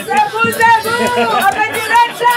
Zebu, Zebu, amejileta.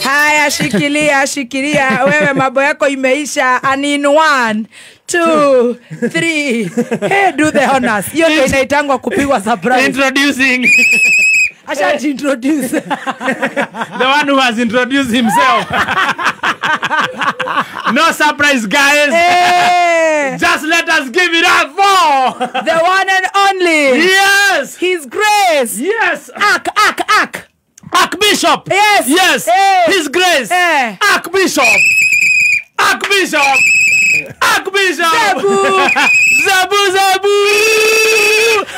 Haya, shikilia, shikilia. Wewe mambo yako imeisha. And in 1, 2, 3. Hey, do the honors. Hiyo ndio inaitangwa kupigwa surprise. Introducing. Asha introduce. The one who has introduced himself. No surprise, guys. Hey. Just let us give it up for the one and only. Yes. His Grace. Yes. Ak, ak, ak. Archbishop. Yes. Yes. Hey. His Grace. Hey. Archbishop. Archbishop. Archbishop. Zebu. Zebu, Zebu.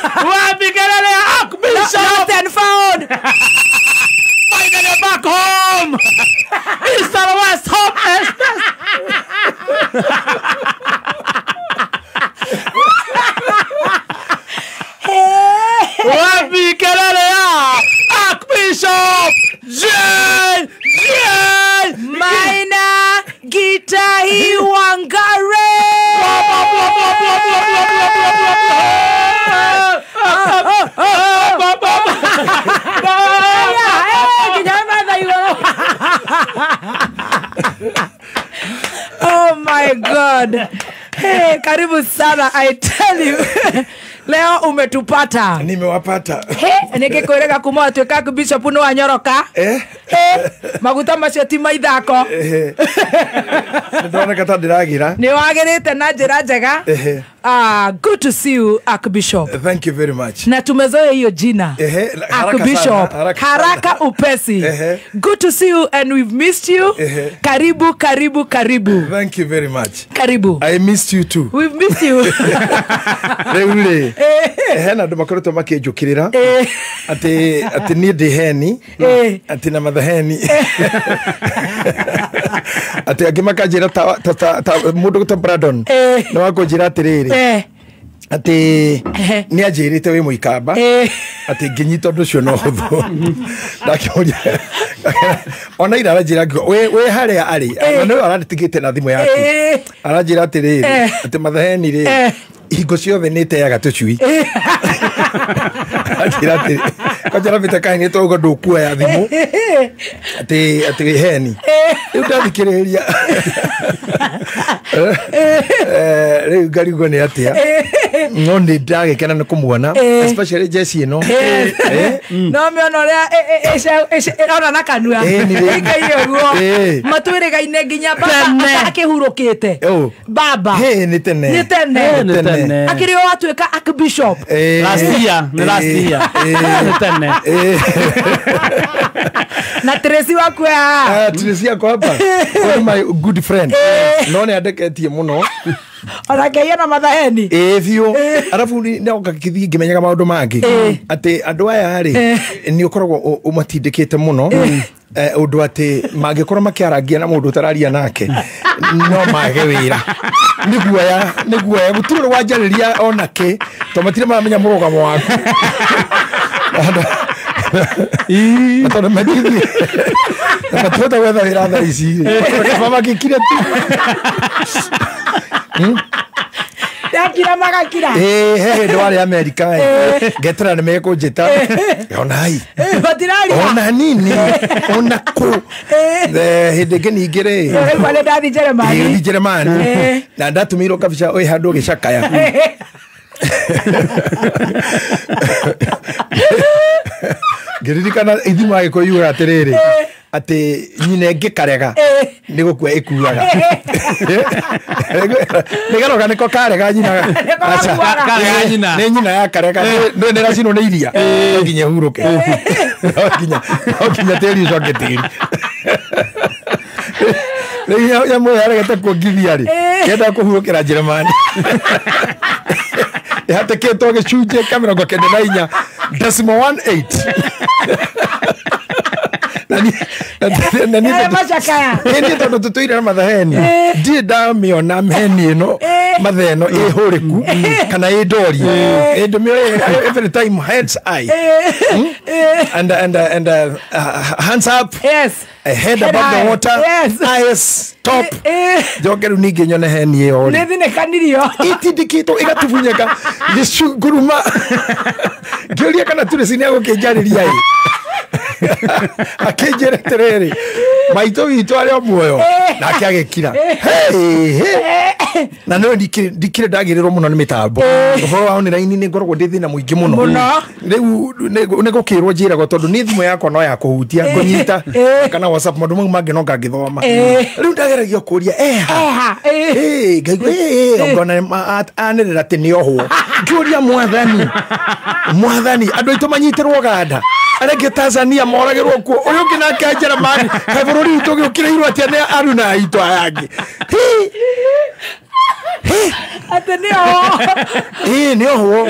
Wapi kelele Archbishop. Lost and found. Finally back home. East or West, home is best. Wapi kelele Archbishop J J Maina Gitahi Wangare. Oh my God. Hey, karibu sana, I tell you. Leo umetupata. Nimewapata. He, nikikwirega kuma atuika Bishop no anyoroka. Eh? Eh, maguta macio ti maithako. Eh. Ndona kata ndiragira. Ni wagirite na njira njega. Eh. Ah, good to see you, Archbishop. Thank you very much. Na tumezoea hiyo jina. Eh, Archbishop. Haraka, haraka upesi. Eh. Good to see you and we've missed you. Eh. Karibu, karibu, karibu. Thank you very much. Karibu. I missed you too. We've missed you. Rĩu-rĩ, hena andũ makoretwo makĩnjũkĩrĩra atĩ atĩ niĩ ndĩ heni, atĩ na mathaheni, atĩ angĩ makanjĩra ta mũndũ ta Brandon nĩ wakũnjĩra atĩrĩrĩ atĩ nĩ anjĩrĩte wĩ mũikamba, atĩ ngĩnyita ũndũ ũcio no ũthũ. Ndakĩũria ona ira aranjĩra wĩ harĩa arĩ, na nĩwe aranditigĩte na thimũ yaku, aranjĩra atĩrĩrĩ atĩ mathaheni rĩ hingo ciothe nĩ ĩteaga tũcui. Anjĩra atĩrĩ kwanja rabĩte kaĩ twauga ndũkuoya thimũ atĩ atĩ heni. Rĩu ndathikĩrĩria rĩu ngarigwo nĩ atĩa, no nĩ ndagĩkena nĩ kũmuona, especially jeci ĩno. No mĩona ũrĩa ona na kanua ĩkaire ũguo matwĩrĩgaine nginya baba akĩhurũkĩte. Baba nĩ tene, nĩ tene akĩrĩ o atuĩka Archbishop last year, nĩ last year, nĩ tene. Na Tracy waku haha. Tracy yakwa hapa, one my good friend, no nĩ andeketie mũno. Ona ngeia na mathaheni. Ĩĩ biũ. Arabu nĩ oka ngĩthiĩ ngĩmenyaga maũndũ mangĩ atĩ andũ aya rĩ nĩ ũkoragwo ũmatindĩkĩte mũno ũndũ atĩ mangĩkorwo makĩarangia na mũndũ ũtararia nake no mage wĩra. Nĩ guoya, nĩ guoya, gũtirĩ ũrĩ wanjarĩria ona kĩ tondũ matirĩ maramenya mũrũgamo waku. Tondũ matithiĩ matihota gwetha wĩra thaa ici rĩ, makĩkire tu. Ndakira magakira. He hĩndĩ warĩ Amerika ngetera nĩ mekũnjĩta onai matiraria ona nini ona kũ. Hĩndĩ ĩngĩ ningĩ rĩ nĩ ndathi Jeremani, Jeremani na ndatũmĩirwo kabica wĩ handũ ũgĩcakaya. Ngĩririkana ithimo agĩkũyũ yugaga atĩrĩrĩ Atĩ nyina ĩngĩkarega nĩ gũkua ĩkuaga. Nĩ garoga nĩko karega nyina. Karega nyina. Nĩ nyina yakarega. Nĩ nĩracinwo nĩ iria. No nginya ĩhurũke. No nginya tĩri ũcoke tĩri. Rĩu nyamũ ĩyo yaregete kuongithia rĩ, kenda kũhurũkĩra Njĩrĩmani. Ĩhatĩkĩtwo gĩcunjĩ kĩa 94.18. Na niĩ tondũ tũtũire na mathaheni ndirĩ ndamĩona mheni ĩno mathaa ĩno ĩhũrĩku kana ĩ ndorie. Ndĩmĩoe every time heads high and hands up. Yes. Head above the water. Yes. Eyes top. Njoke rĩu ningĩ nyone heni ĩyo rĩ. Nĩthinĩkanirio. Ĩtindĩkĩtwo ĩgatubunyeka gĩcunguruma. Ngĩũria kana Tracy nĩegũkĩnjarĩria ĩ. Akĩnjĩra atĩrĩrĩ, maitũ witũ arĩ o muoyo nake agĩkira. Na no ndikĩrĩ ndagĩrĩrwo mũno nĩ mĩtambo. Ũhoro wa online nĩ ngoragwo ndĩ thĩna mũingĩ mũno. Rĩu nĩ gũkĩrwo njĩragwo tondũ niĩ thimũ yakwa no ya kũhutia ngũnyita kana WhatsApp maũndũ mau mangĩ no ngangĩthoma. Rĩu ndageragia kũria eha. Ngaigua ngona anĩrĩra atĩ nĩ ohwo. Ngĩũria mwathani mwathani andũ aitũ manyitĩrwo Uganda arĩa angĩ Tanzania moragĩrwo kuo ũrĩa ũngĩ nake Njeremani kaĩ bũrũri witũ gĩũkĩrĩirwo atĩa nĩ aruna aitũ aya angĩ. Atĩ nĩ ohwo. Ĩĩ nĩ ohwo.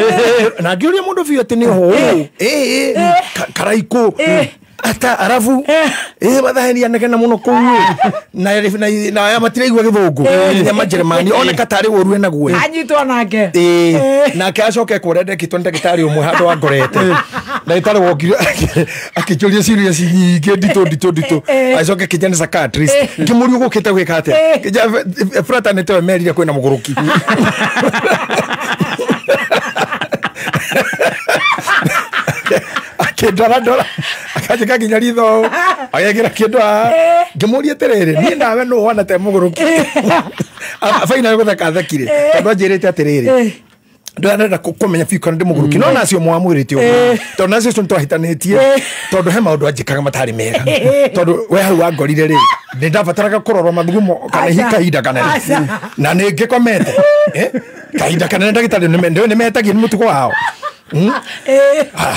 Na ngĩũria mũndũ biũ atĩ nĩ ohwo. Ĩĩ Karaikũ ata arabu mathaheni anegena mũno kũu na aya matiraigua gĩthũngũ nginya Majeremani oneka tarĩ ũru enaguo anyitwo nake. Nake acoke kũrĩa ndekĩtwo nĩ ndagĩtarĩ ũmwe handũ wangorete. Ndagĩtarĩ wokire akĩnjũria ciũria nyingĩ nditũ nditũ nditũ agĩcoka akĩnjia nĩ psychiatrist. Ngĩmũria ũgũkĩte gwĩka atĩa. Ngĩnjia fraternity ĩyo merire kwĩna mũgũrũki. Akĩndora ndora akanjĩka nginya ritho agekĩra kĩndũ haha. Ngĩmũria atĩrĩrĩ niĩ nawe nũ ũhana ta mũgũrũki. Finally gũtheka athekire tondũ anjĩrĩte atĩrĩrĩ ndĩrenda kũmenya biũ kana ndĩ mũgũrũki no nacio mwamwĩrĩte ũguo tondũ nacio ũcio nĩtwahĩtanĩtie tondũ he maũndũ anjĩkaga matarĩ mega tondũ we hau wangorire rĩ nĩ ndabataraga kũrorwo mathugumo kana kahinda kanene na nĩ ngĩkomete kahinda kanene ndagĩtarĩ nĩ metagia nĩ mũtugo wao.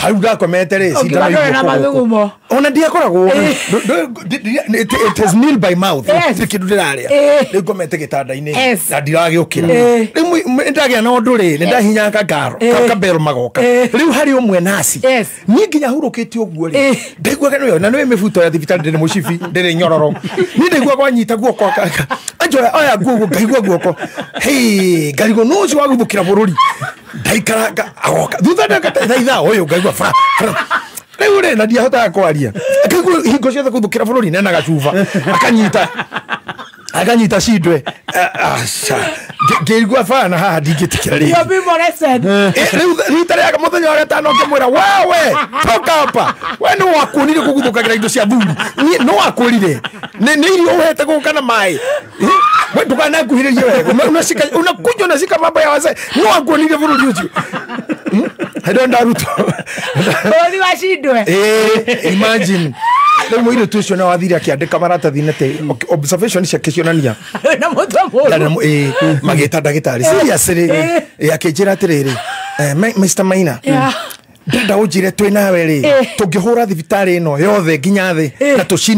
Hau ndakomete rĩ cindano na mathugumo ona ndiakoragwo it is nil by mouth ti kindu ndiraria riu ngomete gitanda-inĩ na ndiragĩũkĩra rĩu ndagĩa na ũndũ rĩ nĩ ndahinya kangaro kabero magoka rĩu harĩ ũmwe naci niĩ nginya hurũkĩte ũguo rĩ ndaiguaga nĩyo na nĩwe mĩbuto ya thibitarĩ ndĩrĩ mũcibi ndĩrĩ nyororo niĩ ndaiguaga wanyita guoko anjoya oya nguo ngaigua guoko hei ngarigwo nũ ũcio waguthũkĩra bũrũri ndaikaranga agoka thutha ndakata ithaa ũyũ ngaigua fra rĩu rĩ na ndiahotaga kwaria akaigua hingo ciothe kũthũkĩra bũrũri nena gacuba akanyita cindwe ngĩigua bana haha ndingĩtĩkĩra rĩngĩ. Rĩu rita rĩa mũthenya wa gatano ngĩmwĩra wewe toka hapa we nĩ wakuonire kũguthũkagĩra indo cia thuri nĩ wakwĩrire nĩ irio ũhete gũka na maĩ we ndũkananguhĩrĩrie wega unakuja unashika mambo ya wazee nĩ wakuonire bũrũri ũcio. Hĩndĩ ndarutwo bũrũri wa cindwe. Imagine rĩu mũirĩtu ũcio no athire akĩandĩka maratathi-inĩ atĩ observation ciake cionania na mũtwe mũru magĩta ndagĩtarĩ seriously akĩnjĩra atĩrĩrĩ Mr Maina ndĩrenda ũnjĩre twĩ nawe rĩ tũngĩhũra thibitarĩ ĩno yothe nginya thĩ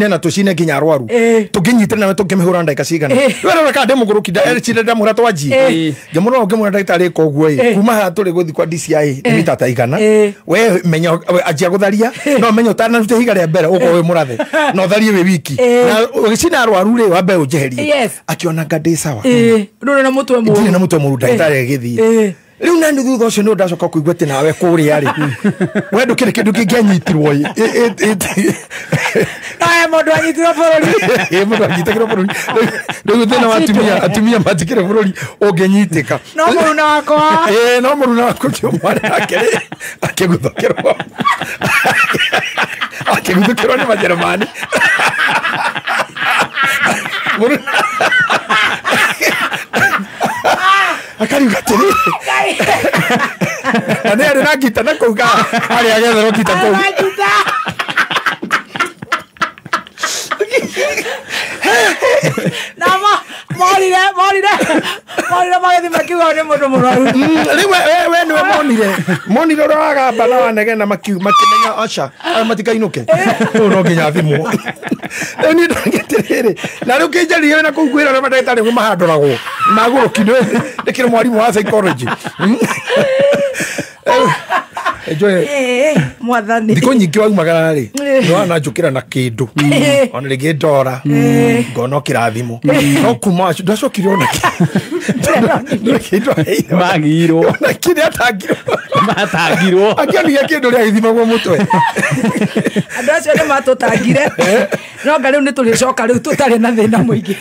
na tũcine nginya arwaru tũngĩnyitĩra nawe tũngĩmĩhũra ndagĩka cigana we rora kana ndĩ mũgũrũki ndacire ndamwĩra twanjie ngĩmũrora ngĩmwĩra ndagĩtarĩ ĩka ũguo ĩ kuma haha tũrĩ gũthiĩ kwa DCI nĩ mita ta igana we menya anjia gũtharia no menya ũtanarute ihiga rĩa mbere ũkorwo wĩ mũrathe na ũtharie wĩ wiki na ũgĩcina arwaru rĩ wambe ũnjeherie akĩona nga ndĩ sawa ndũrĩ na mũtwe mũru ndirĩ na mũtwe mũru ndagĩtarĩ agĩthiĩ rĩu nani thutha ũcio nĩ ndacoka kũigua atĩ nawe kũrĩa rĩ we ndũkĩrĩ kĩndũ kĩngĩanyitirwo ĩ nawe mũndũ anyitirwo bũrũri mũndũ anyitĩkĩrwo bũrũri rĩu thĩna wa atumia matikĩrĩ bũrũri ũngĩnyitĩka no mũruna wakwa no mũruna wakwa ũcio mwarĩ wake rĩ akĩguthũkĩrwo akĩguthũkĩrwo nĩ Majeremani akariuga atĩrĩrĩ na nĩ arĩ na ngita na kũu harĩa agetherwo ngita kũu Na morire magĩthiĩ makiuga nĩ mũndũ mũrwaru. Rĩu we nĩwe monire ũrĩa wagamba na wanegena makĩmenya aca aya matikainũke. Ũyũ no nginya athimwo. Rĩu niĩ ndonire na rĩu kĩnjarire na kũu kwĩra arĩa mandagĩtarĩ nĩguo mahandũragwo magũrũki nĩkĩrĩ mwarimũ wa psychology. Enjoy. Mwathani. Thikũ nyingĩ waumagara rĩ nĩ wananjũkĩra na kĩndũ ona rĩngĩ ndora ngona kĩrathimo no kuma ndacokire ona kĩndũ magirwo ona kĩrĩa atangirwo matangirwo akĩonire kĩndũ rĩa gĩthimagwo mũtwe. Andũ acio nĩ matũtangire no nga rĩu nĩ tũrĩcoka rĩu tũtarĩ na thĩna mũingĩ.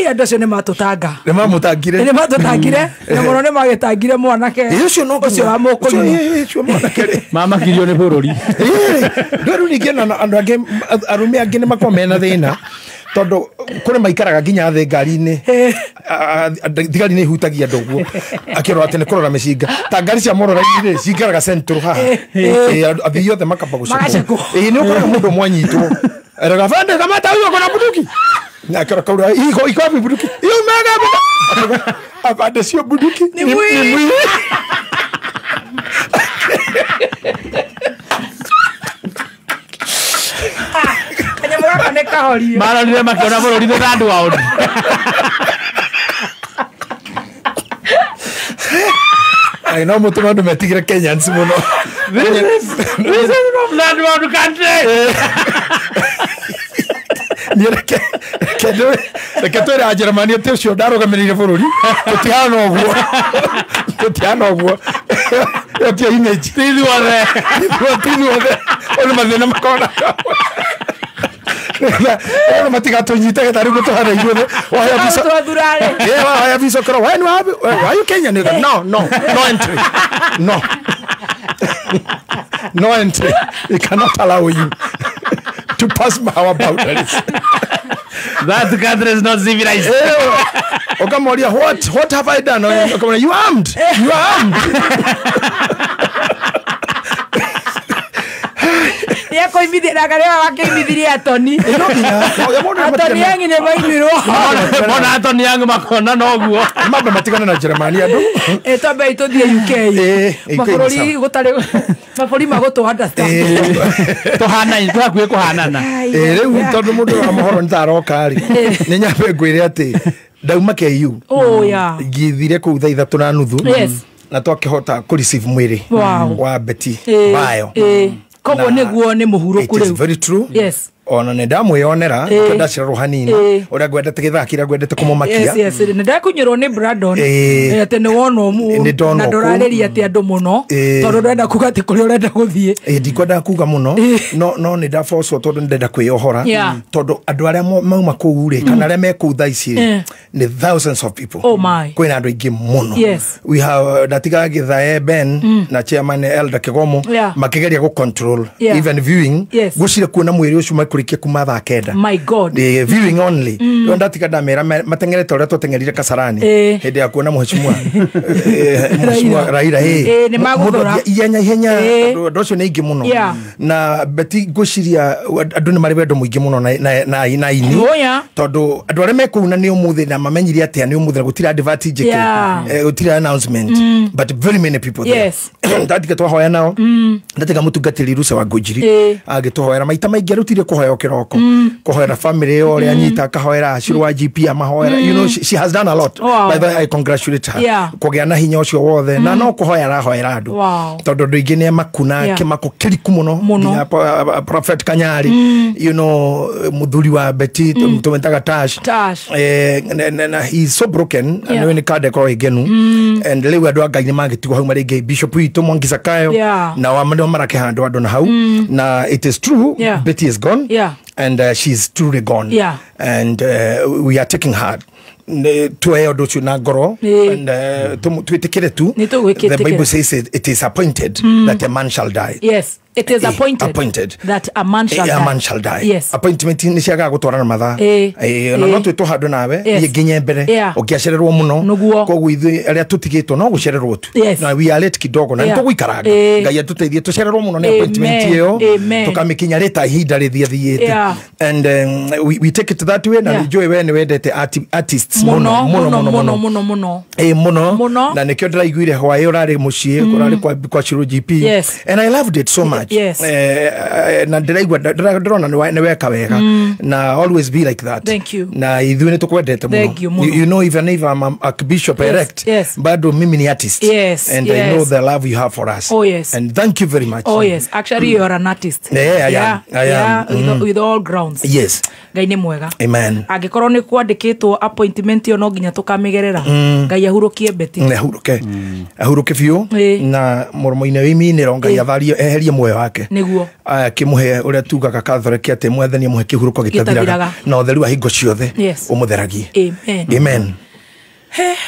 Andũ acio nĩ matũtanga. Nĩ mamũtangire. Nĩ matũtangire na mũno nĩ magĩtangire mwanake ũcio wa mũkũyũ. Ũcio mwanake rĩ mamakirio nĩ bũrũri. Rĩu ningĩ na andũ angĩ arũme angĩ nĩ makoragwo mena thĩna tondũ kũrĩ maikaraga nginya thĩ ngari-inĩ thigari nĩ ihutagia andũ ũguo akĩrora atĩ nĩ kũrora mĩcinga ta ngari cia morora-inĩ cikaraga central haha athii othe makamba gũcekwo. Nĩ ũkoraga mũndũ ũmwe anyitwo eraga bande kamata huyo kuna bunduki na akĩrora kaura iko iko wapi bunduki hiyo mega afande sio bunduki ni mwili. Kanyamũ gaka nĩ kahorio. Marorire makĩona bũrũri nĩ third world. Ai no mũtũma andũ metigĩre Kenyans mũno. This is from third world country. Reke twĩre Ajeremani atĩ ũcio ndarũgamĩrĩire bũrũri tũtihana ũguo tũtihana ũguo ĩyo ti image ti ithuothe ti ithuothe ũyũ nĩ mathĩna makona ona matigatũnyite getha rĩu gũtũhana ithuothe waheo visa ũkerwo we nĩ why you Kenyan? No no no entry no no entry we cannot allow you to pass our boundaries. That country is not civilized. Okamoria, what have I done? Okamoria, you armed. You are armed. Atoni. Atoni yangi ne maimirwo. Mona Atoni yangi makona noguo. Mambe matigana na Germany andu. Twambe tuthie UK. Mabũrũri gũtarĩ mabũrũri magũtũ understand. Tuhanaine tũhakuhĩ kũhanana. Rĩu tondũ mũndũ wa mohoro nĩ taroka rĩ nĩ nyambe ngwĩre atĩ ndauma KU. Oh yeah. Ngithire kũu thaa 3:30. Yes. Na twakĩhota kũ receive mwĩrĩ wa Betty Bayo. Koguo nĩguo nĩ mũhurũku rĩu. It is very true. Yes. Ona nĩ ndamwĩyonera ndacererwo hanini ũrĩa ngwendete gĩthaki ũrĩa ngwendete kũmũmakia. Yes, yes. Nĩ ndakunyĩrwo nĩ Brandon atĩ nĩ wonwo na ndũrarĩria atĩ andũ mũno tondũ ndũrenda kuga atĩ kũrĩa ũrenda gũthiĩ. Ndikwendaga kuga mũno no nĩ ndabocwo tondũ nĩ ndenda kwĩyohora tondũ andũ arĩa mauma kũu rĩ kana arĩa me kũu thaa ici rĩ nĩ thousands of people. Oh my. Kwĩna andũ aingĩ mũno. Yes. We have ndatigaga Githae Ben na chairman Elder Kigomo makĩgeria gũ control even viewing gũcire kuona mwĩrĩ ũcio makũrĩkia kuma thaa 9. My God. The viewing only. Rĩu ndatiga ndamera mateng'erete ũrĩa twateng'erire Kasarani hĩndĩ ya kuona mheshimiwa mheshimiwa Raila nĩ magũthũra ihenya ihenya andũ acio nĩ aingĩ mũno na Betty ngwĩciria andũ nĩ marĩ wendo mũingĩ mũno na ini tondũ andũ arĩa me kũu na nĩ ũmũthĩ na mamenyire atĩa nĩ ũmũthĩ na gũtirĩ advert njĩke gũtirĩ announcement but very many people there. Yes. Ndatiga twahoya nao ndatiga mũtungatĩri Rusa wa Ngũnjiri agĩtũhoera maita maingĩ arutire kũhoya kĩroko kũhoera family ĩyo ũrĩa anyita akahoera Acirũ wa GP amahoera you know she has done a lot. Wow. By the way, I congratulate her kũgĩa na hinya ũcio wothe na no kũhoya arahoera andũ tondũ andũ aingĩ nĩ makuna kĩmako kĩriku mũno nginya Prophet Kanyari you know mũthuri wa Betty tũmetaga Tash na he is so broken nĩ nĩ kande korwo ĩngenu and rĩu andũ a Ngai nĩ magĩtigwo hau marĩ aingĩ Bishop witũ Mwangi Zakayo na wa nĩo marakĩhandwo andũ na hau na it is true Betty is gone. And she's truly gone. And we are taking heart. Tuwe ũndũ ũcio na ngoro and twĩtĩkĩre tu. The Bible says it is appointed that a man shall die. Yes. It is appointed that a man shall die. A man shall die. Yes. Appointment nĩ ciagaga gũtwarana mathaa. Na no twĩtwo handũ nawe nginya mbere ũngĩacererwo mũno koguo ithuĩ arĩa tũtigĩtwo no gũcererwo tu. Na we are late kidogo na nĩtũgũikaranga. Ngai atũteithie tũcererwo mũno nĩ appointment ĩyo tũkamĩkinya rĩta ihinda rĩthiathiĩte. And we take it that way. Na nĩnjũĩ we nĩ wendete artists mũno mũno mũno mũno mũno. Mũno. Na nĩkĩo ndĩraiguire hwaĩ ũrarĩ mũciĩ ũrarĩ kwa Shiro GP. And I loved it so much. Yes. Na ndĩraigua ndĩrona nĩ weka wega. Na always be like that. Thank you. Na ithuĩ nĩ tũkwendete mũno. You know, even if I'm a bishop elect, bado mimi ni artist. Yes. And I know the love you have for us. Oh yes. And thank you very much. Oh yes. Actually you are an artist. Yeah, I am. I am. With all grounds. Yes. Ngai nĩ mwega. Amen. Angĩkorwo nĩ kwandĩkĩtwo appointment ĩyo no nginya tũkamĩgerera. Ngai ahurũkie Betty. Ahuruke. Ahuruke biũ na mũromo-inĩ wĩminĩro Ngai atharie eherie muoyo wake. Nĩguo. Akĩmũhe ũrĩa tugaga Catholic atĩ Mwathani amũhe kĩhurũko gĩtathiraga na ũtheru wa hingo ciothe ũmũtheragie. Amen. Amen.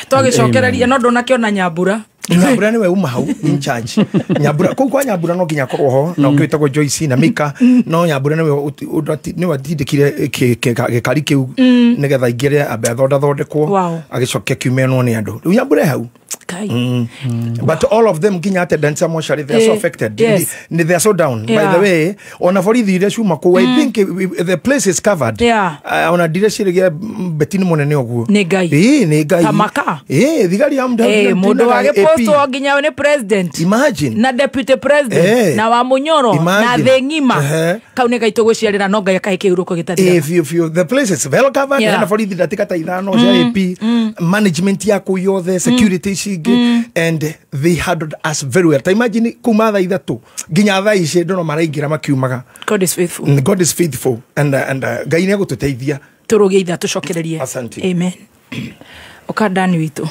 Twagĩcokereria no ndũnakĩona Nyambura. Nyambura niwe uma hau in charge. Nyambura kuu kwa Nyambura no nginya akorwo ho na ũkĩtagwo Joyce na Mika no Nyambura niwe niwe atindĩkire gĩkari kĩu nĩgetha aingĩre ambe athondathondekwo agĩcoke kiumenwo nĩ andũ. Rĩu Nyambura hau. But all of them nginya attendants mortuary they are so affected. Yes. They are so down. Yeah. By the way, ona borithi iria ciuma kũu, I think the place is covered. Yeah. Ona ndireciria Betty nĩ mũnene ũguo. Nĩ Ngai. Nĩ Ngai. Tamaka. Thigari ya mũndũ wagĩpostwo nginya nĩ president. Imagine. Na deputy president. Na wa Munyoro. Na thĩ ng'ima. Kau nĩ Ngai tũgũciarĩra no Ngai akahe kĩhurũko gĩtathiraga. If the place is well covered, hena borithi ndagĩka ta ithano cia AP, management ya kũu yothe, security ici and they handled us very well. Ta imagine kuma thaa ithatũ nginya thaa ici andũ no maraingĩra makiumaga. God is faithful. God is faithful and Ngai nĩ egũtũteithia. Tũrũgie itha tũcokererie. Asante. Amen. Ũkandani witũ.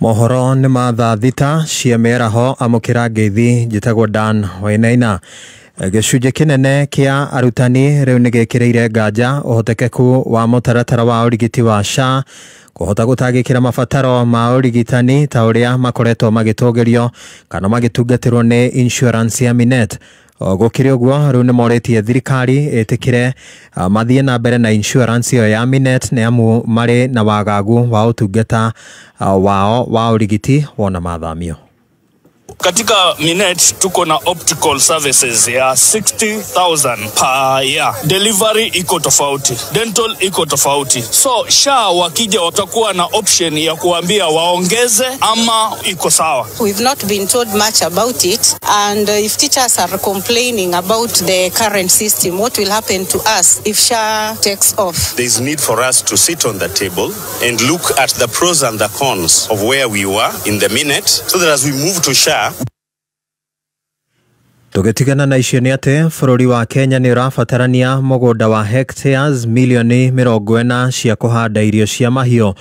Mohoro nĩ ma thaa thita cia mĩaraho amũkĩra ngeithi njĩtagwo Dan Wainaina. Gĩcunjĩ kĩnene kĩa arutani rĩu nĩ gĩkĩrĩire nganja ũhotekeku wa mũtaratara wa ũrigiti wa SHA kũhota gũtangĩkĩra mabataro ma ũrigitani ta ũrĩa makoretwo magĩtũgĩrio kana magĩtungatĩrwo nĩ insurance ya Minet. Gũkĩrĩ ũguo rĩu nĩ morĩtie thirikari ĩtĩkĩre mathiĩ na mbere na insurance ĩyo ya Minet nĩ amu marĩ na wagagu wa ũtungata wao wa ũrigiti wona mathamio. Katika Minet tuko na optical services ya 60,000 per year. Delivery iko tofauti, dental iko tofauti. So SHA wakija watakuwa na option ya kuambia waongeze ama iko sawa. We've not been told much about it, and if teachers are complaining about the current system, what will happen to us if SHA takes off? There is need for us to sit on the table and look at the pros and the cons of where we were in the Minet, so that as we move to SHA. Tũgĩtigana na icio nĩ atĩ bũrũri wa Kenya nĩ ũrabatarania mũgũnda wa hectares milioni 40 cia kũhanda irio cia mahiũ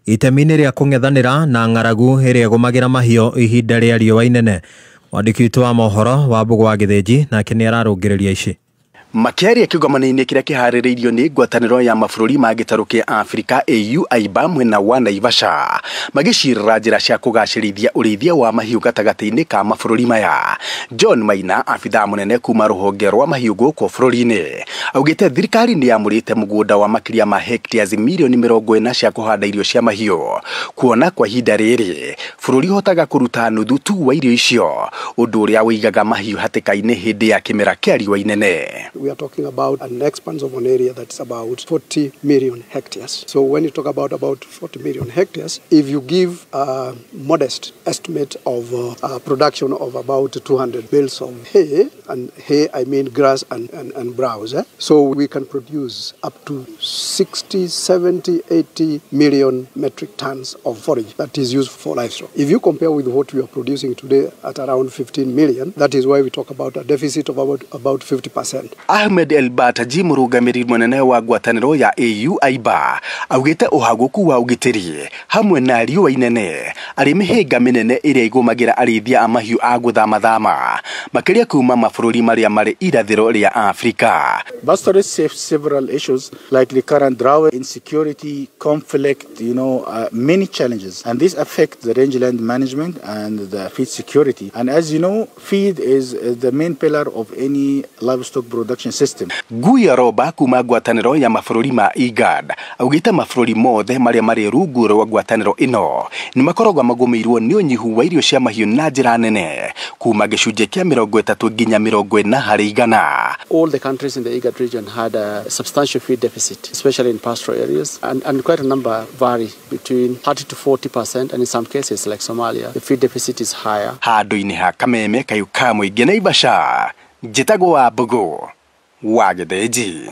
itemi-inĩ rĩa kũng'ethanĩra na ng'aragu ĩrĩa ĩgũmagĩra mahiũ ihinda rĩa riũa inene. Mwandĩki witũ wa mohoro wa Mbũgũ wa Gĩthĩnji nake nĩ ararũngĩrĩria ici. Makĩaria kĩgomano-inĩ kĩrĩa kĩharĩrĩirio nĩ ngwatanĩro ya mabũrũri ma gĩtarũ kĩa Afrika AU AIBA mwena wa Naivasha magĩcirĩra njĩra cia kũgacĩrithia ũrĩithia wa mahiũ gatagatĩ-inĩ ka mabũrũri maya. John Maina, abithaa mũnene kuma rũhonge rwa mahiũ gũkũ bũrũri-inĩ, augĩte thirikari nĩ yamũrĩte mũgũnda wa makĩria ma hectares milioni 40 cia kũhanda irio cia mahiũ, kuona kwa ihinda rĩrĩ bũrũri ũhotaga kũruta nuthu tu wa irio icio, ũndũ ũrĩa ũigaga mahiũ hatĩka-inĩ hĩndĩ ya kĩmera kĩa riũa inene. We are talking about an expanse of an area that's about 40 million hectares. So when you talk about 40 million hectares, if you give a modest estimate of production of about 200 bales of hay, and hay I mean grass and browse, so we can produce up to 60, 70, 80 million metric tons of forage that is used for livestock. If you compare with what we are producing today at around 15 million, that is why we talk about a deficit of about 50%. Ahmed El Bataji mũrũgamĩrĩri mũnene wa ngwatanĩro ya AU AIBA augĩte ũhagũku wa ũgitĩri hamwe na riũa inene arĩ mĩhĩnga mĩnene ĩrĩa ĩgũmagĩra arĩithia a mahiũ a gũthamathama makĩria kuma mabũrũri marĩa marĩ irathĩro rĩa Afrika. Pastoralists face several issues like the current drought, insecurity, conflict, many challenges, and this affects the rangeland management and the feed security. And as you know, feed is the main pillar of any livestock production system. Guya Roba kuma ngwatanĩro ya mabũrũri ma IGAD augĩte mabũrũri mothe marĩa marĩ rungu rwa ngwatanĩro ĩno nĩ makoragwo magũmĩirwo nĩ ũnyihu wa irio cia mahiũ na njĩra nene kuma gĩcunjĩ kĩa 30 nginya 40 harĩ igana. All the countries in the IGAD region had a substantial feed deficit, especially in pastoral areas, and quite a number vary between 30 to 40%, and in some cases like Somalia, the feed deficit is higher. Handũ-inĩ ha Kameme kayũ ka mũingĩ Naivasha, njĩtagwo wa Mbũgũ wa Gĩthĩnji.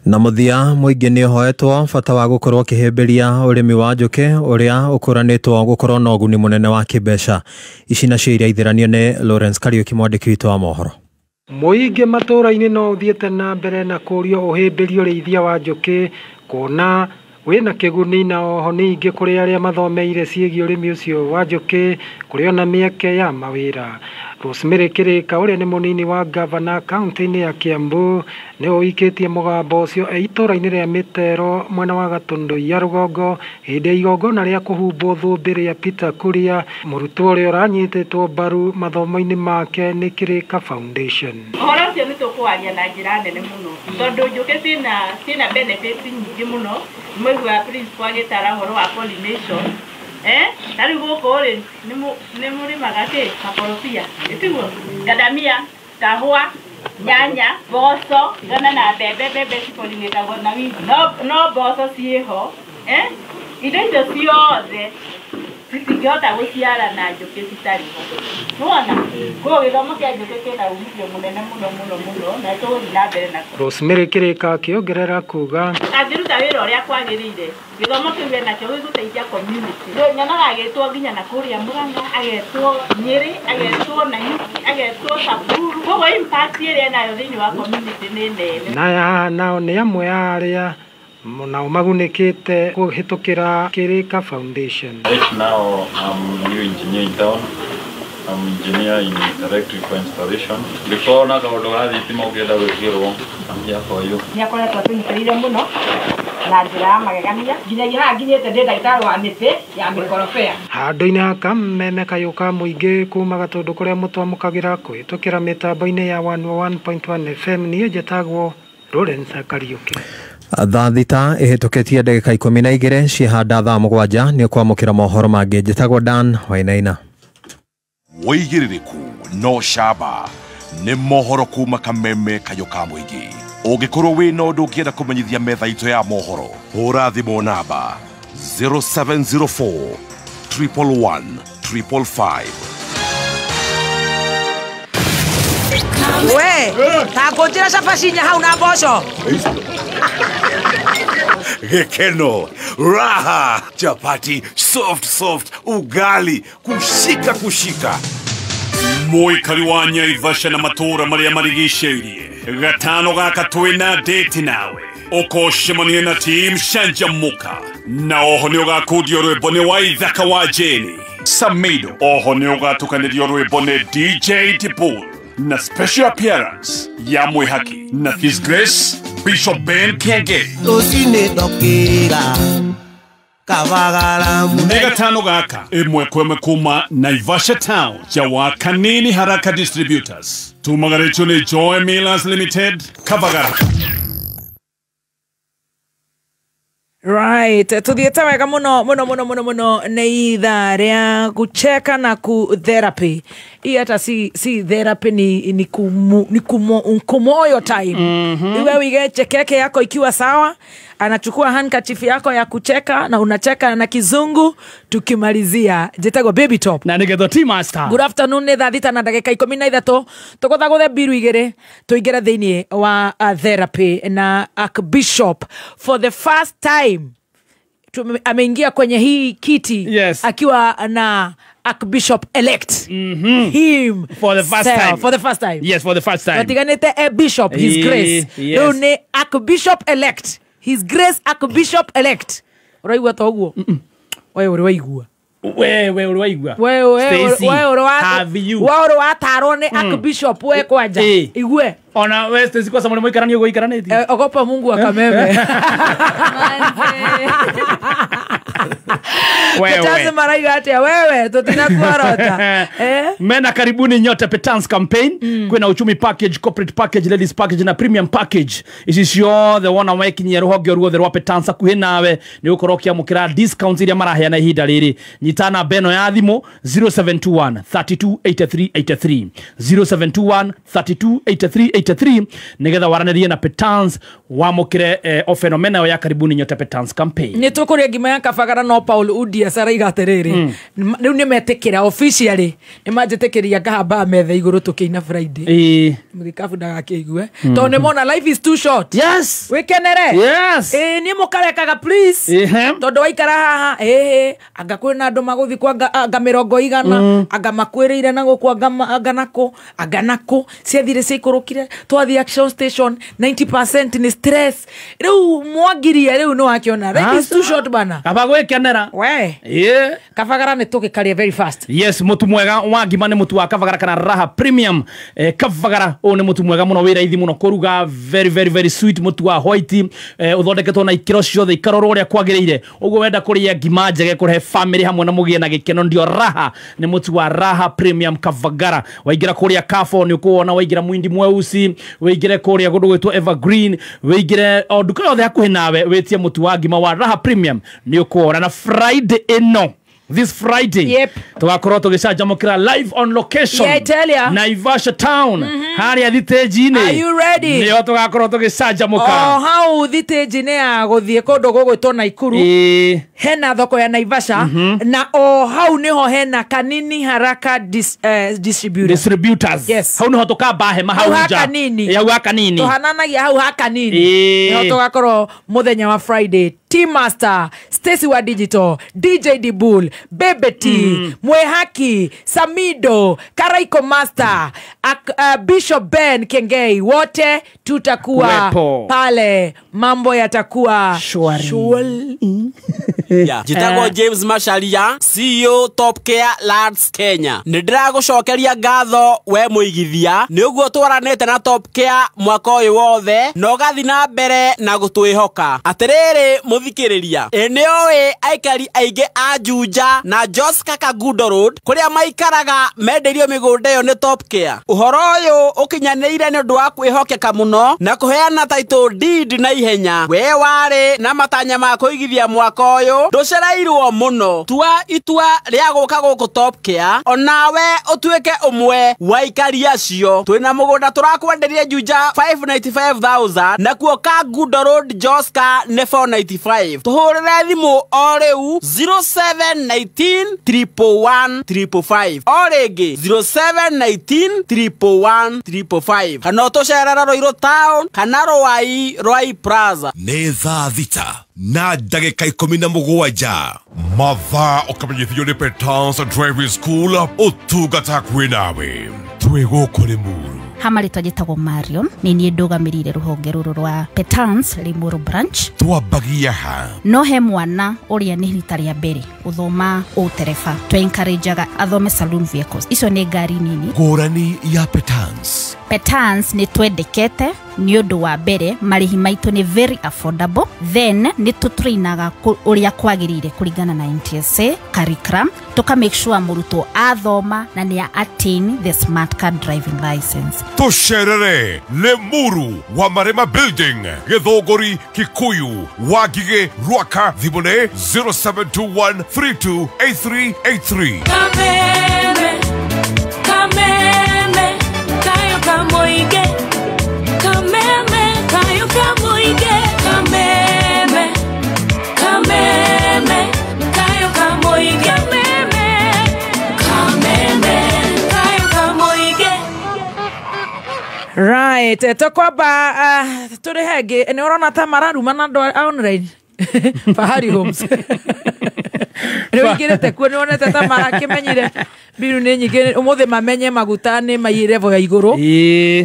Na mũthia mũingĩ nĩ ũhoetwo bata wa gũkorwo ũkĩhĩmbĩria ũrĩmi wa njũkĩ ũrĩa ũkũranĩtwo gũkorwo na ũguni mũnene wa kĩmbeca. Ici nacio iria itheranio nĩ Lawrence Kariuki mwandĩki witũ wa mohoro. Mũingĩ matũũra-inĩ no ũthiĩte na mbere na kũũrio ũhĩmbĩrie ũrĩithia wa njũkĩ kuona wĩna kĩguni, na oho ningĩ kũrĩ arĩa mathomeire ciĩgiĩ ũrĩmi ũcio wa njũkĩ kũrĩ ona mĩeke ya mawĩra. Rosemary Kirika ũrĩa nĩ mũnini wa gavana kaunti-inĩ ya Kiambu nĩ ũikĩtie mũgambo ũcio e itũũra-inĩ rĩa Mĩtero mwena wa Gatũndũ ya rũgongo hĩndĩ ya igongona rĩa kũhumbwo thũmbĩ rĩa Peter Kuria, mũrutwo ũrĩa ũranyitĩtwo mbaru mathomo-inĩ make nĩ Kirika Foundation. Ũhoro ũcio nĩ tũkũwaria na njĩra nene mũno tondũ njũkĩ ciĩna benefits nyingĩ mũno. Mũigua principal agĩtara ũhoro wa pollination. Na rĩu gũkũ rĩ nĩ mũrĩmaga kĩ makorobia ĩtiguo ngandamia kahũa nyanya mboco ngana na mbembe. Mbembe cipolinĩtagwo na wingi no mboco ciĩho. Indo icio ciothe citingĩhota gũciara na njũkĩ citarĩ ho. Nĩwona koguo gĩthomo kĩa njũkĩ kĩna umithio mũnene mũno mũno mũno na tũgũthiĩ na mbere nakĩo. Rosemary Kirika akĩongerera kuga angĩruta wĩra ũrĩa kwagĩrĩire gĩthomo kĩu enakĩo gĩgũteithia community. Nyonaga agĩtwo nginya na kũrĩa Murang'a, agetwo Nyĩrĩ, agetwo Nanyuki, agetwo Samburu. Koguo impact ĩrĩa enayo thĩinĩ wa community nĩ nene. Naya haha nao nĩ amwe a arĩa nao magunĩkĩte kũhĩtũkĩra Kirika Foundation. Right now I'm new engineer in town. I'm engineer in electrical installation. Before na kaũndũ ga thitima ũngĩenda gwĩkĩrwo, I'm here for you. Nĩ akoretwo atũnyitĩrĩire mũno na njĩra ya magegania nginyagia haha nginyĩte ndĩ ndagĩtarĩ wa mĩtĩ ya mĩkorobea. Handũ-inĩ ha Kameme kayũ ka mũingĩ kuma Gatũndũ kũrĩa mũtwamũkagĩra kũhĩtũkĩra mĩtambo-inĩ ya 101.1 FM, niĩ njĩtagwo Lawrence Kariuki. Thaa thita ĩhĩtũkĩtie ndagĩka 12 ciĩhanda thaa 7 nĩ ũkwamũkĩra mohoro mangĩ. Njĩtagwo Dan Wainaina. Wĩigĩrĩrĩku no camba nĩ mohoro kuma Kameme kayũ ka mũingĩ. Ũngĩkorwo wĩna ũndũ ũngĩenda kũmenyithia metha itũ ya mohoro, hũra thimũ namba 0704 111 555. We, ta ngũnjĩra cabaci inya hau na mboco. Gĩkeno, raha, chapati, soft soft, ugali, kushika kushika. Mũikari wa Naivasha na matũũra marĩa marigicĩirie gatano gaka twĩna date nawe ũkũcemania na team Canjamũka na oho nĩ ũgakundio rwĩmbo nĩ Waithaka wa Jane Samido, oho nĩ ũgatukanĩrio rwĩmbo nĩ DJ Dibul na special appearance ya Mwihaki na His Grace Bishop Ben Kenge. Nĩ gatano gaka ĩmwe kwa ĩmwe kuma Naivasha Town jawa Kanini Haraka Distributors tumagarĩtio nĩ Joy Millers Limited Kavagara. Right, tuthiĩte wega mũno mũno mũno mũno mũno nĩ ithaa rĩa kucheka na ku therapy. Hii hata si therapy ni kumoyo time. Iwe wige chekeke yako ikiwa sawa, anachukua handkerchief yako ya kucheka na unacheka na kizungu tukimalizia. Njĩtagwo Baby Top. Na nĩgetha T Master. Good afternoon, nĩ thaa thita na ndagĩka 13 tũgũthagũthe mbiru igĩrĩ tũingĩre thĩinĩ wa therapy na Archbishop for the first time ameingia kwenye hii kiti. Yes. Akiwa na Archbishop elect. Him for the first time. For the first time. Yes, for the first time. Matiganite a bishop, His Grace. Yes. Rĩu nĩ Archbishop elect. His Grace Archbishop elect. Ũraigua ta ũguo? We ũrĩ waigua. We ũrĩ waigua. We ũrĩ watarwo nĩ Archbishop we kwanja. Igue. Ona we Stacy kwa sababu mũikarani ũguo ikaranĩtie. Ogopa Mungu akameme. Wewe. Maraiga atia wewe tutinakuorota. Mena karibuni nyote Petans campaign. Kwina uchumi package, corporate package, ladies package na premium package. Ici ciothe wona wekinyia ruhonge ruothe rwa Petans hakuhi nawe ni ukorwo ukiamukira discounts iria maraheana ihinda riri. Nyita namba ĩno ya thimũ 0721 328383 0721 328383 nigetha waranirie na Petans wamukire offer ĩno menayo ya karibuni nyote Petans campaign. Ni tukuria ngima ya kabagara no Paul Udia saraiga atiriri riu ni metikira officially ni manjitikiria ngahamba metha iguru tukiina Friday muthikabu ndagakĩigue tondu ni mona life is too short. Yes, wikenere. Yes, ni mukarekaga please tondu waikara haha anga kwina andu maguthi kwa anga mirongo igana anga makwiriire na guku anga nako anga nako ciathire ciikurukire twathi action station 90% ni stress riu mwangiria riu ni wakiona life is too short bana kaba gwikenera we. Yeah. Kabagara ni tugikaria very fast. Yes, mutu mwega wa ngima ni mutu wa Kabagara kana Raha Premium. Kabagara uyu ni mutu mwega muno wi raithi muno kuruga, very very very sweet mutu wa white, uthondeketwo na ikiro ciothe ikarorwo uria kwagiriire. Uguo wenda kuria ngima njege kurehe family hamwe na mugie na gikeno ndio Raha ni mutu wa Raha Premium Kabagara. Waingira kuria Carrefour ni ukuona, waingira Mwindi Mweusi, waingire kuria kundu gwitwo Evergreen, waingire o nduka yothe hakuhi nawe witie mutu wa ngima wa Raha Premium ni ukuona. Na Friday ino, this Friday, yep, tugakorwo tugicanjamukira live on location. Yeah, I tell ya. Naivasha town. Haria thitĩnji-inĩ. Are you ready? Nĩho tugakorwo tugicanjamuka. O hau thitĩnji-inĩ ya guthie kundu gugwitwo Naikuru. Hena thoko ya Naivasha. Na o hau niho hena Kanini Haraka distributors. Yes. Hau niho tukamba hema hau nja. Kanini. Hau ha Kanini. Tuhananagia hau ha Kanini. Niho tugakorwo muthenya wa Friday. Team Master, Stacy wa Digital, DJ Dibul, Bebe T, Mwehaki, Samido, Karaiko Master, Bishop Ben Kengei, wote tutakuwa pale, mambo yatakuwa shwari. Njitagwo James Macharia, CEO Top Care Lands Kenya. Nĩ ndĩragũcokeria ngatho we mũigithia nĩ ũguo twaranĩte na Top Care mwaka ũyũ wothe na ũgathiĩ na mbere na gũtwĩhoka. Atĩrĩrĩ mũthikĩrĩria, ĩ nĩ ũĩ aikari aingĩ a Juja na Joska Kangundo Road kũrĩa maikaraga mendeirio mĩgũnda ĩyo nĩ Top Care. Ũhoro ũyũ ũkinyanĩire nĩ ũndũ wa kwĩhokeka mũno na kũheana title deed na ihenya. We warĩ na matanya ma kũigithia mwaka ũyũ ndũcereirwo mũno. Tua itua rĩa gũka gũkũ Top Care onawe ũtuĩke ũmwe wa aikari acio. Twĩna mũgũnda tũrakwenderia Juja 595,000 nakuo Kangundo Road Joska nĩ 495. Tũhũrĩre thimũ o rĩu 0719 111 555 o rĩngĩ 0719 111 555 kana ũtũcerere Ruiru Town kana Ruai Ruai Plaza. Nĩ thaa 6 na ndagĩka 17 mathaa ũkamenyithio nĩ Petans Driving School ũtungata hakuhĩ nawe. Twĩ gũkũ Limuru. Hamarĩtwa njĩtagwo Marion, nĩ niĩ ndũgamĩrĩire rũhonge rũrũ rwa Petans Limuru branch. Twambagia ha? No he mwana ũrĩa nĩ rita rĩa mbere gũthoma ũtereba, twe encourageaga athome saloon vehicles. Icio nĩ ngari nini. Ngũrani ya Petans. Petans nĩ twendekete nĩ ũndũ wa mbere marĩhi maitũ nĩ very affordable, then nĩ tũtrainaga ũrĩa kwagĩrĩire kũringana na NTSA curriculum, tũka make sure mũrutwo athoma na nĩ attain the smart card driving license. Tũcerere Limuru wa Marema Building, Gĩthũngũri, Kikuyu, Wangigĩ, Ruaka. Thimũ nĩ 0721 328383. Kameme, kameme, kayo kamoige. Kameme, kayo kamoige. Kameme, kameme, kayo kamoige. Kameme, kameme, kayo kamoige. Right, tokwamba tũrĩ hengĩ nĩ ũrona ta mararumana andũ online. Fahari Homes. Rĩu ingĩrĩte kuo nĩ wonete ta marakĩmenyire mbiru nĩ nyingĩ ũmũthĩ mamenye maguta nĩ maiyĩ level ya igũrũ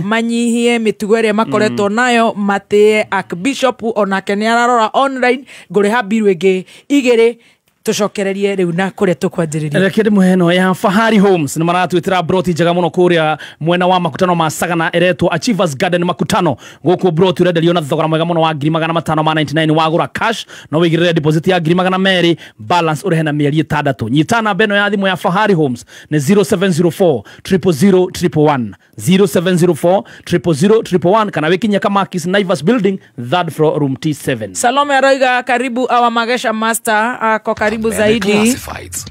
manyihie mĩtugo ĩrĩa makoretwo nayo matĩe Archbishop onake nĩ ararora online ngũrĩha mbiru ĩngĩ igĩrĩ tucokererie riu na kuria tukwanjiriria. Reke ndĩmũhe ĩno ya Fahari Homes nĩ maratwĩtĩra broti njega mũno kũrĩa mwena wa makutano ma Sagana ĩretwo Achievers Garden Makutano. Gũkũ broti ũrenderio na thogora mwega mũno wa 599 wagũra cash no wĩigĩrĩre deposit ya 200 balance ũrĩhe na mĩeri 6. Nyita namba ĩno ya thimũ ya Fahari Homes nĩ 0704 000 111 0704 000 111 kana wĩkinyie Kamakis Naivas Building 3rd floor room T7. Salome Aroiga karibu our Magesha Master ako karibu zaidi. Classifieds.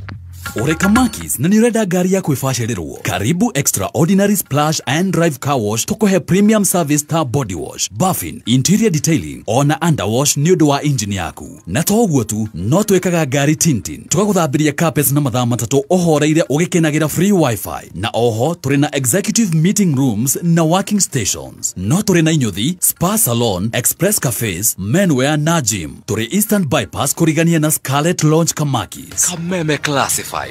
Ore Kamakis na nĩũrenda ngari ya kwĩbacĩrĩrwo. Karibu Extraordinary Splash and Drive Car Wash tũkũhe premium service ta body wash, buffing, interior detailing ona underwash nĩ ũndũ wa engine yaku. Na to ũguo tu, no twĩkaga ngari tinting, tũgagũthambĩria carpets na mathaa 3 ũhoreire ũgĩkenagĩra free wifi. Na oho tũrĩ na executive meeting rooms na working stations. No tũrĩ na inyuthi, spa salon, express cafes, menwear na gym. Tũrĩ Eastern Bypass kũrigania na Scarlet Lounge Kamakis. Kameme Classifieds.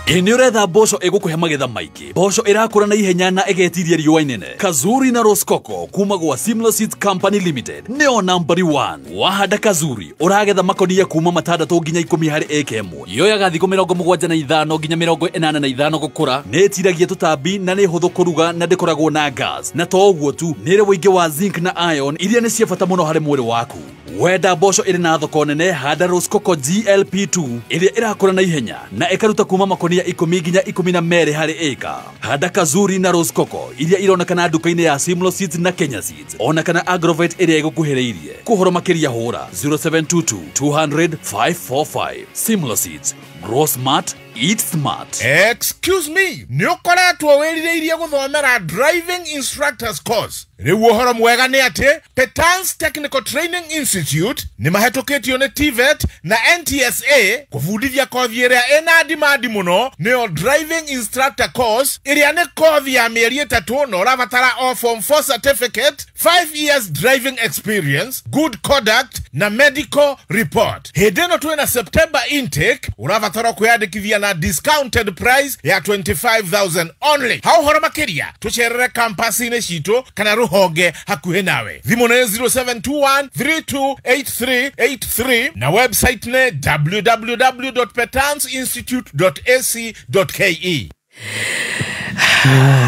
Ĩ nĩ ũretha mboco ĩgũkũhe magetha maingĩ, mboco ĩrakũra na ihenya na ĩgetiria riũa inene. Kazuri na Roskoko kuma gwa Simlo Seeds Company Limited nĩo nambari 1. Wahanda Kazuri ũragetha makonia kuma 6 nginya 10 harĩ ĩka ĩmwe. Yoyaga thikũ 75 nginya 85 gũkũra, nĩ ĩtiragia tũtambi na nĩ hũthũ kũruga na ndĩkoragwo na gas. Na to ũguo tu, nĩ ĩrĩ ũingĩ wa zinc na iron iria nĩ cia bata mũno harĩ mwĩrĩ waku. Wenda mboco ĩrĩ na thoko nene, handa Roskoko GLP2 ĩrĩa ĩrakũra na ihenya na ĩkaruta kuma makonia 10 nginya 12 harĩ ĩka. Handa Kazuri na Roskoko iria ironekana nduka-inĩ ya Simlo Seeds na Kenya Seeds ona kana Agrovet ĩrĩa ĩgũkuhĩrĩirie. Kũhoro makĩria hũra 0722 200 545. Simlo Seeds, grow smart, eat smart. Excuse me, nĩ ũkoretwo wĩrirĩirie gũthomera driving instructors course. Rĩu ũhoro mwega nĩ atĩ Petans Technical Training Institute nĩ mahetũkĩtio nĩ TVET na NTSA kũbundithia kothi ĩrĩa ĩna demand mũno nĩyo driving instructor course ĩrĩa nĩ kothi ya mĩeri 3 na ũrabatara o form 4 certificate, 5 years driving experience, good conduct na medical report. Hĩndĩ ĩno twĩna September intake ũrabatara kwĩyandĩkithia na discounted price ya 25,000 only. Hau ũhoro makĩria tũcerere campus-inĩ citũ kana rũhonge hakuhĩ nawe. Thimũ nĩ 0721 328383 na website nĩ www.petansinstitute.ac.ke.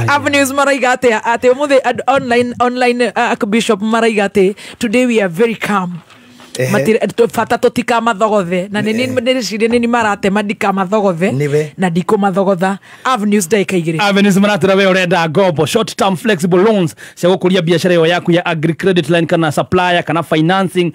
Avenues maraiga atia ati umuthi online Archbishop maraiga ati today we are very calm. Bata tũtikamathogothe na nĩrĩcirie nĩ maratema ndikamathogothe na ndikũmathogotha. Avenues ndagĩka 2. Avenues maratwĩra we ũrenda ngombo short term flexible loans cia gũkũria biacara ĩyo yaku ya agri credit line kana supplier kana financing.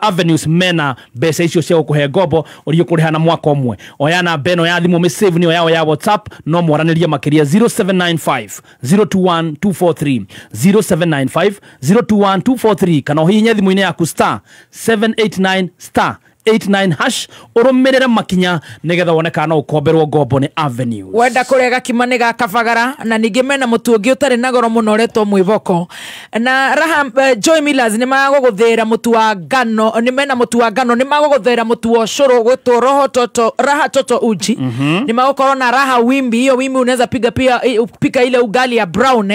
Avenues mena mbeca icio cia gũkũhe ngombo ũrĩa ũkũrĩha na mwaka ũmwe. Oya namba ĩno ya thimũ mĩsave nĩyo yao ya WhatsApp no mwaranĩrie makĩria 0795 021 243 0795 021 243 kana ũhihinye thimũ-inĩ yaku star 789 star 89 hash ũrũmĩrĩre makinya nĩgetha wone kana no ũkomberwo ngombo nĩ Avenue. Wenda kũrega kima nĩ ga Kabagara na ningĩ mena mũtu ũngĩ ũtarĩ na goro mũno ũretwo mwĩboko na Raha. Joy Millers nĩ magũgũthĩra mũtu wa ngano, nĩ mena mũtu wa ngano, nĩ magũgũthĩra mũtu wa ũcũrũ gwĩtwo roho toto Raha toto uji. Nĩ magũkorwo na Raha wimbi, hiyo wimbi unaweza piga pia pika ile ugali ya brown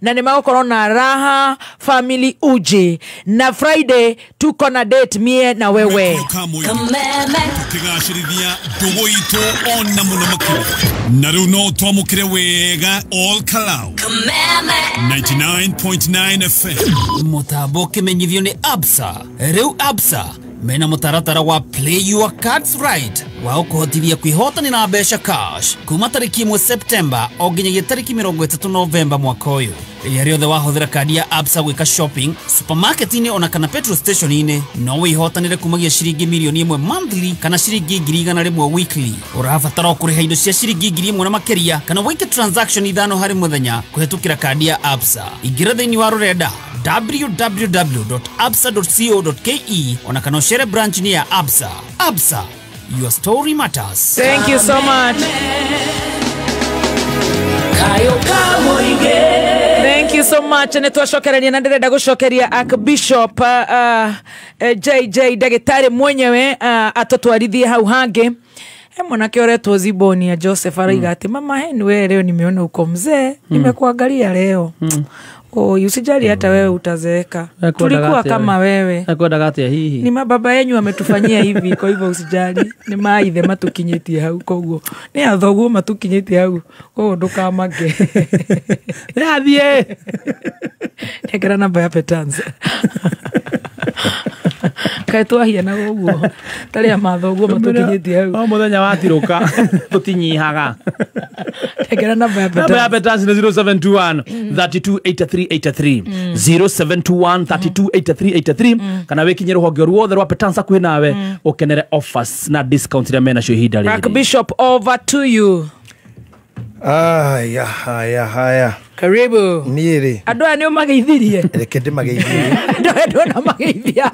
na nĩ magũkorwo na Raha family uji. Na Friday tuko na date mie na wewe. Tukigacĩrithia ndũgũ itũ ona mũno makĩria na rĩu no twamũkĩre wega all Kalau 99.9 FM. Mũtambo ũkĩmenyithio nĩ Absa. Rĩu Absa mena mũtaratara wa Play Your Cards Right wa ũkũhotithia kwĩhotanĩra mbeca cash kuma tarĩki 1 September o nginyagia tarĩki 30 November mwaka ũyũ. Rĩrĩa rĩothe wahũthĩra kandi ya Absa gwĩka shopping supermarket-inĩ ona kana petrol station-inĩ no wĩhotanĩre kumagia ciringi mirioni 1 monthly kana ciringi 100,000 weekly. Ũrabatara o kũrĩha indo cia ciringi 1,000 na makĩria kana wĩke transaction 5 harĩ mũthenya kũhetũkĩra kandi ya Absa. Ingĩra thĩinĩ wa rũrenda www.absa.co.ke ona kana ũcere branch-inĩ ya Absa. Absa, your story matters. Thank you so much. Thank Thank you so much. Nä twacokereria na ndärenda gå cokeria Archbishop JJ ndagĩtarĩ mwenyewe atũtwarithie hau hangĩ. He mwanake ũretwo Zibonia Joseph araiga atĩ mama heni wewe leo nimeona uko mzee, nimekuangalia leo. Oh, usijali hata wewe utazeeka. Tulikuwa kama wewe. Ekwendaga atia hihi? Ni mababa yenyu ametufanyia hivi, kwa hivyo usijali. Ni maithe matukinyĩtie hau koguo. Nĩ athoguo matukinyĩtie hau. Koguo ndũkamake. Nĩathiĩ. Nengera namba ya Petans. Kaĩ twahiana ũguo. Tarĩa mathoguo matukinyĩtie hau. O mũthenya watirũka tũtinyihaga. Nengera namba ya Petans. Namba ya Petans nĩ 0721 328383 0721 328383 kana wĩkinye rũhonge ruothe rwa Petans hakuhĩ nawe ũkenere offers na discount iria menacio ihinda rĩrĩ. Archbishop, over to you. Haya, haya, haya. Karibu. Niĩ rĩ. Andũ aya nĩ ũmageithirie. Reke ndĩmageithirie. Andũ aya ndona mageithia.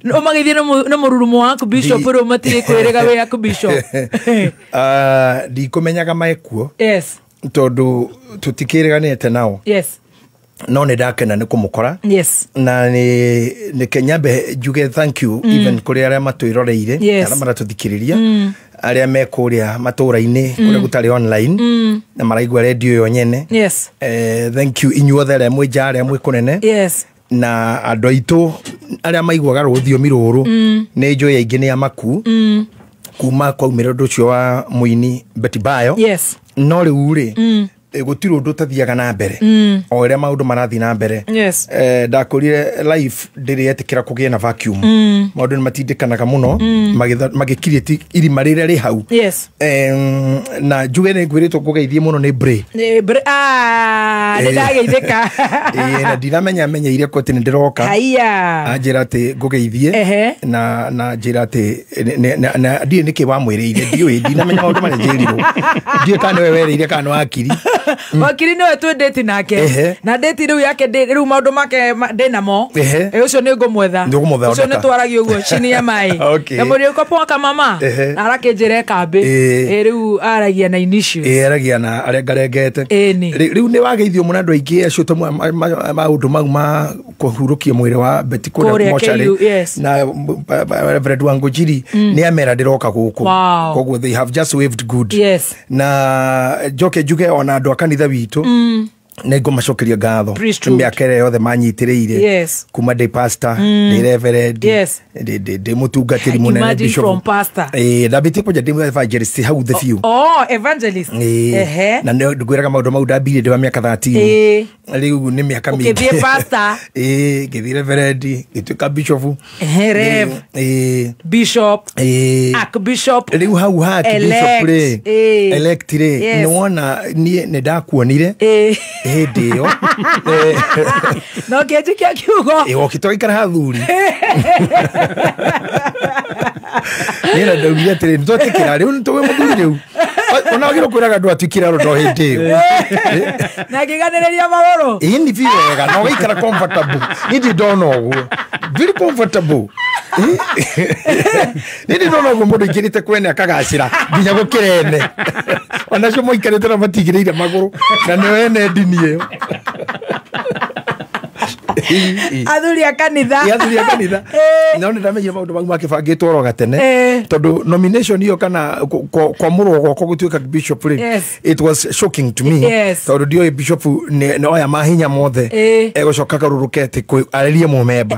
Ũmageithie na mũrurumo waku Bishop rĩu matirĩ kwĩrĩga wĩ Archbishop. Ndikũmenyaga mekuo. Yes. Tondũ tũtikĩrĩganĩte nao. Yes. No nĩ ndakena nĩ kũmũkora. Yes. Na nĩ nyambe njuge thank you even kũrĩ arĩa matwĩroreire, arĩa maratũthikĩrĩria, arĩa me kũrĩa matũra-inĩ kũrĩa gũtarĩ online na maraigua redio yo nyene. Yes. Thank you inyuothe arĩa mwĩ nja, arĩa mwĩ kũnene. Yes. Na andũ aitũ arĩa maiguaga rũthiomi rũrũ nĩ njũĩ aingĩ nĩ amaku kuma kwaumĩra ũndũ ũcio wa mũini Betty Bayo. Yes. No rĩu rĩ gũtirĩ ũndũ ũtathiaga na mbere o ũrĩa maũndũ marathiĩ na mbere. Yes. Ndakũrire life ndĩrĩ yetĩkĩra kũgĩa na vacuum. Maũndũ nĩ matindĩkanaga mũno magĩkirĩti irima rĩrĩa rĩ hau. Yes. Na njuge nĩ ngwĩrĩtwo ngũgeithie mũno nĩ Bray. Nĩ Bray, nĩ ndageithĩka. Na ndiramenya menyeire ko atĩ nĩ ndĩroka. Haiya. Anjĩra atĩ ngũgeithie na njĩra atĩ ndiũĩ nĩkĩ wamwĩrĩire, ndiũĩ, ndinamenya maũndũ marĩa njĩrirwo. Ndiũĩ kana nĩwe werĩire kana nĩ wakiri. Wakiri niwe twĩ date nake. Na date rĩu yake rĩu maũndũ make ndĩ namo. Ũcio nĩ ngũmwetha. Ũcio nĩ twaragia ũguo chini ya maĩ. Ndamũria uko poa kama mama. Na arakĩnjĩra kambĩ. Rĩu aragia na initials. Aragia na arengarengete. Rĩu nĩ wageithio mũno andũ aingĩ acio maũndũ mau ma kũhurũkia mwĩrĩ wa Betty kũrĩa mocarĩ. Na Reverend Wangũnjiri nĩ amera ndĩroka gũkũ. Koguo they have just waved good. Yes. Na njoke njuge ona andũ a kanitha witũ nĩ ngũmacokeria ngatho mĩaka ĩrĩa yothe manyitĩrĩire kuma ndĩ pastor, ndĩ reverend, ndĩ mũtungatĩri mũnene bishop. Ndambĩtie kwanja ndĩ evangelist hau the few. Oh, evangelist. Na nĩ ngwĩraga maũndũ mau ndambirie ndĩ wa mĩaka 13. Rĩu nĩ mĩaka mĩingĩ. Ũkĩthiĩ pastor. Ngĩthiĩ reverend, ngĩtuĩka bishop. Rev. Bishop. Archbishop. Rĩu hau ha archbishop rĩ, elect rĩ, nĩ wona niĩ nĩ ndakuonire hĩndĩ ĩyo. No kĩnjikia kiugo. Ũkĩtwaikara hathuri. Nĩ na ndaugire atĩrĩ, nĩ twetĩkĩra rĩu nĩ tũwĩ mũthuri rĩu. Ona wagĩrĩirwo kwĩraga andũ atuĩkire aro hĩndĩ ĩyo. Na ngĩganĩrĩria magũrũ. Ĩĩ nĩ biũ wega na ũgaikara comfortable. Niĩ ndirĩ ndona ũguo. Very comfortable. Niĩ ndirĩ ndona ũguo mũndũ aingĩrĩte kwene akagacĩra nginya gũkĩra ene. Onacio maikarĩte na matigĩrĩire magũrũ na nĩo ene ndini ĩyo. Athuri a kanitha. Athuri a kanitha. No nĩ ndamenyire maũndũ mau makĩbangĩtwo oro gatene tondũ nomination ĩyo kana kwamũrwo gwakwa gũtuĩka bishop rĩ, it was shocking to me tondũ ndioĩ bishop nĩ oya mahinya mothe egũcoka akarũrũke atĩ arĩrie mũmemba.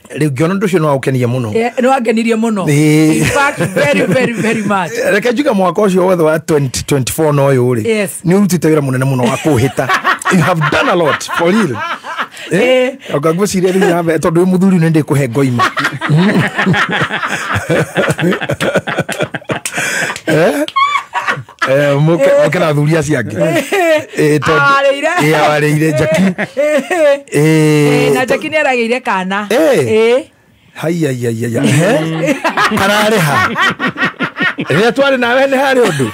Rĩu ngĩona ũndũ ũcio nĩ waũkenirie mũno. Nĩ wangenirie mũno. In fact, very, very, very much. Reke njuge mwaka ũcio wothe wa 2024 na ũyũ rĩ, nĩ ũrutĩte wĩra mũnene mũno wa kũhĩta. You have done a lot for real. Oga ngwĩciria rĩu nawe tondũ wĩ mũthuri nĩ ndĩkũhe ngoima. Mũke na athuri acio angĩ. Awarĩire Jackie. Na Jackie nĩ aragĩire kana. Haiya. Kararĩha. Rĩrĩa twarĩ nawe nĩ harĩ ũndũ.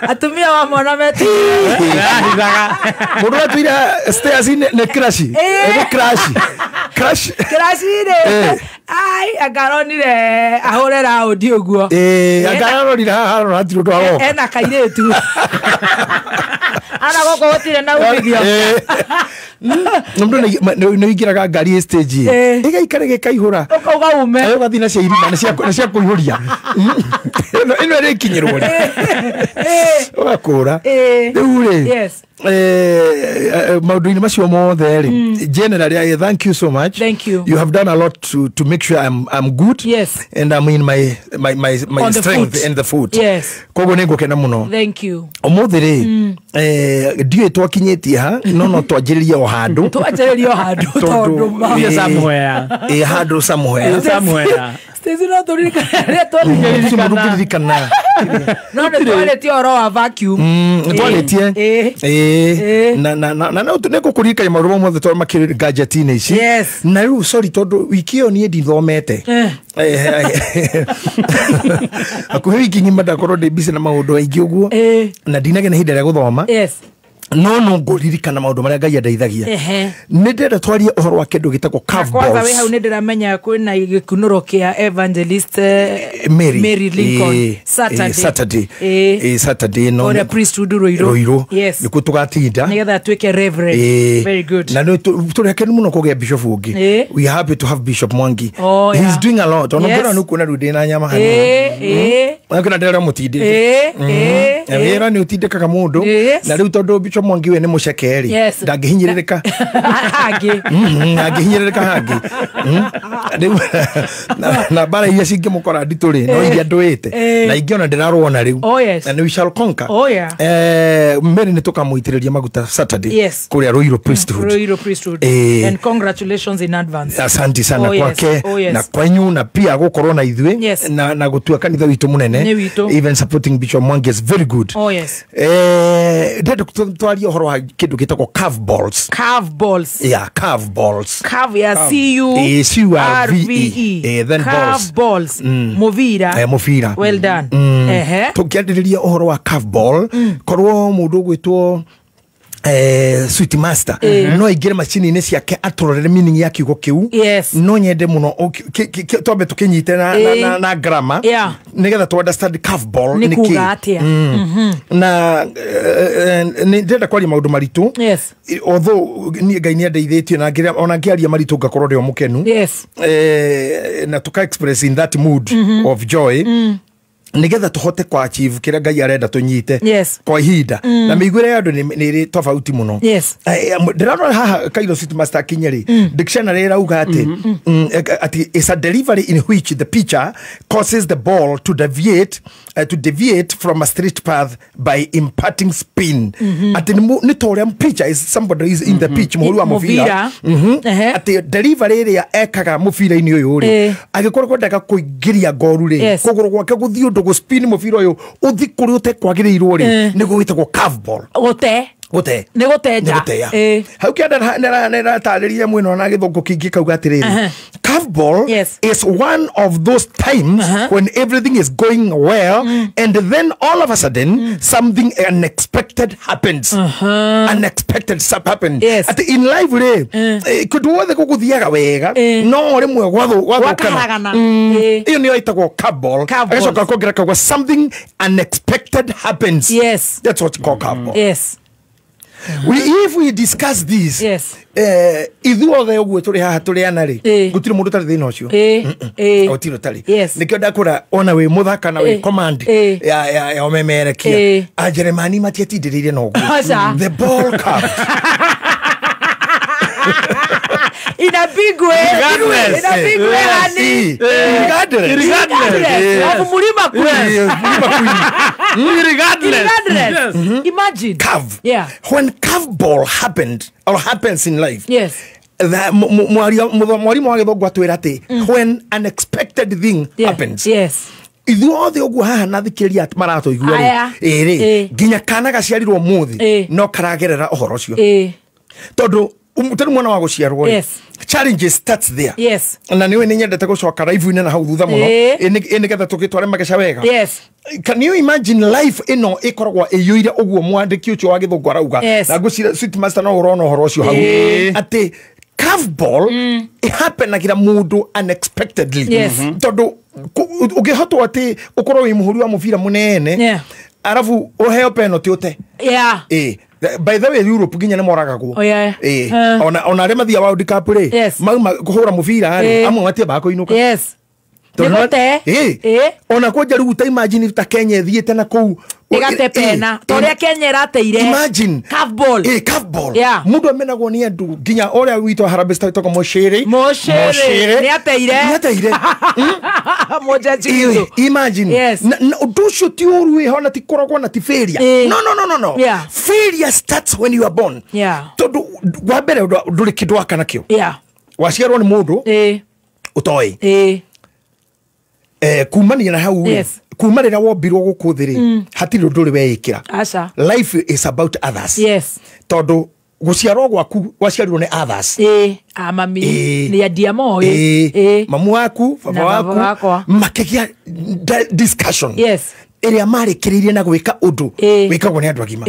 Atumia wa mwana metĩkĩraga. Mũndũ atuire stairs nĩ crash. Nĩ crash. Crash. Crash rĩ. Ai angaronire ahũre raundi ũguo. Angaronire haha arona hatirĩ ũndũ aroka. Ena kairĩtu. Ana gũkũ gũtirĩ na umithio. Mũndũ nĩ ũingĩraga ngari stage ĩgaikara gĩkaihũra. Ũkauga ume. Ũgathiĩ na cia irima na cia kũihũria. Ĩno ĩrĩkinyĩrwo rĩ. Ũgakũra. Rĩu rĩ. Yes. Maũndũ-inĩ macio mothe rĩ, generally I thank you so much. Thank you. You have done a lot to make sure I'm good. Yes. And I'm in my strength and the food. Yes. Koguo nĩ ngũkena mũno. Thank you. Ũmũthĩ rĩ, ndiũĩ twakinyĩtie ha, no twanjĩrĩrie o handũ. Twanjĩrĩrie o handũ tondũ handũ somewhere. Stacy no tũririkane tũririkana. No nĩ twarĩtie ũhoro wa vacuum. Nĩ twarĩtie. Na no nĩ ngũkũririkania maũndũ mothe tondũ makĩrĩ gadget-inĩ ici. Na rĩu sorry tondũ wiki ĩyo niĩ ndithomete. Hakuhĩ wiki ng'ima ndakorwo ndĩ busy na maũndũ maingĩ ũguo. Na ndinagĩa na ihinda rĩa gũthoma. Yes. No ngũririkana maũndũ marĩa Ngai andeithagia. Nĩ ndĩrenda twarie ũhoro wa kĩndũ gĩtagwo curve balls. Kwanza wĩ hau nĩ ndĩramenya kwĩna gĩkunũro kĩa Evangelist Mary Lincoln Saturday. Saturday no. Kũrĩa priesthood Ruiru. Yes. Nĩkuo tũgatinda. Nĩgetha atuĩke reverend. Very good. Na nĩ tũrĩ akenu mũno kũgĩa bishop ũngĩ. We are happy to have Bishop Mwangi. He's doing a lot. Ona ngĩona nĩ kuona rĩu ndĩ na nyama hanini. Ona ndĩrera mũtindĩke. Wĩra nĩ ũtindĩkaga mũndũ. Na rĩu tondũ Bishop Mwangi we nĩ mũceke rĩ, ndangĩhinyĩrĩrĩka hangĩ. Ndangĩhinyĩrĩrĩka hangĩ. Rĩu na mbara iria cingĩmũkora nditũ rĩ, no iria ndũĩte na ingĩ ona ndĩrarũa rĩu. And we shall conquer. Mary nĩ tũkamũitĩrĩria maguta Saturday kũrĩa Ruiru Priesthood. Ruiru Priesthood. And congratulations in advance. Asante sana kwake na kwanyu na pia gũkorwo na ithuĩ na gũtua kanitha witũ mũnene. Even supporting Bishop Mwangi is very good. Oh yes. Ndĩrenda twarie ũhoro wa kĩndũ gĩtagwo curve balls. Curve balls. Yeah, curve balls. Curve, yeah, C U R V E. Then curve balls. Mũbira. Mũbira. Well done. Tũngĩarĩrĩria ũhoro wa curve ball, korwo mũndũ ũgwĩtwo Sweet Master no aingĩre macini-inĩ ciake atũrorere meaning ya kiugo kĩu. No nyende mũno twambe tũkĩnyite na grammar nĩgetha tũ understand curve ball nĩ kuga atĩa. Na nĩ ndĩrenda kwaria maũndũ maritũ. Although niĩ Ngai nĩ andeithĩtie na ona ngĩaria maritũ ngakorwo ndĩ o mũkenu. Na tũka express in that mood of joy nigetha tuhote kwa achieve kira Ngai arenda tunyite kwa ihinda na mĩiguĩre ya andũ nĩ ĩrĩ tofauti mũno. Ndĩrarora haha Kairo City Master Kinyeri dictionary ĩrauga atĩ atĩ is a delivery in which the pitcher causes the ball to deviate from a straight path by imparting spin. Atĩ nĩ ta ũrĩa pitcher is somebody is in the pitch mũhũri wa mũbira. Atĩ delivery ĩrĩa ekaga mũbira-inĩ ũyũ rĩ, angĩkorwo kwendaga kũingĩria ngoru rĩ, kũgũrũ gwake gũthiĩ ũndũ gũspin mũbira ũyũ ũthi kũrĩa ũtekwagĩrĩirwo rĩ, nĩguo wĩtagwo curve ball. Gũte nĩ gũtenja. Hau kĩanda nĩratarĩria mwena na gĩthũngũ kĩingĩ kauga atĩrĩrĩ, curve ball is one of those times when everything is going well and then all of a sudden something unexpected happens. Unexpected stuff happens. Atĩ in life rĩ, kũndũ guothe gũgũthiaga wega no rĩmwe gwathũkana. Ĩyo nĩyo ĩtagwo curve ball. Agacoka kongerera kauga something unexpected happens. Yes. That's what's called curve ball. Yes. If we discuss this, ithuothe ũguo tũrĩ haha tũrĩ ana rĩ, gũtirĩ mũndũ ũtarĩ thĩna ũcio. Gũtirĩ ũtarĩ. Nĩkĩo ndakũra ona wĩ mũthaka na wĩ command ya ũmemerekia. Ajeremani matiatindĩrĩire na ũguo. The ball curved. In a big way. Regardless. In a big way, honey. Regardless. Regardless. Of Murima Queen. Regardless. Regardless. Imagine. Curve. Yeah. When curve ball happened or happens in life. Yes. Mwarimu wa gĩthũngũ atwĩra atĩ when unexpected thing happens. Yes. Ithuothe ũguo haha na thikĩrĩria maratũigua rĩ, ĩrĩ nginya kana gaciarirwo ũmũthĩ no karagerera ũhoro ũcio. Tondũ tari mwana wa gũciarwo rĩ, challenges starts there. Yes. Na niwe nĩ nyendete gũcoka live-inĩ na hau thutha mũno nĩgetha tũgĩtware mageca wega. Yes. Can you imagine life ĩno ĩkoragwo ĩiyũire ũguo mwandĩki ũcio wa gĩthũngũ arauga? Yes. Na ngwĩciria Sweet Master no ũrona ũhoro ũcio hau atĩ Curveball ĩhappenagira mũndũ unexpectedly. Yes. Tondũ ũngĩhotwo atĩ ũkorwo wĩ mũhũri wa mũbira mũnene arabu ũheo penalty ũte. By the way, Europe nginya nĩ moragagwo. Ona arĩa mathiaga World Cup rĩ, mauma kũhũra mũbira rĩ, amwe matiambaga kũinũka. Yes. Ona kwanja rĩu ta imagine ta Kenya ĩthiĩte na kũu ĩgate pena ta ũrĩa Kenya ĩrateire. Imagine curveball. Curveball. Mũndũ amenagwo nĩ andũ nginya ũrĩa witũ Harambee Stars wĩtagwo Mũcĩrĩ. Mũcĩrĩ nĩ ateire. Nĩ ateire. Mũjaji witũ. Imagine. Na ũndũ ũcio ti ũru wĩho na ti kũrogwo na ti failure. No no no no no. Failure starts when you are born. Tondũ wa mbere ndũrĩ kĩndũ waka nakĩo. Waciarwo nĩ mũndũ ũtoĩ. Kumania na hau kuma rĩrĩa wombirwo gũkũ thĩ rĩ, hatirĩ ũndũ ũrĩ weĩkĩra. Life is about others. Tondũ gũciarwo gwaku waciarirwo nĩ others. Mami nĩ andia moĩ. Mamu waku, baba waku makĩgĩa discussion ĩrĩa marĩkĩrĩirie na gwĩka ũndũ wĩkagwo nĩ andũ agima.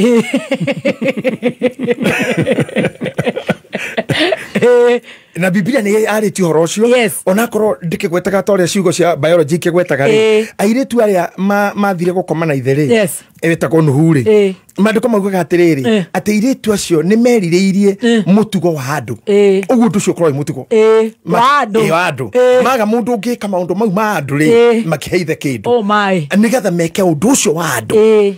Na Biblia nĩ yarĩtie ũhoro ũcio, onakorwo ndĩkĩgwetaga ta ũrĩa ciugo cia biology ikĩgwetaga rĩ, airĩtu arĩa mathire gũkoma na ithe rĩ, ĩtagwo Nuhu rĩ, maandĩko maugaga atĩrĩrĩ, atĩ airĩtu acio nĩ merirĩirie mũtugo wa andũ. Ũguo ũndũ ũcio ũkorwo wĩ mũtugo wa andũ. Maga mũndũ ũngĩka maũndũ mau ma andũ rĩ, makĩhe ithe kĩndũ nĩgetha meke ũndũ ũcio wa andũ.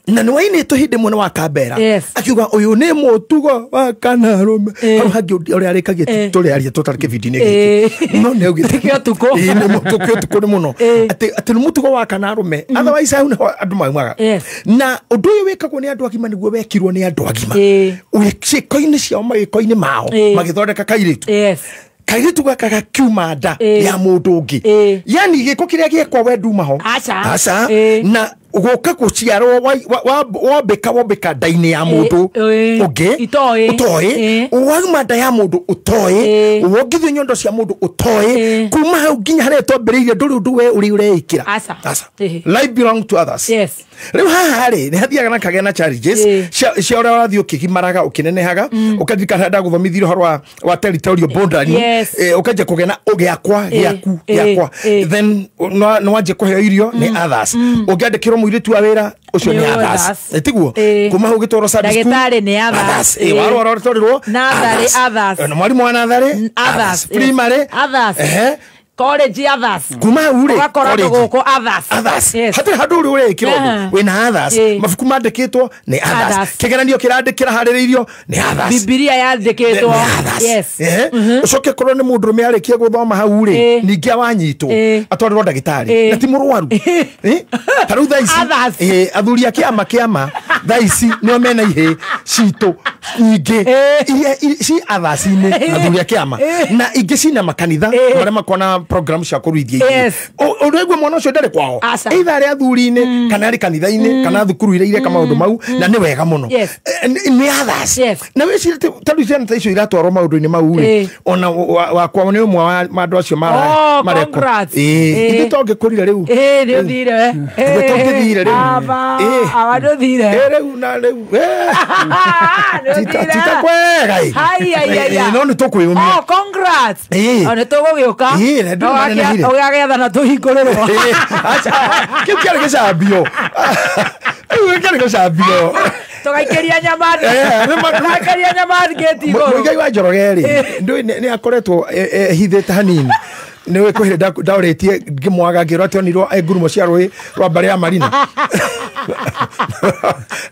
Na nĩ wainĩtwo hĩndĩ ĩmwe nĩ wa Kambera akiuga ũyũ nĩ mũtugo wa kanarũme. Hau hangĩ ũrĩa arĩkagia tũrĩ aria tũtarĩ kĩbindi-inĩ gĩkĩ, no nĩ augĩte nĩ ũtukũ nĩ mũno atĩ nĩ mũtugo wa kanarũme. Otherwise hau nĩho andũ maumaga. Na ũndũ ũyũ wĩkagwo nĩ andũ agima nĩguo wekirwo nĩ andũ agima ciĩko-inĩ ciao, magĩko-inĩ mao, magĩthondeka kairĩtu. Kairĩtu gaka gakiuma nda ya mũndũ ũngĩ, yani gĩko kĩrĩa gĩekwa we nduma ho. Aca. Na gũka gũciarwo wombĩka nda-inĩ ya mũndũ ũngĩ ũtoĩ, wauma nda ya mũndũ ũtoĩ, wongithio nyondo cia mũndũ ũtoĩ, kuma hau nginya harĩa twambĩrĩirie ndũrĩ ũndũ we ũrĩ ũreĩkĩra. Life belong to others. Rĩu haha rĩ, nĩ hathiaga na kagĩa na challenges cia ũrĩa ũrathiĩ ũkĩgimaraga ũkĩnenehaga, ũkaririkana ndagũthomithirie ũhoro wa territorial boundary, ũkanjia kũgĩa na gĩakwa gĩaku gĩakwa, then nĩ wanjia kũheo irio nĩ others. Ũngĩandĩkĩrwo mũirĩtu wa wĩra ũcio nĩ others, tiguo? Kuma hau ũgĩtwarwo Sunday school, ndagĩtarĩ nĩ others, warwara ũtwarirwo natharĩ others, na mwarimũ wa natharĩ others, primary others, college others, kuma hau rĩ ũgakora andũ gũkũ others. Hatirĩ handũ ũrĩ ũreĩkĩra ũndũ wĩna others. Mabuku mandĩkĩtwo nĩ others, kĩgeranio kĩrandĩkĩra harĩrĩirio nĩ others, Bibilia yandĩkĩtwo. Ũcoke korwo nĩ mũndũrũme arĩkia gũthoma hau rĩ, ningĩ awanyitwo atwarĩrwo ndagĩtarĩ na ti mũrwaru. Ta rĩu thaa ici athuri a kĩama thaa ici nĩo mena ihĩ citũ nyingĩ iria ci others-inĩ, athuri a kĩama, na ingĩ cina makanitha marĩa makona program cia kũruithia ithuĩ. Ũraigua mwana ũcio ndarĩ kwao, either arĩ athuri-inĩ kana arĩ kanitha-inĩ kana thukuru iria ireka maũndũ mau, na nĩ wega mũno nĩ others. Na wĩcirie ta rĩu ciana ta icio iratwarwo maũndũ-inĩ mau rĩ, ona wakwa nĩ ũmwe wa andũ acio marekwo. Ithuĩ tongĩkũrire rĩu. Nĩ ũthire. Ithuĩ tongĩthire rĩu. Aba nĩ ũthire. Rĩu na rĩu. Tita kwega. No nĩ tũkwĩyũmia. Oh, congrats. Nĩ tũgũgĩũka. Ũgagĩetha na tũhingũrĩrwo. Kĩu kĩarĩ gĩcambio. Kĩarĩ gĩcambio. Tũgaikĩria nyama. Tũgaikĩria nyama ngĩti igũrũ. Mũigai wa Njoroge rĩ, nĩ akoretwo ehithĩte hanini. Nĩ kwĩ hĩndĩ ndaũrĩtie ngĩmwaga ngĩrwo atĩ onirwo ngurumo cia rũĩ rwa mbarĩ ya Marina.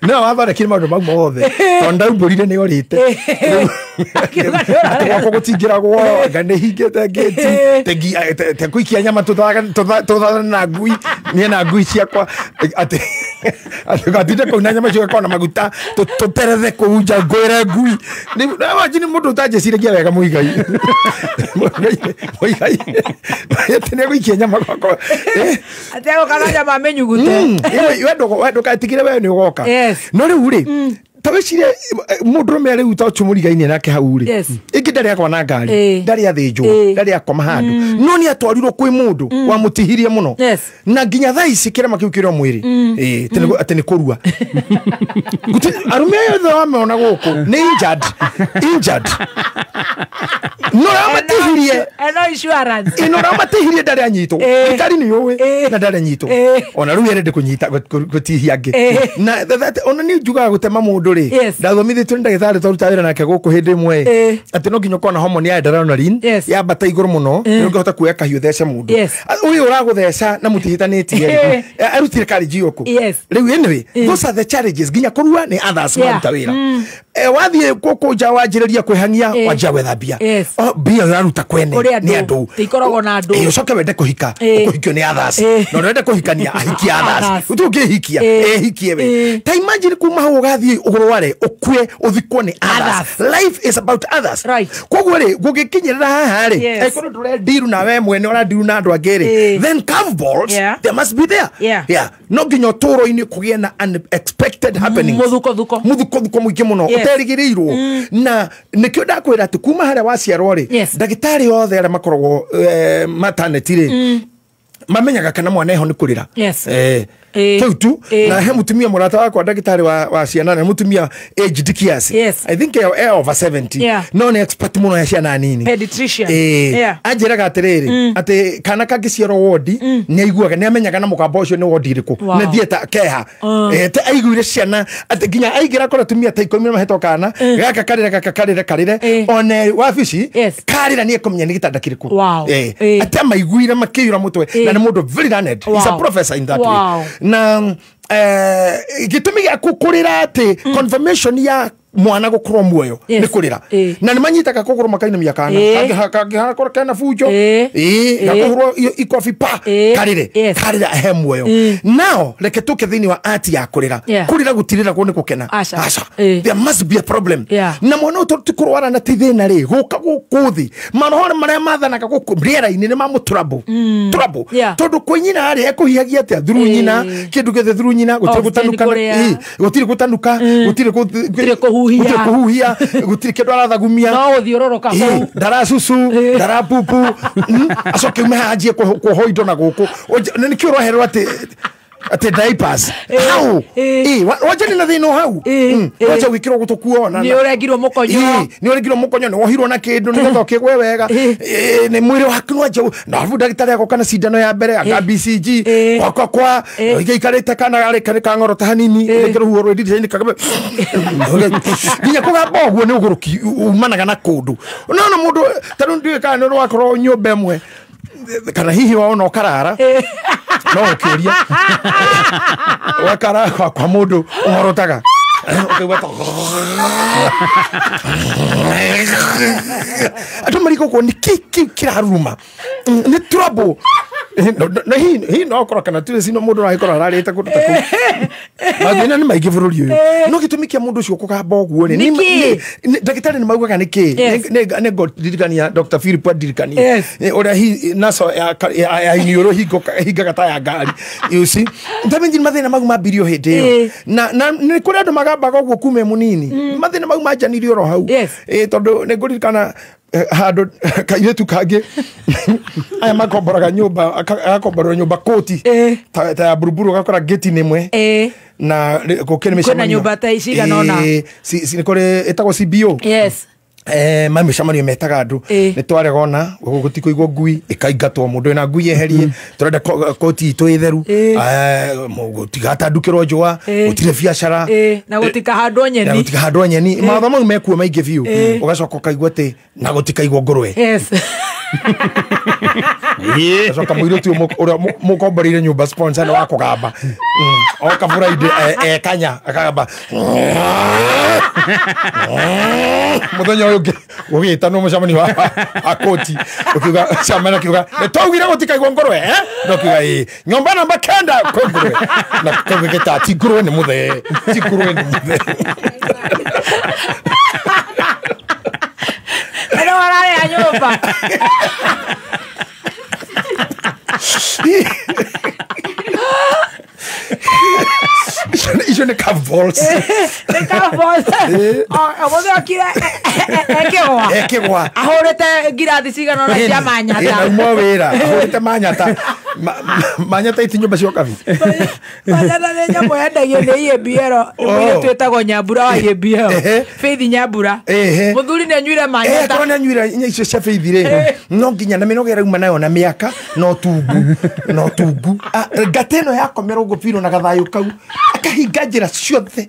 No wathondekire maũndũ mau mothe tondũ ndaumbũrire nĩ orĩte. Atĩ gwakwa gũtingĩragwo, anga nĩ hingĩte ngĩti, te kũikia nyama tũthane na ngui, niĩ na ngui ciakwa, atĩ atinde kũu na nyama icio igakorwo na maguta, tũterethe kũu nja ngwĩre ngui. Imagine mũndũ ũtanjĩciragia wega Mũigai. Mũigai atĩ nĩ egũikia nyama gwakwa. Atĩ egũka na nyama mĩnyugute. We ndũgetigĩre, we nĩ ũgoka. No rĩu rĩ, Ta wĩcirie mũndũrũme rĩu ta ũcio mũrigaine nake hau rĩ, ĩngĩ ndarĩ akwa na ngari, ndarĩ athĩnjwo, ndarĩ akoma handũ, no nĩ atwarirwo kwĩ mũndũ wamũtihirie mũno, na nginya thaa ici kĩrema kĩu kĩrĩ o mwĩrĩ. Atĩ nĩ kũrua. Arũme aya othe wamona gũkũ nĩ injured no ramatihirie ino ramatihirie ndarĩ anyitwo, thirikari nĩ yũĩ na ndarĩ anyitwo, ona rĩu erende kũnyita gũtihia angĩ. Na ona niĩ njugaga gũtema mũndũ rĩ, ndathomithĩtio nĩ ndagĩtarĩ twaruta wĩra nake gũkũ hĩndĩ ĩmwe, atĩ no nginya ũkorwo na homoni ya adrenaline yambata igũrũ mũno nĩ ũngĩhota kuoya kahiũ thece mũndũ ũyũ ũragũtheca na mũtihĩtanĩtie, arutire karĩnji gũkũ rĩu. Anyway, those are the challenges nginya kũrua nĩ others maruta wĩra. Wathiĩ gũkũ nja wanjĩrĩria kwĩhang'ia, wanjia gwetha mbia, mbia ũraruta kwene nĩ andũ, ikoragwo na andũ. Ũcoke wende kũhika, ũkũhikio nĩ others, na ũrenda kũhikania ahikie others, ũtu ũngĩhikia ehikie we. Ta imagine kuma hau ũgathiĩ ũrware, ũkue, ũthikwo nĩ others. Life is about others. Koguo rĩ, gũgĩkinyĩrĩra haha rĩ, angĩkorwo ndũrendiru na we mwene ũrandiru na andũ angĩ rĩ, then curveballs they must be there. Yeah, no nginya ũtũũro-inĩ kũgĩe na unexpected happenings, mũthukothuko mũingĩ mũno ũterĩgĩrĩirwo. Na nĩkĩo ndakwĩra atĩ kuma harĩa waciarwo rĩ, ndagĩtarĩ othe arĩa makoragwo maternity rĩ, mamenyaga kana mwana eho nĩ kũrĩra. Kĩu tu. Na he mũtumia mũrata wakwa ndagĩtarĩ wa ciana, na mũtumia aged kiasi, I think over 70, no nĩ expert mũno ya ciana nini, pediatrician. Anjĩraga atĩrĩrĩ, atĩ kana kangĩciarwo wodi nĩ aiguaga, nĩ amenyaga na mũgambo ũcio nĩ wodi ĩrĩkũ, na thieta keha aiguire ciana atĩ nginya aingĩra kora tumia ta 10 mahetwo kana gaka karĩre, gaka karĩre karĩre, ona wabici karĩra nĩ ekũmenya nĩ gĩtanda kĩrĩkũ. Atĩ amaiguire makĩiyũra mũtwe, na nĩ mũndũ very learned. He's a professor in that way. Na gĩtũmi gĩa kũrĩra atĩ confirmation ya mwana gũkorwo muoyo nĩ kũrĩra, na nĩ manyitaga kũgũrũ makainamia kana kangĩkorwo kena bunjo, gakũhũrwo ikobi pa karĩre, karĩra he muoyo. Now reke tũke thĩinĩ wa art ya kũrĩra. Kũrĩra gũtirĩragwo nĩ gũkena, aca, there must be a problem. Na mwana ũyũ ti kũrwara na ti thĩna rĩ, gũka gũkũ thĩ maroho marĩa mathanaga gũkũ rĩera-inĩ nĩ mamũ trouble, tondũ kwĩ nyina rĩ, ekũhihagia atĩa through nyina, kĩndũ gĩothe through nyina, gũtirĩ gũtanuka, gũtirĩ gũtanuka, gũtirĩ kũhuhia, gũtirĩ kĩndũ arathagumia, no gũthiũrũrũka kũu, ndaracucu, ndarapupu, acoke ume haha anjie kuohwo indo na gũkũ. Nĩkĩo ũroherwo atĩ diapers hau, wanja nĩ na thĩna o hau, wanja gwĩkĩrwo gũtũ kuona nĩ ũrengirwo mũkonyo, nĩ ũrengirwo mũkonyo, nĩ wohirwo na kĩndũ nĩgetha ũkĩgwe wega, nĩ mwĩrĩ waku nĩwanjia. Na arabu ndagĩtarĩ agoka na cindano ya mbere aka BCG kwa kwa gĩikarĩte kana karĩ kang'orota hanini, rĩngĩ rũhuho rwĩ ndirica-inĩ kagabe nginya kũgamba ũguo nĩ ũgũrũki umanaga na kũndũ. No mũndũ ta rĩu ndiũĩ kana nĩ ũrakorwo nyũmba ĩmwe kana hihi waona ũkarara, no ũkĩũria wakara kwa mũndũ ũhorotaga, ũkaigua ta andũ marigagwo nĩ kĩ kĩu kĩraruruma, nĩ trouble. Na hihi no akorwo kana tuĩ cino mũndũ aragĩkorwo ararĩte kũndũ ta kũu. Mathĩna nĩ maingĩ bũrũri ũyũ, no gĩtũmi kĩa mũndũ ũcio kũgamba ũguo rĩ, ndagĩtarĩ nĩ maugaga nĩ kĩ. Nĩ ngũririkania Dr. Philip andirikania ũrĩa naso ya iniũrũ hingaga ta ya ngari, you see. Ndamenyi mathĩna mau mambirio hĩndĩ ĩyo, na nĩ kũrĩ andũ magambaga ũguo kuma e mũnini, mathĩna mau manjanirie oro hau. Tondũ nĩ ngũririkana handũ kairĩtu kangĩ aya makomboraga nyũmba, agakomborerwo nyũmba koti ta ya buruburu, ũgakora ngĩti-inĩ ĩmwe na gũkĩrĩ mĩcemanio, kwĩna nyũmba ta ici cigana ũna, nĩ kũrĩ ĩtagwo CBO, ma mĩcemanio metaga andũ, nĩ twarega ona gũtikũigwo ngui ĩkaingatwo, mũndũ wĩna ngui eherie, tũrenda koti itũ ĩtheru, gũtigatandukĩrwo njũa, gũtirĩ biacara, na gũtikahandwo nyeni, na gũtikahandwo nyeni, mawatho mau mekuo maingĩ biũ. Ũgacoka ũkaigua atĩ na gũtikaigwo ngũrwe. Acoka mũirĩtu ũrĩa mũkomboreire nyũmba sponsor nĩ wa kũgamba, oka Friday ekanya akagamba mũthenya ũyũ ũngĩ gũgĩtanwo mũcemanio wa koti, ũkiuga chairman akiuga nĩ twaugire gũtikaigwo ngũrwe, no kiuga ĩĩ, nyũmba namba 9 kwĩ ngũrwe, na kũgĩta ti ngũrwe nĩ mũthee, ti ngũrwe nĩ mũthee. Ĩno wararĩa nyũmba. Icio nĩ curve balls. Nĩ curve balls. Ũmũthĩ okire ekĩgwa. Ekĩgwa. Ahũrĩte ngirathi cigana ũna cia manyata. Na umwe wĩra ahũrĩte manyata. Manyata iti nyũmba cia kabi. Manyata nĩ nyamũ yendagio nĩ EABL. Mũirĩtu wĩtagwo Nyambura wa EABL. Faith Nyambura. Mũthuri nĩ anyuire manyata. Korwo nĩ anyuire icio cia Faith rĩ, no nginya na mĩnoga ĩrauma nayo na mĩaka no tungu. No tungu. Ngata ĩno yakomera ũguo biũ na gathayũ kau akahinga njĩra ciothe.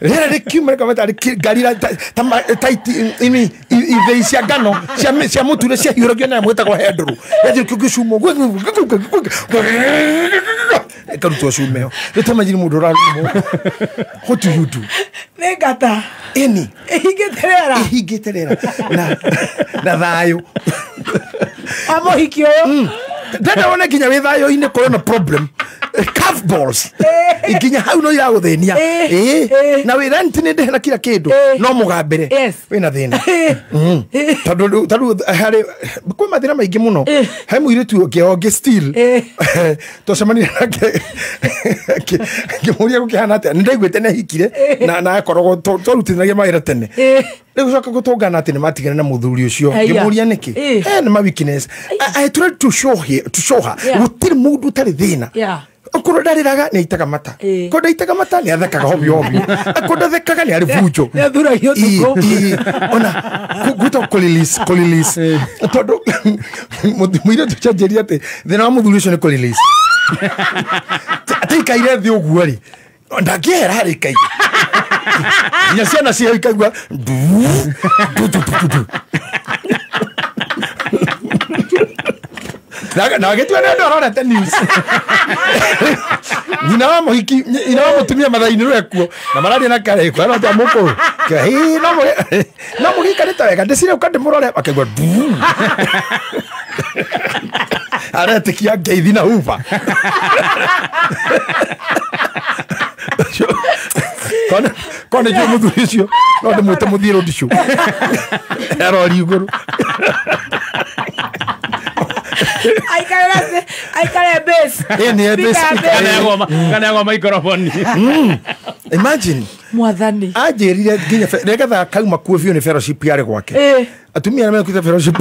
Rĩera rĩkiuma rĩkaba tarĩ ngari ta ithĩi cia ngano cia mũture ciahiũragio na mwĩtagwo hendũrũ. Yathiĩ kĩgĩcuma ũguo ĩkarutwo cuma ĩyo. Rĩu ta imagine mũndũ ũrarumwo. What do you do? Nĩ ngata. Ĩni. Ĩhingĩte rĩera. Ĩhingĩte rĩera. Na thayũ. Wa mũhiki ũyũ. Ndenda wone nginya wĩ thayũ-inĩ kũrĩ na problem. Curve balls. Nginya hau no iragũthĩnia. Na wĩ rent nĩ ndĩhe na kila kĩndũ no mũgambĩre. Wĩna thĩna. Tondũ harĩ kwĩ mathĩna maingĩ mũno. He mũirĩtu ũngĩ ũngĩ still. Twacemanirie nake ngĩmũria gũkĩhana atĩa. Nĩ ndaiguĩte nĩ ahikire na akoragwo twarutithanagia mawĩra tene. Rĩu gũcoka gũtũngana atĩ nĩ matigana na mũthuri ũcio. Ngĩmũria nĩkĩ? Nĩ ma weakness. I tried to show her, to show her. Gũtirĩ mũndũ ũtarĩ thĩna. Okorwo ndarĩraga nĩ aitaga mata. Korwo ndaitaga mata nĩ athekaga hobio hobio. Akorwo ndathekaga nĩ arĩ bunjo. Nĩ athuragio ũtukũ. Ona gwĩtagwo kũrelease, kũrelease. Tondũ mũirĩtu ũcio anjĩrire atĩ thĩna wa mũthuri ũcio nĩ kũrelease. Ataikaire thĩ ũguo rĩ, ndangĩehera harĩa aikaire. Nginya ciana ciao ikaigua ndu ndu ndu ndu. Na agĩtua nĩ andũ arorete news. Nyina wa mũhiki, nyina wa mũtumia mathaa-inĩ rĩu ekuo na mararia na karĩko arota mũkũrũ. Hĩ no mũgĩikarĩte wega ndĩcire ũka ndĩmũrore akĩigua ndu. Aretĩkia ngeithi na huba. Kone njũĩ mũthuri ũcio no ndĩmwĩte mũthiĩ road show. Arori igũrũ. Aikare base. Ĩni base. Kana yagwa microphone. Imagine. Mwathani. Anjĩrire nginya nĩgetha kauma kuo biũ nĩ fellowship yarĩ gwake. Atumia arĩa mekuĩte fellowship.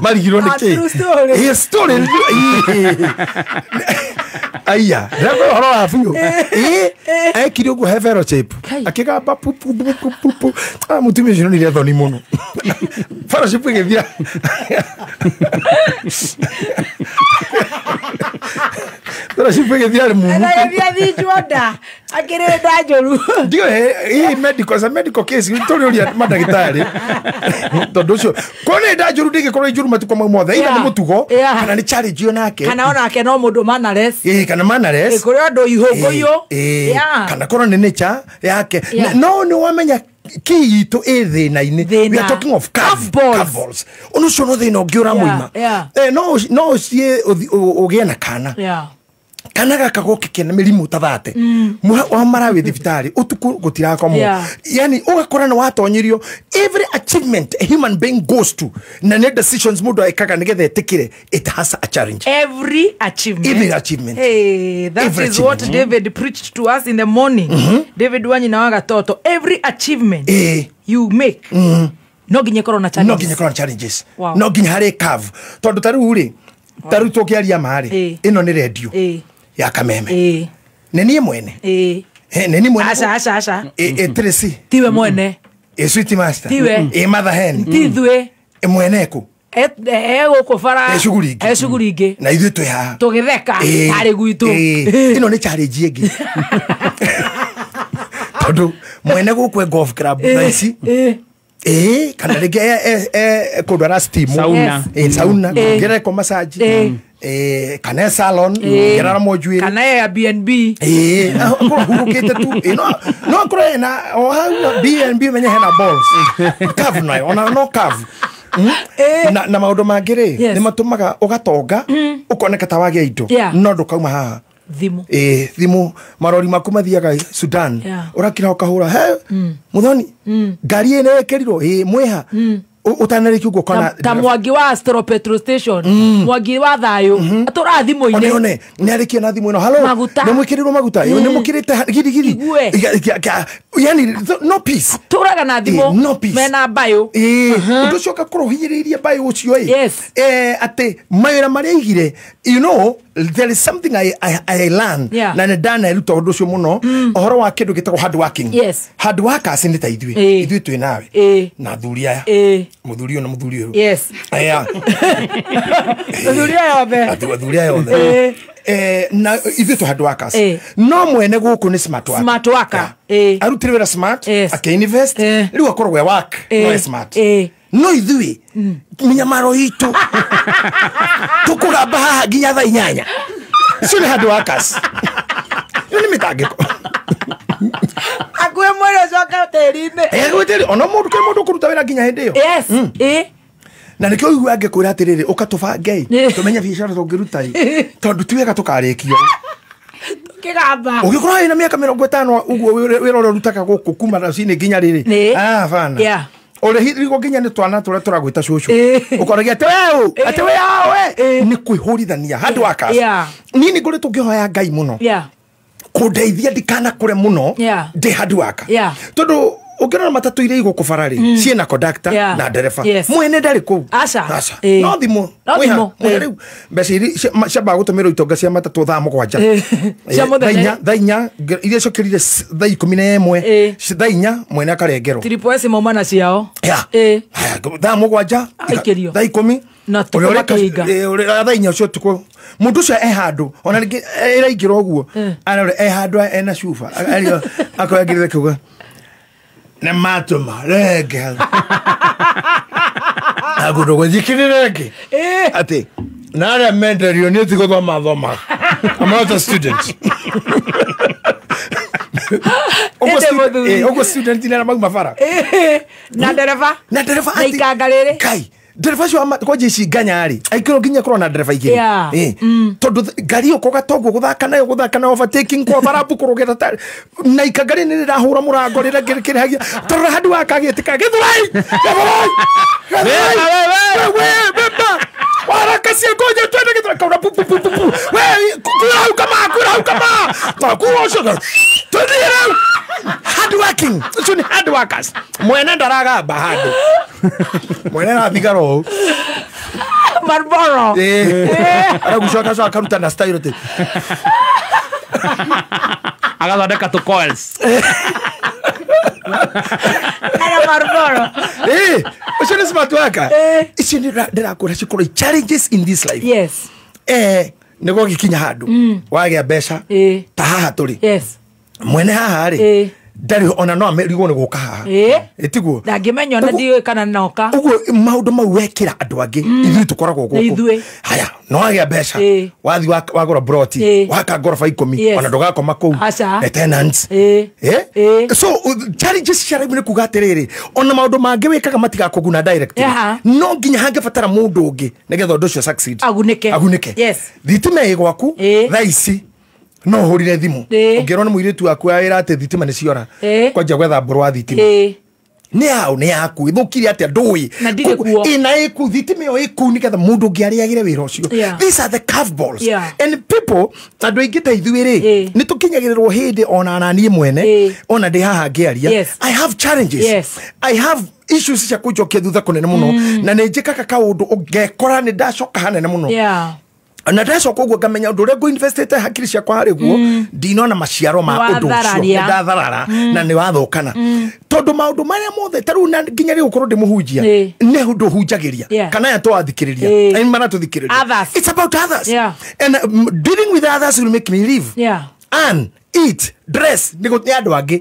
Marigirwo nĩ kĩ? True story. Aya, ndĩrakwĩra ũhoro wa biũ. Ekire ũguo he fellowship. Akĩgamba pu pu pu pu pu. Mũtumia ũcio nĩ thoni mũno. Fellowship ĩgĩthira. Fellowship ĩgĩthira rĩ mumu. Na ĩgĩthira thinjwo nda. Akĩrĩ nda njũru. Ndiũĩ, medical, it's a medical case. Tũrĩũria mandagĩtarĩ. Tondũ ũcio, korwo nĩ nda njũru ndĩngĩkorwo ĩ njũru matukũ mau mothe. Either nĩ mũtugo kana nĩ challenge onake. Kana onake no mũndũ mannerless. Kana mannerless. Kũrĩ ũndũ ihũngũyũ. Kana korwo nĩ nature yake. No nĩ wamenya kĩ itũ ĩ thĩna-inĩ. We are talking of curve balls. Ũndũ ũcio no thĩna ũngĩ ũramũima. No ũciĩ ũgĩe na kana. Kana gaka goke kena mĩrimũ ta thate. Wa mara wĩ thibitarĩ ũtukũ gũtirakomwo. Yani ũgakora nĩ watonyirio every achievement a human being goes to na nĩ decisions mũndũ ekaga nĩgetha etĩkĩre it has a challenge. Every achievement. Every achievement. Hey, that every is what David preached to us in the morning. David Wanyina wa Gatoto. Every achievement you make no nginya ĩkorwo na challenges. No nginya ĩkorwo na challenges. No nginya harĩ curve. Tondũ ta rĩu rĩ, ta rĩu tũkĩaria ma rĩ, ĩno nĩ radio ya Kameme. Nĩ niĩ mwene. Nĩ niĩ mwene. Aca aca aca. Tracy. Tiwe mwene. Sweet Master. Tiwe. Mother Hen. Ti ithuĩ. Mwene kũ? Gũkũ bara. Shughuli ingĩ. Shughuli ingĩ. Na ithuĩ twĩ haha. Tũgĩtheka tarĩ gwitũ. Ĩno nĩ challenge ĩngĩ. Tondũ mwene gũkũ e golf club thaa ici. Kana rĩngĩ kũndũ ara steam. Sauna. Sauna. Ngĩreko massage. Kana salon. Ngĩraramo njuĩrĩ. Kana Airbnb. Akorwo hurũkĩte tu. No akorwo ena o hau B&B menye hena balls. Curve nayo ona no curve. Na maũndũ mangĩ rĩ nĩ matũmaga ũgatonga ũkoneka ta wagĩa indo no ndũkauma haha. Thimũ. Thimũ marori maku mathiaga Sudan. Ũrakira ũkahũra he Muthoni ngari ĩno ĩkĩrirwo mwĩha Utanarĩkia ũguo ũkona ta Mwangi wa Astro Petrol Station, Mwangi wa Thayo atũra thimũ-inĩ. One nĩ arĩkia na thimũ ĩno, halo, nĩ mwĩkĩrĩrwo maguta, nĩ mũkĩrĩte girigiri, yani no peace. Tũraga na thimũ mena mbayũ. Ũndũ ũcio ũgakorwo ũhinyĩrĩirie mbayũ ũcio ĩ atĩ mawĩra marĩa aigire, you know, there is something I learned na nĩ ndaneruta ũndũ ũcio mũno, ũhoro wa kĩndũ gĩtagwo hard working. Hard workers nĩ ta ithuĩ, ithuĩ twĩ nawe na athuri aya, mũthuri ũyũ na mũthuri ũyũ. Yes. Aya. Athuri aya othe. Athuri aya othe. Na ithuĩ tũ hard workers. No mwene gũkũ nĩ smart worker. Smart worker. Arutire wĩra smart, ake-invest, rĩu akoragwo e work, no e smart. No ithuĩ mĩnyamaro itũ tũkũgamba haha nginya thaa 8. Icio nĩ hard workers. Ĩyo nĩ mĩtangĩko. Akuwe mwĩrĩ ũcoke tĩri-inĩ. Gwĩ ona mũndũ kwĩ mũndũ ũkũruta wĩra nginya hĩndĩ ĩyo. Yes. Na nĩkĩo ũigua angĩkwĩra atĩrĩrĩ, ũka tũbange tũmenye biacara tũngĩruta ĩ, tondũ ti wega tũkarĩkio tũkĩgamba. Ũngĩkorwo wĩna mĩaka 50 ũguo wĩra ũrĩa ũrutaga gũkũ kuma rũcinĩ nginya rĩrĩ, bana ũrĩhirigwo nginya nĩ twana tũrĩa tũragwĩta cũcũ, ũkoragia atĩ we atĩ we we nĩ kwĩhũrithania hard workers. Niĩ nĩ ngoretwo ngĩhoya Ngai mũno kũndeithia ndikanakũre mũno ndĩ hard worker, tondũ ũngĩrora matatũ iria igũkũ bara rĩ, ciĩna conductor na ndereba, mwene ndarĩ kũu. Aca. No thimũ rĩu mbeca iria ciambaga gũtũmĩrwo itonga cia matatũ thaa 7, thaa 4 iria ciokĩrire thaa 11, thaa 4 mwene akarengerwo. Triple S mauma na ciao. Thaa 7, thaa 10 na thaa 4 ũcio ũtukũ mũndũ ũcio e handũ ona rĩngĩ ĩraingĩra ũguo e handũ ena cuba akoyangĩrĩre kiuga nĩ matũma renge agũndũ gũthikĩrĩ renge atĩ na arĩa menderio niĩ ti gũthoma thoma, I'm not a student. Ũguo student nĩ arĩa mauma bara na ndereba na ndereba na ikanga rĩrĩ Ngai ndereba ũcio kwanja ici nganya rĩ aikĩrwo nginya kũrwo na ndereba igĩrĩ tondũ ngari ĩyo koga toguo gũthaka nayo gũthaka nayo overtaking kwa barabu kũrũgĩra ta na ikanga rĩ nĩ rĩrahũra mũrango rĩrĩa kĩrĩhagia tondũ handũ wakagĩtĩka gĩthurai gĩthurai gĩthurai waraka cia ngoja twende gĩthurai kaura pu pu pu pu we kura hau kama kura hau kama kuo ũcio twende rĩu hard working ũcio nĩ hard workers. Mwene ndaragamba handũ mwene arathigara ũũ Marlboro aragucoka coka akaruta na style atĩ agathondeka tũ coils ara Marlboro. Ũcio nĩ smart worker. Icio nĩ ndĩrakũra cikorwo challenges in this life. Yes. Nĩguo gĩkinya handũ wagĩa mbeca ta haha tũrĩ mwene haha rĩ ndarĩ ona no amerigwo nĩ gũka haha ĩtiguo ndangĩmenya ona ndiũĩ kana noka ũguo maũndũ mau wekĩra andũ angĩ ithuĩ tũkoragwo gũkũ. Haya no wagĩa mbeca wathiĩ wagũra broti waka ngoroba 10 ona ndũgakoma kũu tenants. So challenges cia life nĩ kuga atĩrĩrĩ ona maũndũ mangĩ wĩkaga matigakũguna direct, no nginya hangĩbatara mũndũ ũngĩ nĩgetha ũndũ ũcio succeed agunĩke. Thitima ĩ gwaku thaa ici no hũrire thimũ ũngĩrwo nĩ mũirĩtu waku wa wĩra atĩ thitima nĩ ciora kwanja gwetha mbũrũ wa thitima nĩ yaũ nĩ yaku ĩthũkire atĩa ndũĩ ĩna ĩku thitima ĩyo ĩku nĩgetha mũndũ ũngĩ arĩagĩre wĩra ũcio. These are the curveballs and people andũ aingĩ ta ithuĩ rĩ nĩ tũkinyagĩrĩrwo hĩndĩ ona naniĩ mwene ona ndĩ haha ngĩaria I have challenges, I have issues cia kũnjokia thutha kũnene mũno na nĩ njĩkaga kaũndũ ũngekora nĩ ndacoka hanene mũno na ndacoka ũguo ngamenya ũndũ ũrĩa ngũinvestĩte hakiri ciakwa harĩ guo ndinona maciaro ma ũndũ ũcio nĩ ndatharara na nĩ wathũkana tondũ maũndũ marĩa mothe ta rĩu nginya rĩu gũkorwo ndĩ mũhunjia nĩ ũndũ hunjagĩria kana aya twathikĩrĩria nĩ maratũthikĩrĩria. It's about others and dealing with others will make me live and eat dress nĩ andũ angĩ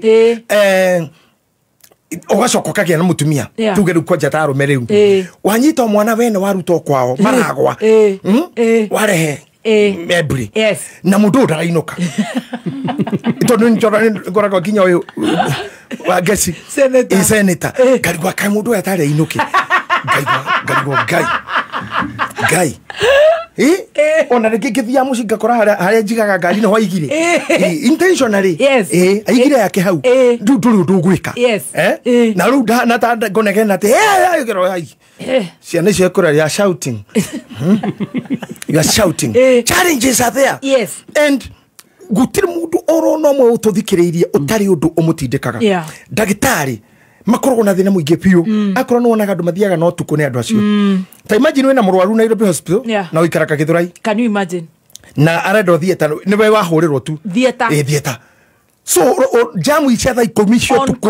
ũgacoka ũkagĩa na mũtumia tuge rĩu kwanja ta arũme rĩu wanyita mwana wene warutwo kwao maragwa warehe embri na mũndũ ũyũ ndarainũka tondũ ngoragwo nginya ũyũ wa ngeci seneta ngarigwo kaĩ mũndũ ũyũ atarĩ ainũke ngarigwo ngai ngai Ona rĩngĩ ngĩthiaga mũciĩ ngakora harĩa njigaga ngari nĩho aigire. Intentionally. Aigire yake hau. Ndũ ndũrĩ ũndũ ũgwĩka. Na rĩu ngonegena atĩ ciana icio ekũra you are shouting. You are shouting. Challenges are there. Yes. And gũtirĩ mũndũ oro na ũmwe ũtũthikĩrĩirie ũtarĩ ũndũ ũmũtindĩkaga. Ndagĩtarĩ makoragwo na thĩna mũingĩ biũ. Akorwo nĩ wonaga andũ mathiaga na ũtukũ nĩ andũ acio. Ta imagine wĩna mũrwaru Nairobi Hospital na ũikaraga Gĩthũrai. Can you imagine? Na arenda ũthiĩ ta nĩwe wahũrĩrwo tu. Theatre. Theatre. So jamu icia thaa 10 cia ũtukũ.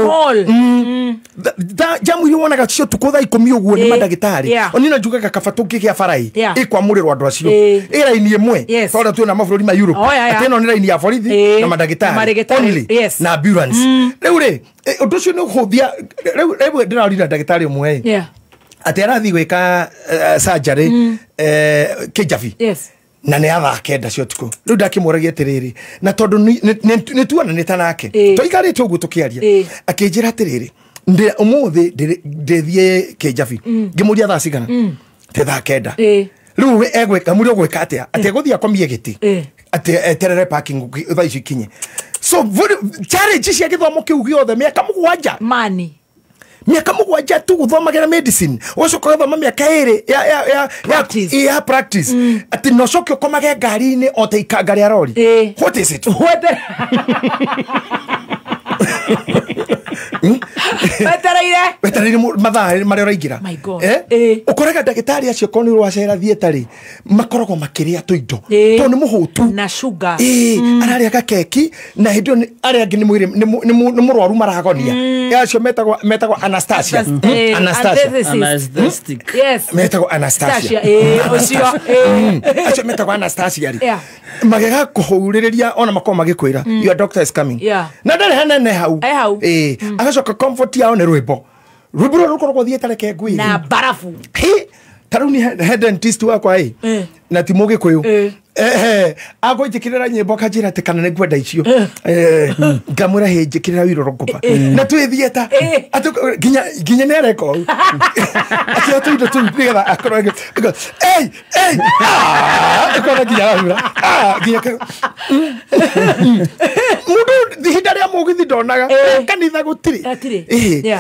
Jamu iria wonaga cia ũtukũ thaa 10 ũguo nĩ mandagĩtarĩ. Onina njugaga kaba tũngĩgĩa barai ĩkwamũrĩrwo andũ acio. Ĩ raini ĩmwe ta ũrĩa twĩna mabũrũri ma Europe. Atĩ ĩno nĩ raini ya borithi na mandagĩtarĩ only na ambulance. Rĩu rĩ ũndũ ũcio nĩ ũkũhũthia. Rĩu ndĩrarorire ndagĩtarĩ ũmwe atĩ arathiĩ gwĩka surgery Kĩjabi. Na nĩ athaa 9 cia ũtukũ. Rĩu ndakĩmũragia atĩrĩrĩ, na tondũ nĩ tuonanĩte nake tũikarĩte ũguo tũkĩaria, akĩnjĩra atĩrĩrĩ, ũmũthĩ ndĩthiĩ Kĩjabi. Ngĩmũria thaa cigana? Te thaa 9. Rĩu egwĩka mũria ũgwĩka atĩa? Atĩ egũthiĩ akomie gĩtĩ, atĩ eterere parking thaa icio ikinye. So challenge cia gĩthomo kĩu gĩothe mĩaka 7. Mani. Miaka 7 tu gũthomagĩra medicine, ũgacoka ũgathoma mĩaka 2 ya practice. Atĩ na ũcoke ũkomage ngari-inĩ o ta ikanga rĩa rori. What is it? Wetereire mathaa marĩa ũraingĩra. Ũkoraga ndagĩtarĩ acio korwo nĩ ũracera theatre rĩ, makoragwo makĩrĩa tũindo tondũ nĩ mũhũtu na sugar. Ararĩa gakeki na hĩndĩ ĩyo arĩa angĩ nĩ mũrwaru maragonia. Acio metagwo Anastasia. Metagwo Anastasia. Acio metagwo Anastasia rĩ, magega kũhũrĩrĩria ona makorwo magĩkwĩra your doctor is coming. Na ndarĩ hanene hau. Agacoka comfort yao nĩ rwĩmbo. Rwĩmbo rũrũ rũkoragwo thiĩte reke ngwĩre. Na barafu. Ta rĩu nĩ he dentist wakwa na ti Mũgĩkũyũ. Agũnjĩkĩrĩra nyĩmbo akanjĩra atĩ kana nĩ ngwenda icio. Ngamwĩra hĩ njĩkĩrĩra Wĩroro Ngũba. Na twĩ theatre. Nginya nĩ areka ũũ. Akĩoya tũindo tũu nĩgetha akorwo ei ei ũkona nginya arahura. Nginya mũndũ ihinda rĩa mũgithi ndonaga kanitha gũtirĩ.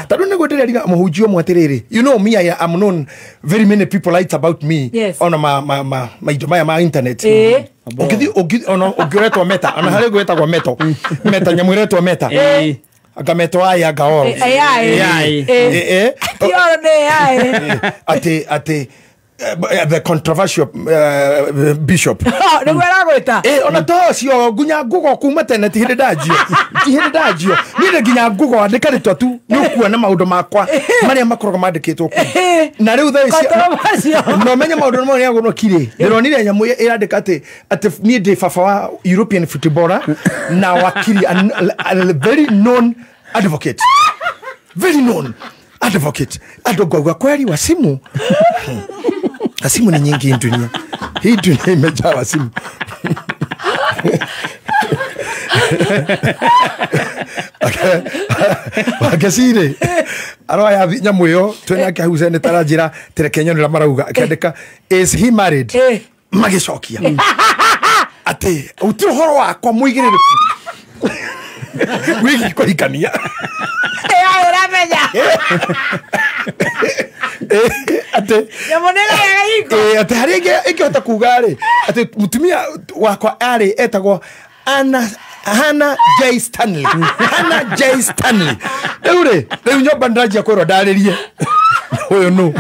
Ta rĩu nĩguo ndĩrerira mũhunjia ũmwe atĩrĩrĩ, you know me, I am known, very many people write about me ona maindo maya ma internet. Ũngĩthiĩ ona ũngĩretwo meta, ona harĩ gwĩtagwo meto meta, nyamũ ĩretwo meta, anga meto ai anga oro atĩ the controversial bishop. Nĩguo aragwĩta. Ona to ũcio nginya ngugo kuma tene ti hĩndĩ ndanjio. Ti hĩndĩ ndanjio. Niĩ nginya ngugo andĩka rĩtwa tu nĩ ũkuona maũndũ makwa marĩa makoragwo mandĩkĩtwo kũu. Na rĩu thaa ici no menye maũndũ marĩa agũnokire. Ndĩronire nyamũ ĩrandĩka atĩ niĩ ndĩ baba wa European footballer na wakiri, a very known advocate. Very known advocate. Andũ ngauga kweli wasimu. Wasimu ni nyingi hii dunia. Hii dunia imejaa wasimu. Wakecirĩ aroya nyamũ ĩyo twĩnake hau seneta aranjĩra tereke nyone ũrĩa marauga, akĩandĩka is he married, magĩcokia atĩ ũtirĩ ũhoro wakwa mũigĩrĩrĩku wĩgiĩ kũhikania. Ũramenya atĩ nyamũ nĩ ĩrehaga hingo. Atĩ harĩa ĩngĩhota kuga rĩ, atĩ mũtumia wakwa arĩ etagwo Hannah J. Stanley. Hannah J. Stanley. Rĩu rĩ, rĩu nyũmba nĩndĩranjia kwĩrwo ndarĩrie ũyũ nũ.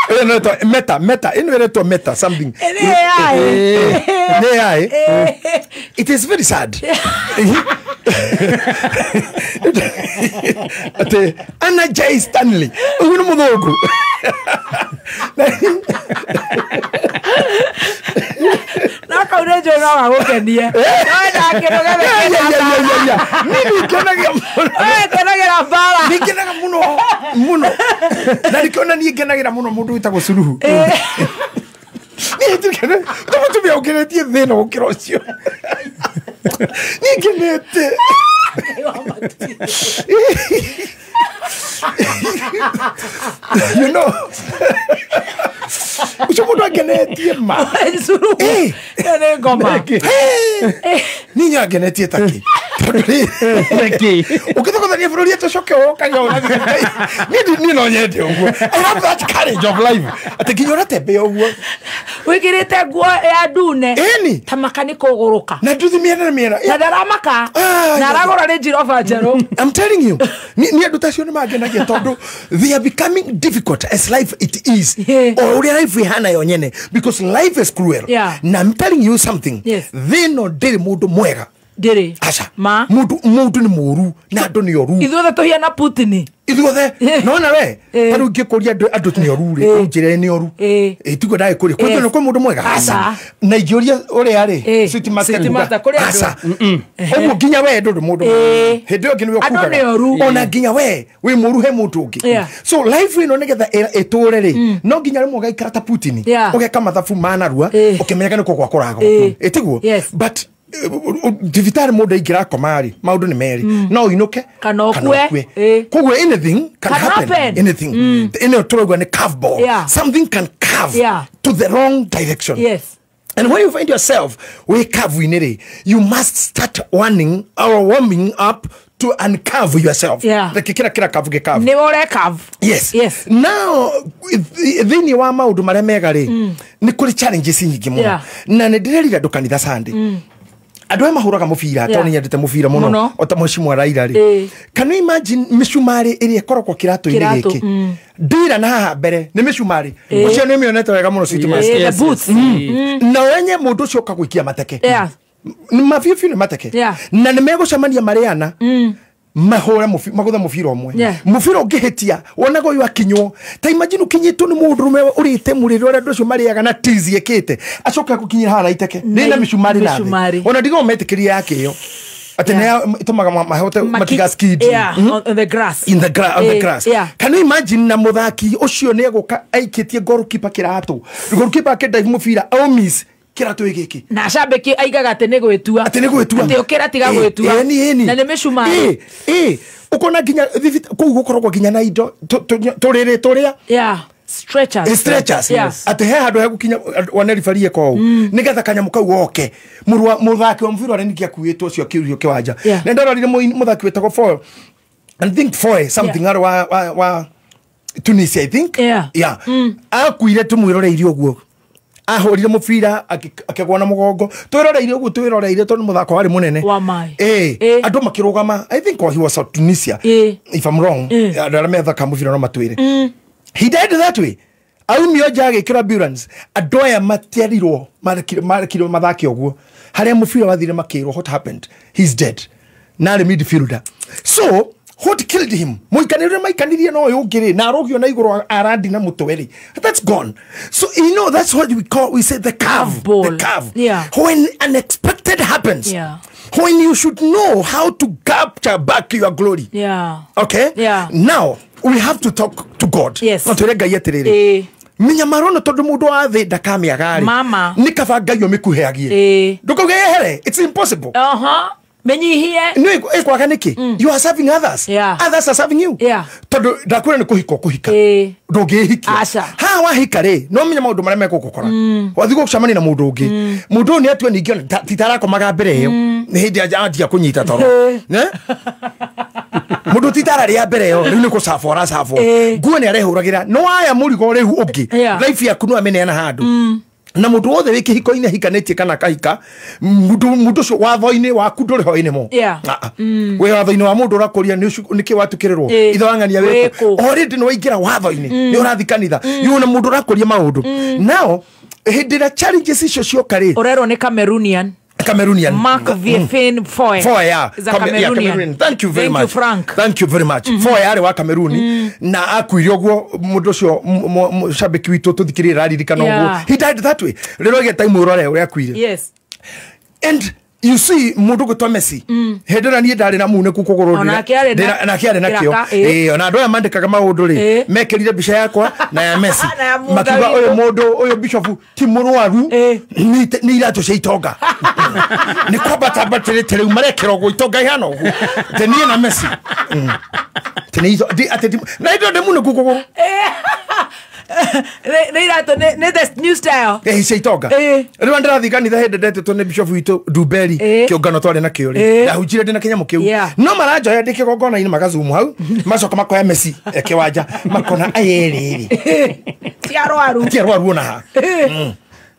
Ĩno ĩretwo Meta, Meta, ĩno ĩretwo Meta something. Nĩ AI. Nĩ AI. It is very sad. Atĩ Anna J. Stanley. Ũyũ nĩ mũthũngũ. Na kau nĩ njũĩ no gagũkenie. Niĩ ngenagia mũno. Ngenagĩra mbara. Nĩ ngenaga mũno mũno. Na nĩkĩo na niĩ ngenagĩra mũno mũndũ wĩtagwo Suluhu. Niĩ ndirikana ta mũtumia ũngeretie thĩna gũkĩra ũcio. Niĩ ngenete. You know, Ucio mundu angenetie ma. Nĩ ngoma. Niĩ angenetie taki. Ũngĩthokothania bũrũri atĩ ũcoke wokaga niĩ no nyende ũguo. I have that courage of life. Atĩ nginya ũratembea ũguo. Wĩkĩrĩte nguo ya ndune. Ĩni. Ta maka nĩ kũgũrũka. Na nduthi mĩena na mĩena. Na ndaramaka. Na aragũra Range Rover njerũ. I'm telling you. Ni andũ ta acio nĩ mangenagia tondũ they are becoming difficult as life it is. O ũrĩa life ĩhana yo nyene because life is cruel. Yeah. Na I'm telling you something. Yes. Thĩ ĩno ndĩrĩ mũndũ mwega. Ndĩrĩ. Aca. Ma. Mũndũ nĩ mũũru na andũ nĩ oru. Ithuothe tũhiana Putin. Ithuothe. Nona we. Ta rĩu ingĩkũria andũ nĩ oru rĩ, ũnjĩre nĩ oru. Ĩ tiguo ndagĩkũria. Kwĩ kwĩ mũndũ mwega. Aca. Na ingĩũria ũrĩa rĩ, Sweet Master Sweet Master, kũrĩ andũ. Aca. Ũguo nginya we ndũrĩ mũndũ mwega. Hĩndĩ ĩyo ĩngĩ nĩwe Andũ nĩ ũkugaga. oru. Ona nginya we wĩ mũũru he mũndũ ũngĩ. Yeah. So life ĩno nĩgetha ĩtũre rĩ, no nginya rĩmwe ũgaikara ta Putin. Yeah. Ũgeka mathabu ma narua, ũkĩmenyaga nĩ kũgwa kũragwa. Ĩ tiguo? Yes. But thibitarĩ mũndũ aingĩra akoma rĩ, maũndũ nĩ merĩ. No ũinũke Kana ũkue. Koguo anything can Can happen. happen. Anything. Ĩno tũrauga nĩ curveball. Yeah. Something can curve Yeah. to the wrong direction. Yes. And when you find yourself wĩ curve-inĩ rĩ, you must start warning or warming up to uncurve yourself. Yeah. Reke kĩra kĩra curve gĩcurve. Nĩ ũrecurve. Yes. Yes. Now, thĩinĩ wa maũndũ marĩa mega rĩ, nĩ kũrĩ challenges nyingĩ mũno. Yeah. Na nĩ ndĩrerire andũ kanitha Sunday. Andũ aya mahũraga mũbira, tondũ nĩ nyendete mũbira mũno, Mũno. o ta mheshimiwa Raila rĩ. Can you imagine mĩcumarĩ ĩrĩa ĩkoragwo kĩratũ-inĩ Kĩratũ, gĩkĩ? Ndira na haha mbere nĩ mĩcumarĩ. Ũcio nĩ ũmĩonete wega mũno Sweet Master. The boots. Na wenye mũndũ ũcio ũka gũikia mateke. Yeah. Mabiũ biũ nĩ mateke. Yeah. Na nĩ megũcemania marĩ ana. Mahũre magũthe mũbira ũmwe. Yeah. Mũbira ũngĩhĩtia wonaga ũyũ akinywo. Ta imagine ũkinyĩtwo nĩ mũndũrũme ũrĩte mũrĩre ũrĩa andũ acio marĩaga na tizi ĩkĩte. Acoke gũkinyĩra haha na iteke. Nĩ na mĩcumarĩ na thĩ. Mĩcumarĩ. Ona ndigo metĩkĩrie yake ĩyo. Atĩ nĩ ĩtũmaga mahote matiga skid. Yeah, on the grass. In the on the grass. Yeah. Can you imagine na mũthaki ũcio nĩ egũka aikĩtie goalkeeper kĩratũ. Goalkeeper akĩdive mũbira au miss kĩratũ gĩkĩ. Na cambĩki aigaga atĩ nĩ gwĩtua. Atĩ nĩ gwĩtua. Atĩ ũkĩra tiga gwĩtua. Ĩni. Na nĩ mĩcumarĩ. Ũkona nginya kũu gũkoragwo nginya na indo tũrĩrĩ tũrĩa. Yeah. Stretchers. Stretchers. Yeah. Atĩ he handũ hegũkinya wane referee eka ũũ. Nĩgetha kanyamũ kau goke. Mũthaki wa mũbira ũrĩa ningĩ akuĩtwo ũcio akĩũrio kĩwanja. Yeah. Na ndarorire mũthaki wĩtagwo Foy. I think Foy something arĩ wa Tunisia I think. Yeah. Yeah. Akuire tũmwĩroreirie ũguo. Ahũrire mũbira akĩgwa na mũgongo. Twĩroreire ũguo twĩroreire tondũ mũthako warĩ mũnene. Wa mai. Andũ makĩrũgama. I think he was of Tunisia. If I'm wrong. Andũ arĩa methaka mũbira no matwĩre. He died that way. Aumio nja agĩkĩrwo ambulance. Andũ aya matiarirwo marekirwo mathake ũguo. Harĩa mũbira wathire makĩrwo what happened? He's dead. Na arĩ midfielder. So what killed him? Mũikanĩre ũrĩa maikanirie na ũyũ ũngĩ rĩ, na arũgio na igũrũ arandi na mũtwe rĩ. That's gone. So you know that's what we call, we say the curve. The curve. Yeah. When unexpected happens. Yeah. When you should know how to capture back your glory. Yeah. Okay? Yeah. Now we have to talk to God. Yes. Na twĩre Ngai atĩrĩrĩ. Mĩnyamaro ĩno tondũ mũndũ wa thĩ ndakamĩaga rĩ. Mama. Nĩ kaba Ngai ũmĩkuheagie. Ndũkauge yehere. It's impossible. Menyihie. Nĩ ĩkwaga nĩkĩ? You are serving others. Yeah. Others are serving you. Yeah. Tondũ ndakwĩra nĩ kũhika ũkũhika. Ndũngĩhikia. Aca. Haha wahika rĩ, no menye maũndũ marĩa megũgũkora. Wathiĩ gũcemania na mũndũ ũngĩ. Mũndũ ũyũ nĩ atue ningĩ ona ti ta arakomaga mbere ĩyo. Nĩ hĩndĩ anjia kũnyita toro. Ne? Mũndũ ti ta ararĩa mbere ĩyo, rĩu nĩ gũcabwo aracabwo. Nguo nĩ arehũragĩra. No aya mũrigo rĩu ũngĩ. Yeah. Life yaku no amĩneana handũ. Na mũndũ wothe wĩ kĩhiko-inĩ ahikanĩtie kana akahika, mũndũ ũcio watho-inĩ waku ndũrĩ ho anymore. Yeah. Wĩ watho-inĩ wa mũndũ ũrakũria nĩkĩ watukĩrĩrwo. Ithe wang'ania wĩkũ. Already nĩ waingĩra watho-inĩ, nĩ ũrathiĩ kanitha. Yũ na mũndũ ũrakũria maũndũ. Now, hĩndĩ ĩrĩa challenges icio cioka rĩ, Ũrerwo nĩ Cameroonian. Cameroonian. Mark Viefin Foy. Foy, yeah. Is a Cameroonian. Yeah, Cameroonian. Thank you very Thank much. you, Frank. Thank you very much. Foy arĩ wa Cameroon na akuire ũguo mũndũ ũcio shabiki witũ tũthikĩrĩrie araririkana ũguo. He died that way. Rĩrĩa oigĩte time ũrore ũrĩa akuire. Yes. And you see mũndũ gwĩtwo Messi. Hĩndĩ ĩrĩa niĩ ndarĩ na munĩku kũgũrũ Onake arĩ na nake arĩ nakĩo. kĩraka, Ona andũ aya mandĩkaga maũndũ rĩ, mekĩrire mbica yakwa na ya Messi. Na ya mũndũ Makiuga witũ. ũyũ mũndũ ũyũ bishop ti mũrwaru nĩ iratũ cia itonga. Nĩ kwambata ambatĩrĩte rĩu marekĩra ũguo itonga ihana ũguo. Atĩ niĩ na Messi. Atĩ nĩ atĩ na indo ndĩ munĩku kũgũrũ. Nĩ iratũ nĩ the new style. Cia itonga. Rĩu ndĩrathiĩ kanitha hĩndĩ ndetĩtwo nĩ bishop witũ Ndumberi kĩũngano twarĩ nakĩo rĩ, ndahunjire ndĩ na kĩnyamũ kĩu, no maranjoya ndĩ kĩgongona-inĩ magazumu hau, macoka makoya Messi kĩwanja makona ayerĩrĩ ti arwaru, ti arwaru ona ha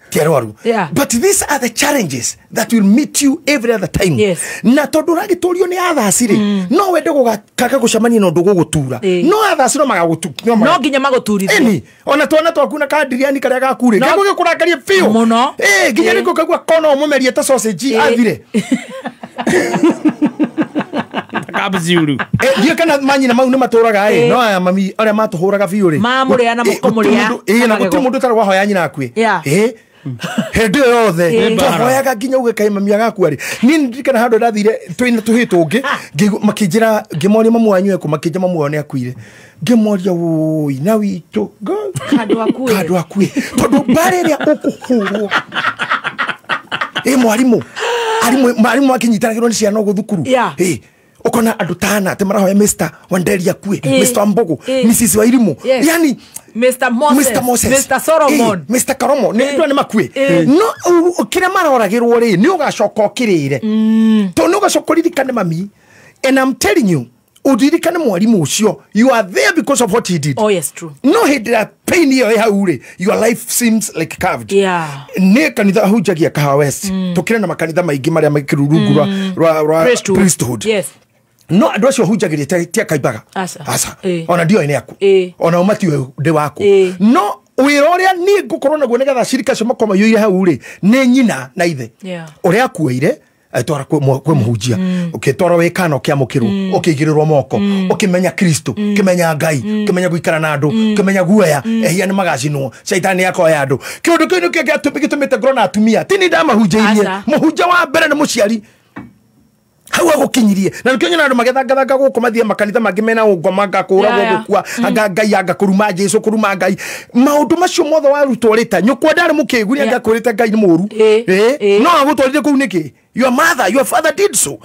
ti arwaru. But these are the challenges that will meet you every other time. Yes. Na tondu ũragĩtũrio nĩ athasi rĩ, no wende gũgakaga gũcemania na ũndũ gũgũtura, no athasi no magagũtu, no nginya magũturithie. Ĩni ona twana twaku na kandiriani karĩa gaku rĩ, gegũgĩkũrakaria biũ mũno. Nginya nĩkĩo kaigua kona ũmũmerie ta sausage athire. Kabziuru. Ndiũ kana manyina mau nĩ matũraga ĩ, no aya mami arĩa matũhũraga biũ rĩ, mamũrĩa na mũkũmũrĩa. Na gũtirĩ mũndũ ũtarĩ wahoya nyina akue. Hĩndĩ ĩyo yothe twahoyaga nginya uge kaĩ mami agakua rĩ. Niĩ ndirikana handũ ndathire twĩna tũhĩ tũngĩ, makĩnjĩra, ngĩmoria mamu wanyu ekũ, makĩnjĩra mamu wao nĩ akuire. Ngĩmoria wũi na witũ handũ akue, tondũ mbarĩ ĩrĩa ũkũhũrwo mwarimũ mwarimũ akĩnyitanagĩrwo nĩ ciana ũguo thukuru, ukona andũ tana atĩ marahoya Mr. Wanderi akue, Mr. Mbogo, Mrs. Wairimu, yani Mr. Moses, Mr. Moses, Mr. Solomon, Mr. Karomo, nĩ andũ nĩ makue. No kĩrĩa maroragĩrwo rĩ, nĩ ũgacoka ũkĩrĩre, tondũ nĩ ũgacoka ũririkane mami. And I'm telling you, ũririkane mwarimũ ũcio, you are there because of what he did. Oh yes, true. No hĩndĩ ya pain ĩyo ĩ hau rĩ, your life seems like carved. Nĩ kanitha hunjagia Kahawa West, tũkĩrĩ na makanitha maingĩ marĩa makĩrurungu rwa priesthood. Yes. No andũ acio hunjagĩria ti akaimbaga, aca, ona ndioĩ nĩ aku, ona matiũĩ ndĩ waku. No wĩra ũrĩa niĩ ngũkorwo naguo nĩgetha cirika acio makorwo maiyũire hau rĩ, nĩ nyina na ithe ũrĩa akuoire agĩtwara kwĩ mũhunjia, ũkĩtwarwo wĩ kana ũkĩamũkĩrwo, ũkĩigĩrĩrwo moko, ũkĩmenya Kristo, ũkĩmenya Ngai, ũkĩmenya gũikara na andũ, ũkĩmenya guoya, ehia nĩ magacinwo, caitani akoya andũ. Kĩũndũ kĩu nĩkĩo gĩtũmĩte ngorwo na atumia. Ti niĩ ndamahunjĩirie, mũhunjia wa mbere nĩ mũciari hau agũkinyirie. Na nĩkĩo nyona andũ magĩthangathanga gũkũ mathiĩ makanitha mangĩ mena ũngoma, anga kũũragwo gũkua, anga Ngai, anga kũruma Jesũ, kũruma Ngai. Maũndũ macio mothe warutwo rĩ, ta nyũkwa ndarĩ mũkĩgu, nĩ angakwĩrĩte Ngai nĩ mũũru. No agũtwarire kũu nĩkĩ? Your mother, your father did so.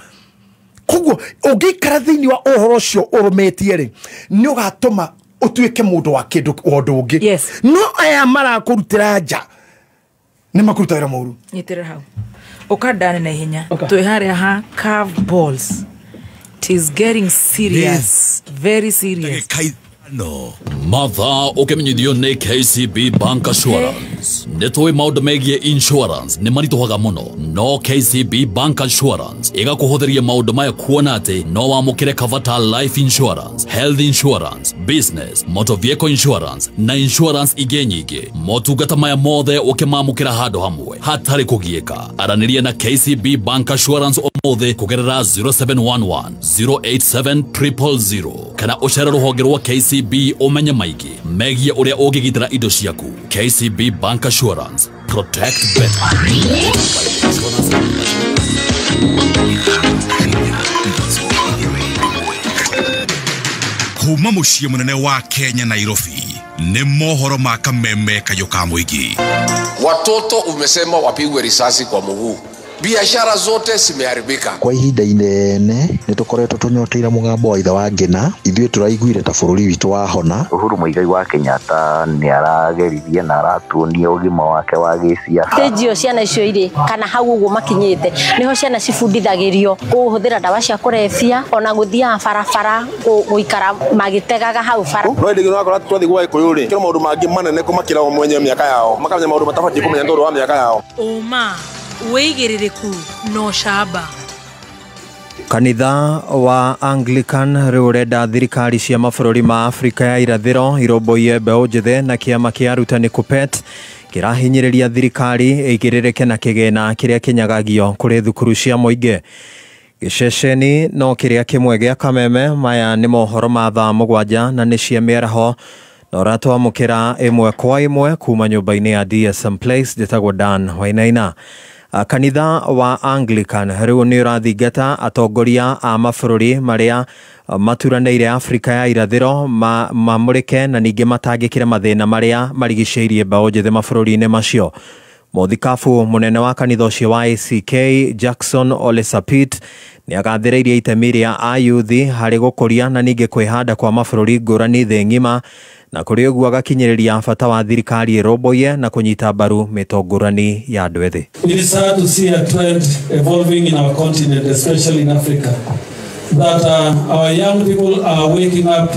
Koguo ũngĩikara thĩinĩ wa ũhoro ũcio ũrũmĩtie rĩ, nĩ ũgatũma ũtuĩke mũndũ wa kĩndũ ũndũ ũngĩ. No aya marakũrutĩra nja nĩ makũruta wĩra mũũru. Nyitĩrĩra hau ukandane na ihenya twĩ harĩa ha curve balls. It is getting serious, very serious. No mathaa ũkĩmenyithio nĩ KCB Bank Assurance. Nĩ tũĩ maũndũ megiĩ insurance nĩ maritũhaga mũno, no KCB Bank Assurance ĩgakũhũthĩria maũndũ maya kuona atĩ no wamũkĩre cover ta life insurance, health insurance, business, motor vehicle insurance na insurance ingĩ nyingĩ. Motungata maya mothe ũkĩmamũkĩra handũ hamwe hatarĩ kũgiĩka. Aranĩria na KCB Bank Assurance ũmũthĩ kũgerera 0711 087 000 kana ũcere rũhonge rwa KCB ũmenye maingĩ megiĩ ũrĩa ũngĩgitĩra indo ciaku. KCB Bank Assurance, protect better. Kuma mũciĩ mũnene wa Kenya Nairobi, nĩ mohoro ma kameme kayũ ka mũingĩ. Watoto umesema wapigwe risasi kwa mguu. Biashara zote zimeharibika. Kwa ihinda inene nĩ tũkoretwo tũnyoteire mũgambo wa ithe wa Ngĩna, ithuĩ tũraiguire ta bũrũri witũ wahona. Uhuru Muigai wa Kenyatta nĩ arageririe na aratuonia ũgima wake wa gĩciaca. Stage ĩyo ciana icio irĩ kana hau ũguo makinyĩte nĩho ciana cibundithagĩrio kũhũthĩra ndawa cia kũrebia ona gũthiaga barabara gũikara magĩtegaga hau bara. No hĩndĩ ĩngĩ ũrakora twathiĩ gwa Gĩkũyũ rĩ, kĩro maũndũ mangĩ manene kũmakĩra o mwenye mĩaka yao, makamenya maũndũ matabatiĩ kũmenya nĩ tondũ wa mĩaka yao. Ũma wĩigĩrĩrĩku no camba. Kanitha wa Anglican rĩu ũrenda thirikari cia mabũrũri ma Afrika ya irathĩro irũmbũiye mbeũ njĩthĩ na kĩama kĩa arutani KUPPET kĩrahinyĩrĩria thirikari ĩigĩrĩrĩke na kĩgĩna kĩrĩa kĩnyagagio kũrĩ thukuru cia mũingĩ. Gĩceceni no kĩrĩa kĩmwe gĩa Kameme. Maya nĩ mohoro ma thaa 7 na nĩ cia mĩaraho, na ũratwamũkĩra ĩmwe kwa ĩmwe kuma nyũmba-inĩ ya DSM Place. Njĩtagwo Dan Wainaina. Kanitha wa Anglican rĩu nĩ ũrathingata atongoria a mabũrũri marĩa maturanĩire Afrika ya irathĩro mamũrĩke na ningĩ matangĩkĩre mathĩna marĩa marigicĩirie mbeũ njĩthĩ mabũrũri-inĩ macio. Mũthikabu mũnene wa kanitha ũcio wa ACK Jackson Ole Sapit nĩ agathĩrĩirie itemi rĩa ayuthi harĩ gũkũria na ningĩ kwĩhanda kwa mabũrũri ngũrani thĩ ng'ima, Na kũrĩ ũguo agakinyĩrĩria bata wa thirikari ĩrũmbũiye na kũnyita mbaru mĩtongorani ya andũ ethĩ. It is sad to see a trend evolving in our continent, especially in Africa, that our young people are waking up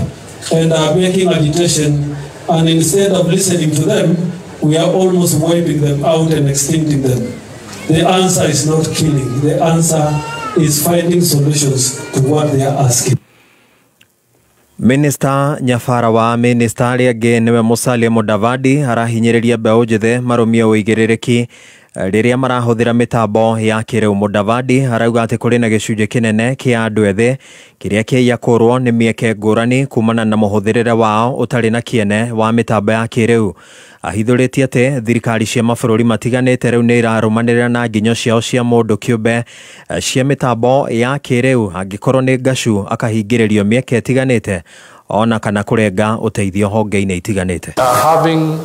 and are making agitation, and instead of listening to them, we are almost wiping them out and extincting them. The answer is not killing. The answer is finding solutions to what they are asking. Minister Nyabara wa minista arĩa angĩ nĩwe Musalia Mudavadi arahinyĩrĩria mbeũ njĩthĩ marũmie ũigĩrĩrĩki rĩrĩa marahũthĩra mĩtambo ya kĩrĩu. Mudavadi arauga atĩ kũrĩ na gĩcunjĩ kĩnene kĩa andũ ethĩ kĩrĩa kĩiyakũrwo nĩ mĩeke ngũrani kumana na mũhũthĩrĩre wao ũtarĩ na kĩene wa mĩtambo ya kĩrĩu. Ahithũrĩtie atĩ thirikari cia mabũrũri matiganĩte rĩu nĩ irarũmanĩrĩra na nginyo ciao cia mũndũ kĩũmbe cia mĩtambo ya kĩrĩu, angĩkorwo nĩ ngacu akahingĩrĩrio mĩeke ĩtiganĩte ona kana kũrenga ũteithio honge-inĩ itiganĩte. Having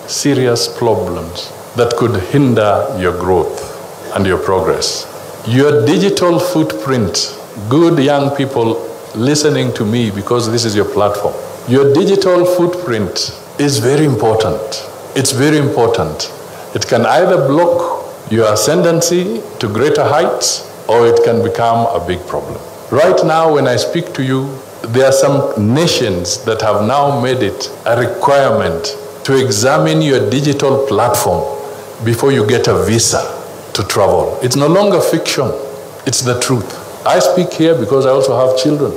serious problems that could hinder your growth and your progress. Your digital footprint, good young people listening to me because this is your platform. Your digital footprint is very important. It's very important. It can either block your ascendancy to greater heights or it can become a big problem. Right now, when I speak to you, there are some nations that have now made it a requirement to examine your digital platform before you get a visa to travel. It's no longer fiction, it's the truth. I speak here because I also have children,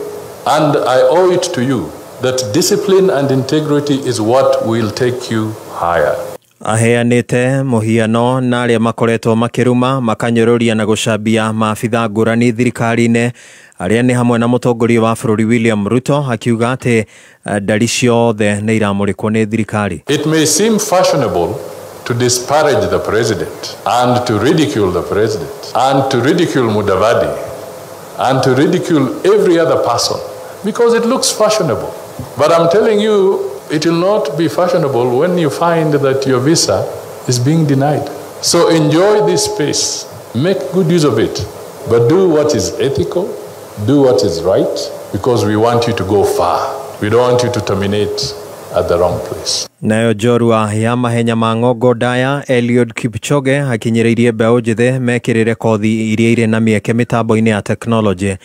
and I owe it to you that discipline and integrity is what will take you higher. Aheanĩte mũhiano na arĩa makoretwo makĩruma makanyũrũria na gũcambia maabitha ngũrani thirikari-inĩ arĩa nĩ hamwe na mũtongoria wa bũrũri William Ruto, akiuga atĩ ndari ciothe nĩ iramũrĩkwo nĩ thirikari. It may seem fashionable to disparage the president and to ridicule the president and to ridicule Mudavadi and to ridicule every other person because it looks fashionable. But I'm telling you, it will not be fashionable when you find that your visa is being denied. So enjoy this space, make good use of it, but do what is ethical, do what is right, because we want you to go far. We don't want you to terminate at the wrong place. Nayo njorua ya mahenya ma ng'ongo ndaya Eliud Kipchoge akinyĩrĩirie mbeũ njĩthĩ mekĩrĩre kothi iria irĩ na mĩeke mĩtambo-inĩ ya tekinoronjĩ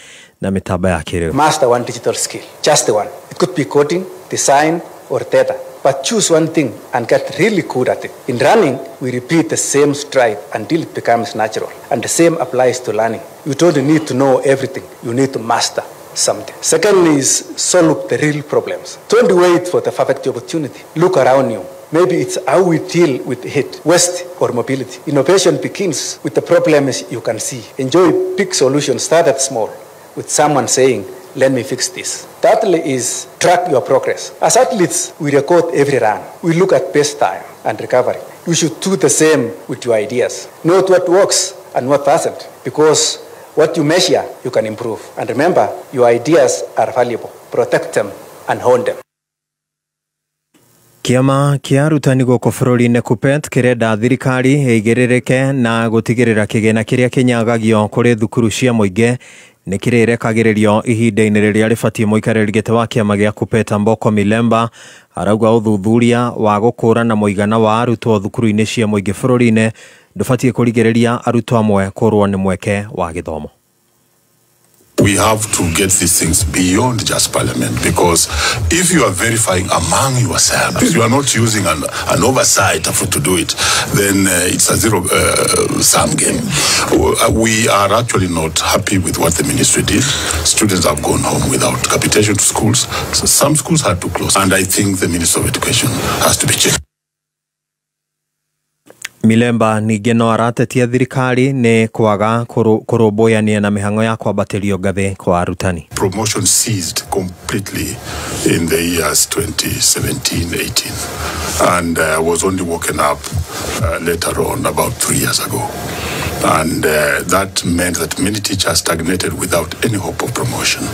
na mĩtambo ya kĩrĩu. Master one digital skill, just one. It could be coding, design, or data. But choose one thing and get really good at it. In running, we repeat the same stride until it becomes natural. And the same applies to learning. You don't need to know everything. You need to master something. Secondly is solve the real problems. Don't wait for the perfect opportunity. Look around you. Maybe it's how we deal with heat, waste, or mobility. Innovation begins with the problems you can see. Enjoy big solutions started small, with someone saying, let me fix this. Thirdly is track your progress. As athletes, we record every run. We look at best time and recovery. You should do the same with your ideas. Note what works and what doesn't, because what you measure, you can improve. And remember, your ideas are valuable. Protect them and hone them. Kĩama kĩa arutani gũkũ bũrũri-inĩ KUPPET kĩrenda thirikari ĩigĩrĩrĩke na gũtigĩrĩra kĩgĩna kĩrĩa kĩnyagagio kũrĩ thukuru cia mũingĩ nĩ kĩrĩrekagĩrĩrio ihinda-inĩ rĩrĩa rĩbatiĩ. Mũikarĩri gĩtĩ wa kĩama gĩa KUPPET Amboko Milemba arauga ũthuthuria wa gũkũrana mũigana wa arutwo thukuru-inĩ cia mũingĩ bũrũri-inĩ ndũbatiĩ kũrigĩrĩria arutwo amwe kũrwo nĩ mweke wa gĩthomo. We have to get these things beyond just parliament, because if you are verifying among yourselves, if you are not using an oversight to do it, then it's a zero-sum game. We are actually not happy with what the ministry did. Students have gone home without capitation to schools. So some schools had to close, and I think the Minister of Education has to be checked. Milemba ningĩ no aratetia thirikari nĩ kwaga kũrũmbũyania na mĩhang'o ya kwambatĩrio ngathĩ kwa arutani. Promotion ceased completely in the years 2017-18 and was only woken up later on about 3 years ago. And that meant that many teachers stagnated without any hope of promotion.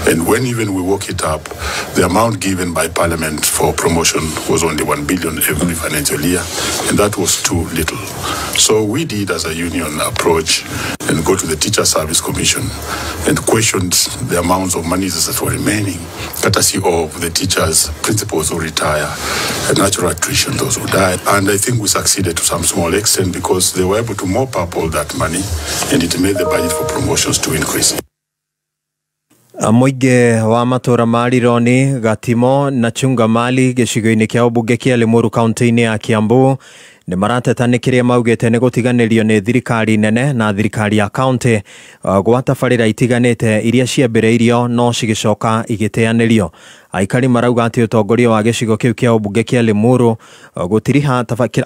And when even we woke it up, the amount given by Parliament for promotion was only 1 billion every financial year, and that was too little. So we did, as a union, approach and go to the Teacher Service Commission and questioned the amounts of monies that were remaining, courtesy of the teachers, principals who retire, and natural attrition, those who die. And I think we succeeded to some small extent because they were able to mop up all that money, and it made the budget for promotions to increase. Mũingĩ wa matũra ma Rironi, Gatimo na Chungamali gĩcigo-inĩ kĩa ũmbunge kĩa Limuru kaunti-inĩ ya Kiambu nĩ marateta nĩ kĩrĩa maugĩte nĩ gũtiganĩrio nĩ thirikari nene na thirikari ya kaunti gwa tabarĩra itiganĩte iria ciambĩrĩirio no cigĩcoka igĩteanĩrio. Aikari marauga atĩ ũtongoria wa gĩcigo kĩu kĩa ũmbunge kĩa Limuru gũtiriha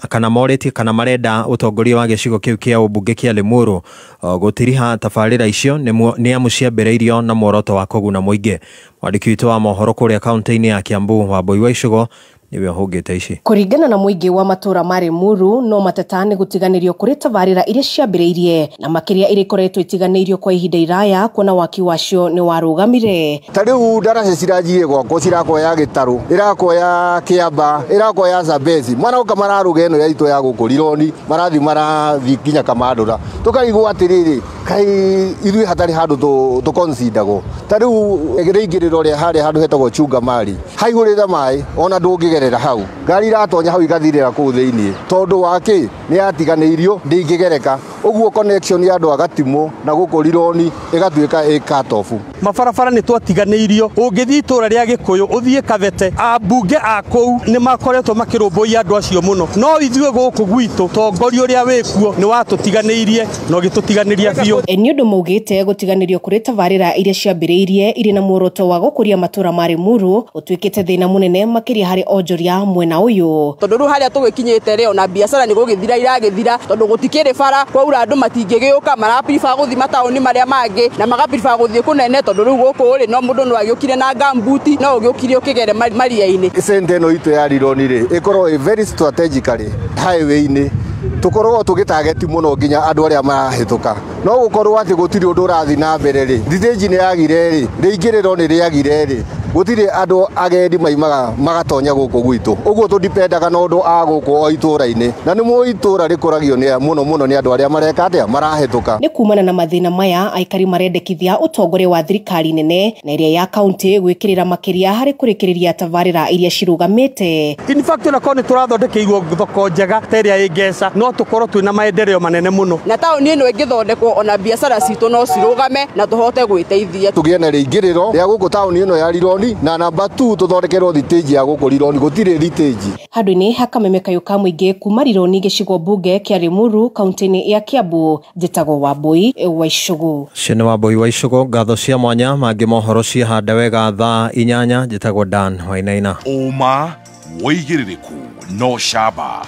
kana morĩtie kana marenda ũtongoria wa gĩcigo kĩu kĩa ũmbunge kĩa Limuru gũtiriha tabarĩra icio nĩ amu ciambĩrĩirio na muoroto wa kũguna mũingĩ. Mwandĩki witũ wa mohoro kũrĩa kaunti-inĩ ya Kiambu Wambui wa Icũgo niwe hũngĩte ici. Kũringana na mũingĩ wa matũra ma Limuru no mateta nĩ gũtiganĩrio kũrĩ tabarĩra iria ciambĩrĩirie na makĩria iria ikoretwo itiganĩirio kwa ihinda iraya kuona waki wacio nĩ warũgamire. Ta rĩu ndaraca ciranjie gwakwa cirakoya Gĩtarũ, ĩrakoya Kĩamba, ĩrakoya Zambezi, maroka mararuga ĩno ya itũ ya gũkũ Rironi, marathi nginya Kamandũra. Tũkarigwo atĩrĩrĩ, kaĩ ithuĩ hatarĩ handũ tũconsideragwo. Ta rĩu rĩingĩrĩro rĩa harĩa handũ hetagwo Chungamali haihũrĩte maĩ ona ndũngĩgerera hau, ngari iratonya hau igathirĩra kũu thĩiniĩ tondũ wa kĩ nĩ yatiganĩirio ndĩngĩgereka. Ũguo connection ya andũ a Gatimo na gũkũ Rironi ĩgatuĩka ĩ cut off. Mabarabara nĩ twatiganĩirio, ũngĩthiĩ itũra rĩa Gĩkũyũ ũthiĩ Kabete, ambunge a kũu nĩ makoretwo makĩrũmbũiya andũ acio mũno, no ithuĩ gũkũ gwitũ tongoria ũrĩa wĩkuo nĩ watũtiganĩirie na ũgĩtũtiganĩria biũ. Nĩ ũndũ maugĩte gũtiganĩrio kũrĩ tabarĩra iria ciambĩrĩirie irĩ na muoroto wa gũkũria matũra ma Limuru ũtuĩkĩte thĩna mũnene makĩria harĩ onjoria mwena ũyũ. Tondũ rĩu harĩa tũgĩkinyĩte rĩ ona biacara nĩ gũgĩthira iragĩthira tondũ gũtikĩrĩ bara kwaura andũ matingĩgĩũka maraprefer gũthiĩ mataũni marĩa mangĩ na magaprefer gũthiĩ kũnene tondũ rĩu gũkũ rĩ no mũndũ no agĩũkire na gambuti no ũgĩũkire ũkĩgere maria-inĩ. Center ĩno itũ ya Rironi rĩ ĩkorwo ĩ very strategically highway-inĩ tũkoragwo tũgĩtageti mũno nginya andũ arĩa marahĩtũka, no gũkorwo atĩ gũtirĩ ũndũ ũrathiĩ na mbere rĩ, thitĩnji nĩ yagire rĩ, rĩingĩrĩro nĩ rĩagire rĩ, gũtirĩ andũ agendi maimaga magatonya gũkũ gwitũ. Ũguo tũdipendaga na ũndũ a gũkũ o itũra-inĩ, na nĩ mũĩ itũra rĩkũragio nĩ mũno mũno nĩ andũ arĩa mareka atĩa marahĩtũka. Nĩ kumana na mathĩna maya aikari marendekithia ũtongoria wa thirikari nene na ĩrĩa ya kaunti gwĩkĩrĩra makĩria harĩ kũrĩkĩrĩria tabarĩra iria cirũgamĩte. In fact ona korwo nĩ tũrathondekeirwo thoko njega ta ĩrĩa ĩ Ngeca no tũkorwo twĩna maendeleo manene mũno, na taũni ĩno ĩngĩthondekwo ona biacara citũ no cirũgame na tũhote gwĩteithia. Tũgĩe na rĩingĩrĩro rĩa gũkũ taũni ĩno ya Rironi na namba 2 tũthondekerwo thitĩnji ya gũkũ Rironi, gũtirĩ thitĩnji. Handũ-inĩ ha kameme kayũ ka mũingĩ kuma Rironi gĩcigo mbunge kĩa Limuru kaunti-inĩ ya Kiambu, njĩtagwo Wambui wa Icũgũ. Ũcio nĩ Wambui wa Icũgũ. Ngatho cia mwanya mangĩ mohoro ciĩhande wega thaa 8. Njĩtagwo Dan Wainaina. Ũma wĩigĩrĩrĩku no camba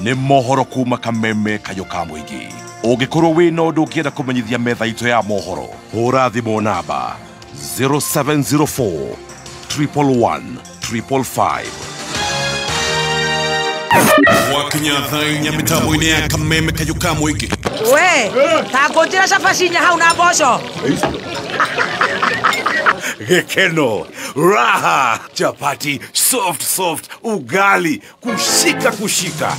nĩ mohoro kuma kameme kayũ ka mũingĩ. Ũngĩkorwo wĩna ũndũ ũngĩenda kũmenyithia metha itũ ya mohoro, hũra thimũ namba 0704 111 555. Wakinya thaa 4 mĩtambo-inĩ ya kameme kayũ ka mũingĩ. We ta ngũnjĩra cabaci inya hau na mboco. Gĩkeno, raha, chapati, soft soft, ugali, kushika kushika.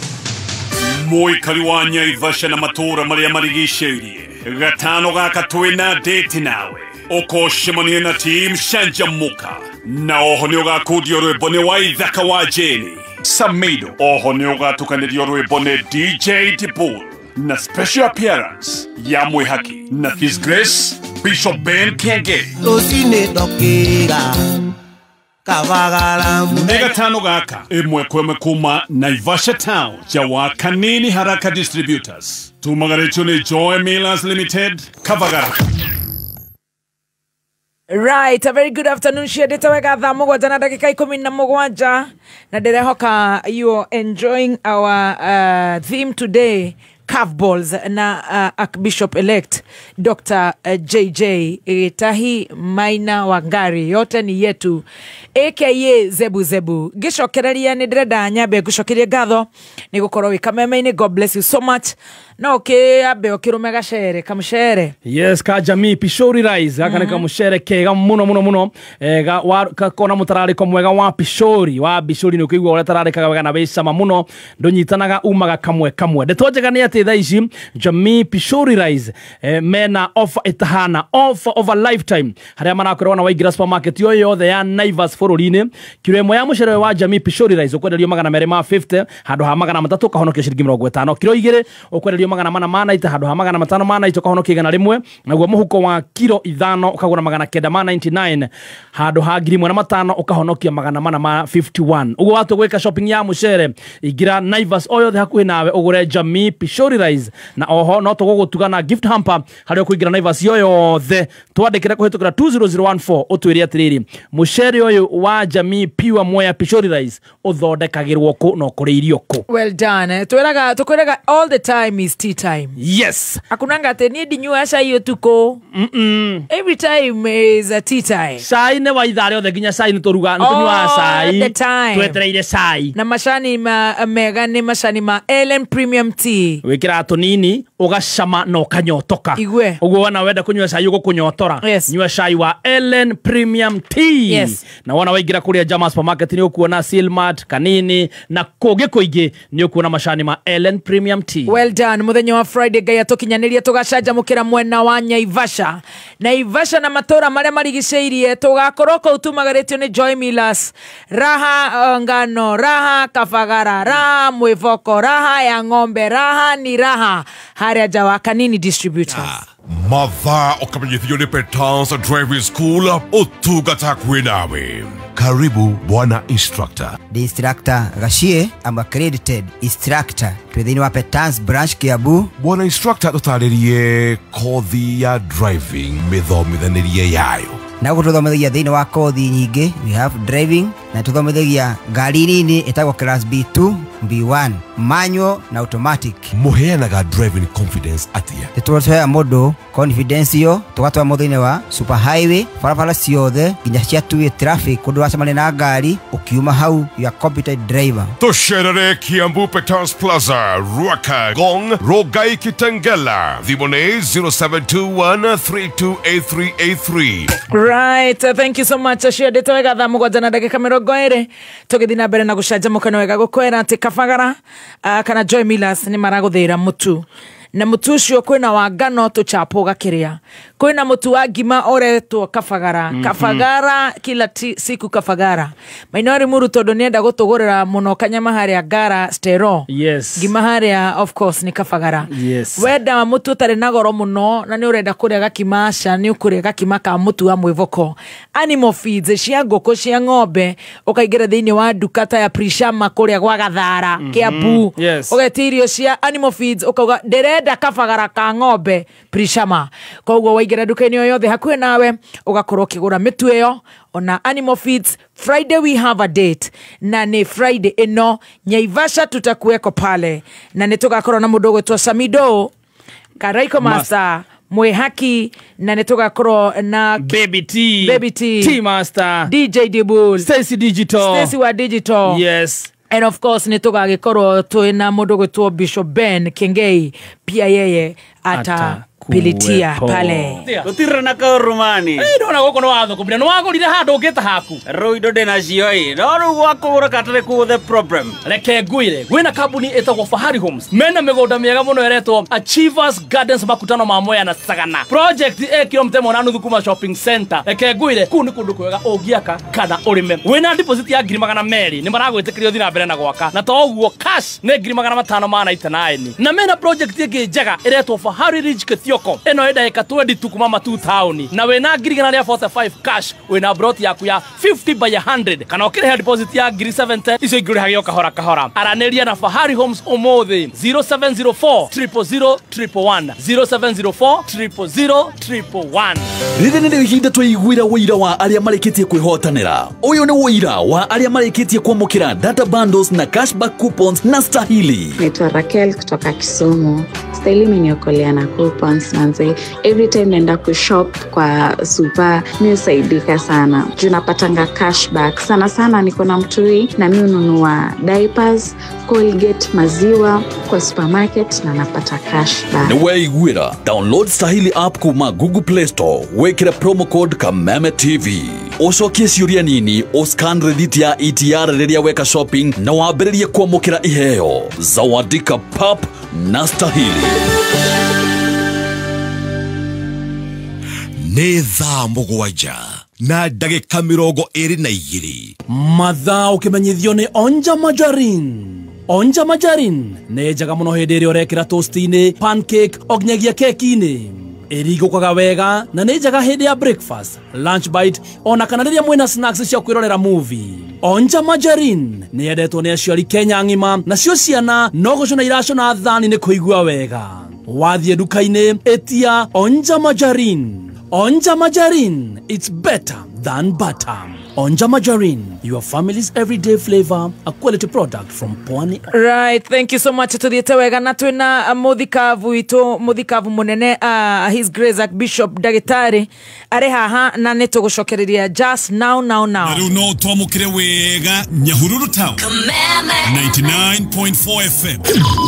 Mũikari wa Nyaivasha na matũra marĩa marigicĩirie, gatano gaka twĩna date nawe ũkũcemania na team Canjamũka, na oho nĩ ũgakundio rwĩmbo nĩ Waithaka wa Jane Samido, oho nĩ ũgatukanĩrio rwĩmbo nĩ DJ Tipul na special appearance ya Mwĩhaki na His Grace Bishop Ben Kenge. Rũcinĩ ndokĩra Kavagara. Nĩ gatano gaka ĩmwe kwa ĩmwe kuma Naivasha Town ja Kanini Haraka Distributors, tumagarĩtio nĩ Joy Millers Limited, Kavagara. Right, a very good afternoon. Ciendete wega thaa 7 na ndagĩka 17 na ndĩrehoka you are enjoying our theme today, curveballs, na Archbishop elect Dr. JJ Gitahi Maina Wangari, yote ni yetu, aka Zebu Zebu. Gicokereria ni ndĩrenda nyambe ngucokerie ngatho ni gukorwo wi kameme-inĩ. God bless you so much. No ambe ũkĩrũme gacere kamucere. Yes, ka jamii pishori rice aka nĩ kamucere kega muno muno muno, kona mutararĩko mwega wa pishori wa bishori nĩ ũkĩigua ũrĩa tararĩkaga wega na wĩ cama mũno, ndũnyitanaga umaga kamwe kamwe. Ndeto njega nĩ atĩ atĩ thaa ici Jamii Pishori Rice mena offer ĩtahana, offer of a lifetime, harĩa marakorwo na waingĩra supermarket yo yothe ya Naivas bũrũri-inĩ, kiro ĩmwe ya mũcere wa Jamii Pishori Rice ũkwenderio 250 handũ ha 300 ũkahonokia ciringi 50. Kiro igĩrĩ ũkwenderio 490 handũ ha 590 ũkahonokia 100. Naguo mũhuko wa kiro 5 ũkagũra 999 handũ ha 1500 ũkahonokia 451. Ũguo watu gwĩka shopping ya mũcere, ingĩra Naivas o yothe hakuhĩ nawe ũgũre Jamii Pishori Rice, na oho no tũgũgũtuga na gift hamper harĩa ũkũingĩra Naivas yo yothe. Twandĩkĩre kũhĩtũkĩra 20014 ũtwĩre atĩrĩrĩ, mũcere ũyũ wa Jamii Pure Mwea Pishori Rice ũthondekagĩrwo kũ na ũkũrĩirio kũ? Well done. Twĩraga tukwĩraga all the time is tea time. Yes. Akunanga atĩ niĩ ndinyuaga cai ũtukũ. Every time is a tea time. Cai nĩ wa ithaa rĩothe, nginya cai nĩ tũruga, nĩ tũnyuaga cai. All the time. Twetereire cai. Na macani ma mega nĩ macani ma Ellen Premium Tea. Wĩkĩraga tũnini ũgacama na ũkanyotoka. Igue. Ũguo wona wenda kũnyua cai ũgũkũnyotora. Yes. Nyua cai wa Ellen Premium Tea. Yes. Na wona waingĩra kũrĩa Jama Supermarket nĩ ũkuona Silmart, Kanini na kũngĩ kũingĩ nĩ ũkuona macani ma Ellen Premium Tea. Well done. Mũthenya wa Friday Ngai atũkinyanĩria tũgacanjamũkĩra mwena wa Naivasha. Naivasha na matũra marĩa marigicĩirie tũgakorwo kũu tumagarĩtio nĩ Joy Millers, Raha ngano, Raha Kafagara, Raha Mwĩvoko, Raha ya ng'ombe, Raha ni raha harĩa nja wa Kanini Distributors. Mathaa ũkamenyithio nĩ Petans Driving School ũtungata hakuhĩ nawe. Karibu bwana instructor. The instructor Gashie, I'm accredited instructor twĩ thĩinĩ wa Petans branch Kiambu. Bwana instructor, tũtarĩrie kothi ya driving, mĩthomithanĩrie yayo. Na gũkũ tũthomithagia thĩinĩ wa kothi nyingĩ, we have driving na tũthomithagia ngari nini ĩtagwo class B2, B1, manual na automatic. Mũheanaga driving confidence atĩa? Nĩtũheaga mũndũ confidence ĩyo tũgatwara mũndũ thĩinĩ wa super highway, barabara ciothe nginya cia two-way traffic, kũndũ wacemania na ngari ũkiuma hau you are competent driver. Tũcerere Kiambu Petans Plaza, Ruaka, Gong, Rogai, Kitengela. Thimũ nĩ 0721328383. Right, thank you so much. Acio wega thaa 7 na ndagĩka 20 tũgĩthiĩ na mbere na gũcanjamũka nĩ wega gũkwĩra atĩ Kabagara kana Joy Millers nĩ maragũthĩra mũtu, na mũtu ũcio kwĩna wa ngano tũchapo ũgakĩrĩa, kwĩna mũtu wa ngima ũretwo Kabagara. Kabagara kila siku Kabagara. Maina Limuru tondũ nĩenda gũtũgũrĩra mũno kanyama harĩa Ngara Stero. Yes. Ngima harĩa of course nĩ Kabagara. Yes. Wenda mũtu ũtarĩ na goro mũno na nĩ ũrenda kũrĩa gakima, aca nĩ ũkũrĩa gakima ka mũtu wa mwĩvoko. Animal feeds cia ngũkũ cia ng'ombe ũkaingĩra thĩinĩ wa nduka ta ya Prishama kũrĩa gwa Gathara, Kiambu. Yes. Ũgetia irio cia animal feeds ũkauga ndĩrenda Kabagara ka ng'ombe Prishama. Koguo waingĩra nduka-inĩ o yothe hakuhĩ nawe ũgakorwo ũkĩgũra mĩtu ĩyo ona animal feeds. Friday we have a date, na nĩ Friday ĩno Nyaivasha tutakuweko pale, na nĩ tũgakorwo na mũndũ ũgwĩtwo Samido Karaiko Master Mwehaki, na nĩ tũgakorwo na Baby T, Baby T, T Master, DJ Dibul, Stacy Digital, Stacy wa Digital. Yes. And of course nĩ tũgagĩkorwo twĩna mũndũ ũgwĩtwo Bishop Ben Kengei, pia yeye atapilitia pale. Gũtirĩ na kaũrũmani. Ndona gũkũ nĩ wathũkũmire, nĩ wagũrire handũ ũngĩta haku. Rĩu indo ndĩnacio ĩ, no rĩu gwakũgũra katarĩ kuo the problem. Reke ngwĩre, gwĩna kambuni ĩtagwo Fahari Homes. Mena mĩgũnda mĩega mũno ĩretwo Achievers Gardens makutano ma Mwea na Sagana. Project ĩ kilomita 1.5 kuma shopping center. Reke ngwĩre, kũu nĩ kũndũ kwega ũngĩaka kana ũrĩme. Wĩna deposit ya 200,000 nĩ maragwĩtĩkĩria ũthiĩ na mbere na gwaka. Na to ũguo cash nĩ 599. Na mena project ĩngĩ njega ĩretwo Fahari Ridge Kithioko. Ĩno ĩ ndagĩka 22 kuma Matu town. Na wĩna 145 cash, wĩna broti yaku ya 50 by 100 kana ũkĩrĩha deposit ya 70,000 icio ingĩ ũrĩhage o kahora kahora. Aranĩria na Fahari Homes ũmũthĩ 0704 000 111 0704 000 111. Rĩrĩ nĩrĩo ihinda twaiguĩra ũira wa arĩa marĩkĩtie kwĩhotanĩra. Ũyũ nĩ ũira wa arĩa marĩkĩtie kwamũkĩra data bundles na cashback coupons na Stahili. Naitwa Raquel kutoka Kisumu. Stahili imeniokolea na coupons manze. Every time naenda kushop kwa super, mi husaidika sana. Juu napatanga cashback. Sana sana niko na mtui na mi hununua diapers, Colgate, maziwa kwa supermarket na napata cashback. Nĩ weiguĩra. Download Stahili app kuma Google Play Store. Wĩkĩre promo code Kameme TV. Ũcokie ciũria nini, ũscan rĩthiti ya ETR rĩrĩa weka shopping na wambĩrĩrie kwamũkĩra iheo. Zawadika pap na stahili. Nĩ thaa 7 na ndagĩka 22. Mathaa ũkĩmenyithio nĩ Onja Majarin. Onja Majarin nĩ njega mũno hĩndĩ ĩrĩa ũrekĩra toast-inĩ, pancake, o nginyagia keki-inĩ. Ĩringũkaga wega na nĩ njega hĩndĩ ya breakfast, lunch bite, ona kana rĩrĩa mwĩna snacks cia kwĩrorera movie. Onja Majarin nĩ yendetwo nĩ aciari Kenya ng'ima, nacio ciana no gũcũna iracũna thani nĩ kũigua wega. Wathiĩ nduka-inĩ, ĩtia Onja Majarin. Onja Majarin, it's better than butter. Onja Majarin, your family's everyday flavor, a quality product from Pwani. Right, thank you so much. Tuthiete wega na twina muthikavu itu, muthikavu munene, His Grace Archbishop Ndagĩtarĩ arĩ haha na nĩ tũgũcokereria just now now now. Na rĩu no twamũkĩre wega Nyahururu Town 99.4 FM.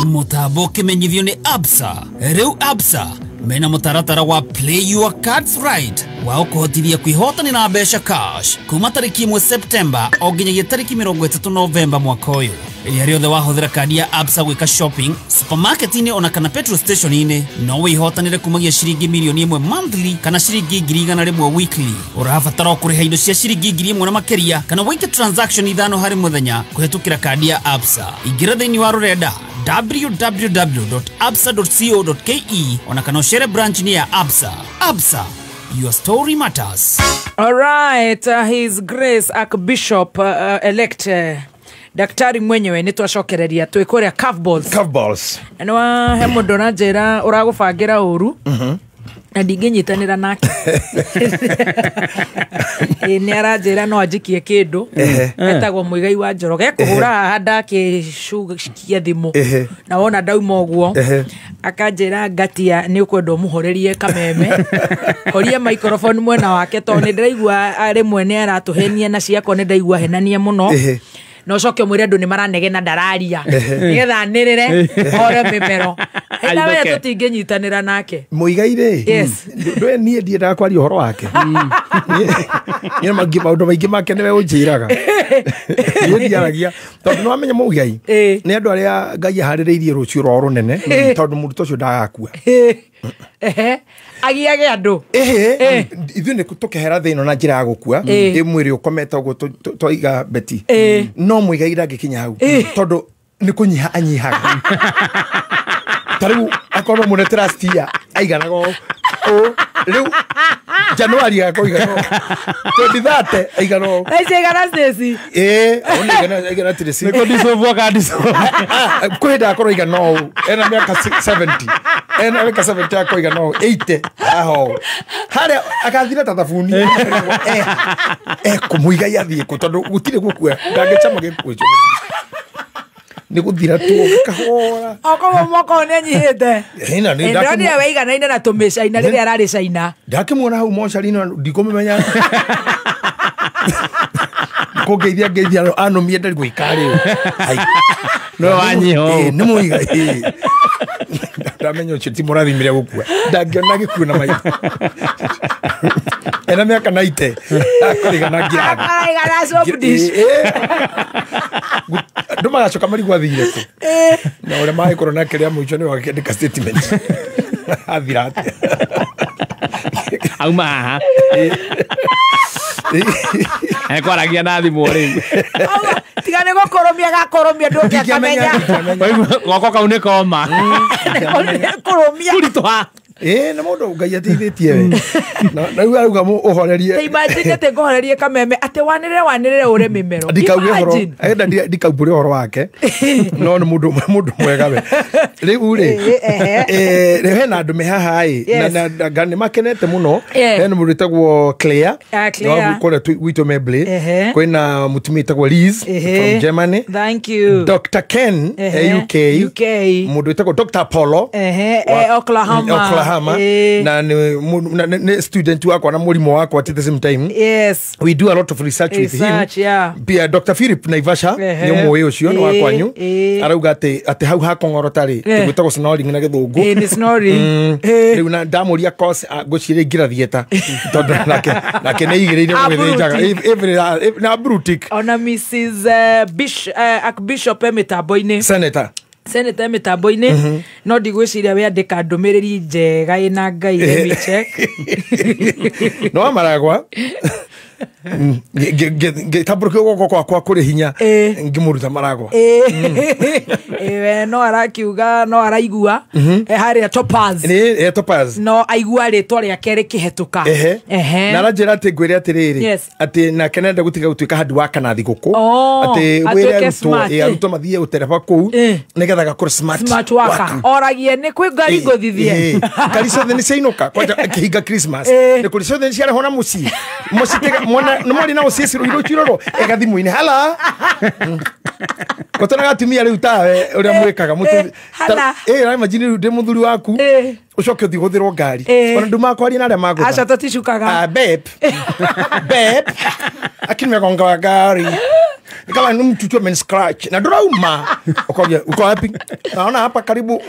Mũtambo ũkĩmenyithio nĩ Absa. Rĩu Absa mena mũtaratara wa Play Your Cards Right wa ũkũhotithia kwĩhotanĩra mbeca cash kuma tarĩki 1 September o nginyagia tarĩki 30 Novemba mwaka ũyũ. Rĩrĩa rĩothe wahũthĩra kandi ya Absa gwĩka shopping supermarket-inĩ ona kana petrol station-inĩ no wĩhotanĩre kumagia ciringi mirioni 1 monthly kana ciringi 100,000 weekly. Ũrabatara o kũrĩha indo cia ciringi 1,000 na makĩria kana wĩke transaction 5 harĩ mũthenya kũhĩtũkĩra kandi ya Absa. Ingĩra thĩinĩ wa rũrenda www.absa.co.ke ona kana ũcere branch-inĩ ya Absa. Absa, your story matters. All right, His Grace Archbishop elect Daktari mwenyewe nĩ twacokereria twĩ kũrĩa Curveballs. Curveballs. Na wa he mũndũ ũranjĩra ũragũbangĩra ũru na ndingĩnyitanĩra nake. Nĩ aranjĩra no anjikie kĩndũ etagwo Mũigai wa Njoroge ekũhũra haha ndakĩcukia thimũ na wona ndauma ũguo akanjĩra ngatia nĩ ũkwenda ũmũhorerie kameme horie microphone mwena wake tondũ nĩ ndĩraigua rĩmwe nĩ aratũhenia na ciakwa nĩ ndaigua henania mũno na ũcoke ũmwĩre andũ nĩ maranegena ndararia nĩgetha anĩrĩre ore mĩmero. Na we tũtingĩnyitanĩra nake. Mũigai rĩ, yes, ndwe niĩ ndiendaga kwaria ũhoro wake. Niĩ maũndũ maingĩ make nĩwe ũnjĩraga. Niĩ ndiaragia tondũ nĩwamenya Mũigai nĩ andũ arĩa Ngai aharĩrĩirie rũciũ rwao rũnene tondũ mũrutwo ũcio ndagakua. Agiage andũ. Ithuĩ nĩ tũkehera thĩ ĩno na njĩra ya gũkua ĩ mwĩrĩ ũkomete ũguo twaiga beti no Mũigai ndangĩkinya hau tondũ nĩ kũnyiha anyihaga. Ta rĩu akorwo mũnete last year aiganaga ũũ rĩu Januari agakorwo aigana ũũ 2030 aigana ũũ. Thaa aigana Stacy. Aigana Tracy. Nĩkũ dissolve aka dissolve. Kwĩ hĩndĩ agakorwo aigana ũũ ena mĩaka 70 ena mĩaka 70 agakorwo aigana ũũ 80 haha ũũ harĩa agathira ta thabuni. Kũmũigai athiĩ kũ tondũ gũtirĩ gũkua ndangĩcama gĩkuũ icio nĩ gũthira tu kahora. Okorwo mwaka ũyũ nĩ anyihĩte. Ndĩronire waiganaine na tũmĩcaina rĩrĩa ararĩ Caina. Ndakĩmuona hau mocarĩ-inĩ ndikũmũmenya. Kũngeithia ngeithia anũmie ndarĩ gwĩka rĩu. No wanyiha ũũ. Nĩ Mũigai. Ndamenya ũcio ti mũrathimire gũkua. Ndangĩona gĩkuũ na maitho. Ena mĩaka 90 akũrigana ngirathi. Araigana soap dish. Andũ magacoka marigwo athire kũ na ũrĩa magĩkorwo nake rĩa mũico nĩwe akĩandĩka statement athira atĩa auma haha ekwaragia na thimũ rĩu tiga nĩ gũkũrũmia gakũrũmia ndũngĩakamenya goko kau nĩ koma kũrũmia kũritũha. Na mũndũ Ngai ateithĩtie we na rĩu arauga ũhorerie. Ta imagine atĩ ngũhorerie kameme atĩ wanĩrĩre ũre mĩmero. Ndikauge ũhoro enda ndikaumbũre ũhoro wake no nĩ mũndũ mwega we. Rĩu rĩ rĩu hena andũ me haha ĩ na nĩ makenete mũno. Hena mũndũ wĩtagwo Claire kũrĩa gwitũ Membley. Kwĩna mũtumia wĩtagwo Liz from Germany. Thank you. Dr. Ken UK. Mũndũ wĩtagwo Dr. Apollo Oklahoma. Kahama na nĩ student wakwa na mũrimũ wakwa at the same time. Yes. We do a lot of research with him. Yeah. Pia Dr. Philip Naivasha nĩ ũmũĩ ũcio nĩ wa kwanyu. Arauga atĩ hau hakong'orota rĩ gwĩtagwo snoring na gĩthũngũ. Nĩ snoring. Rĩu na ndamũria course ngũciria ingĩra theatre tondũ nake nĩ igĩrĩire gwĩthĩnjaga na brutik. Ona Mrs. Archbishop mĩtambo-inĩ. Senator mĩtambo-inĩ no ndigwĩciria wĩandĩka ndũmĩrĩri njega ĩna Ngai. Let me check. No maragwa ngĩtambũrũkia guoko gwakwa kũrĩ hinya ngĩmũruta maragwa. No arakiuga no araigua harĩa Topaz. Topaz. No aigua rĩtwa rĩake rĩkĩhetũka. Na aranjĩra atĩ ngwĩre atĩrĩrĩ atĩ nake nenda gũtiga gũtuĩka handũ wa kana thigũkũ atĩ wĩre arutwo mathiĩ ũtereba kũu nĩgetha gakorwo smart worker. Oragie nĩ kwĩ ngari ngũthithie. Ngari ciothe nĩ ciainũka kwanja akĩhinga Christmas nĩ kũrĩ ciothe nĩ ciarehwo na mũciĩ mũciĩ mwana nĩ mwarĩ na ũciĩ cirũirwo ega thimũ-inĩ hala gũtonaga atumia rĩu tawe ũrĩa mwĩkaga imagine rĩu ndĩ mũthuri waku ũcoke ũthiĩ gũthĩrwo ngari ona ndumakwaria na arĩa magũtha. Aca tũticukaga. Babe babe akini megonga wa ngari kama ni mtu tu amen scratch na ndurauma ukoja uko wapi naona hapa karibu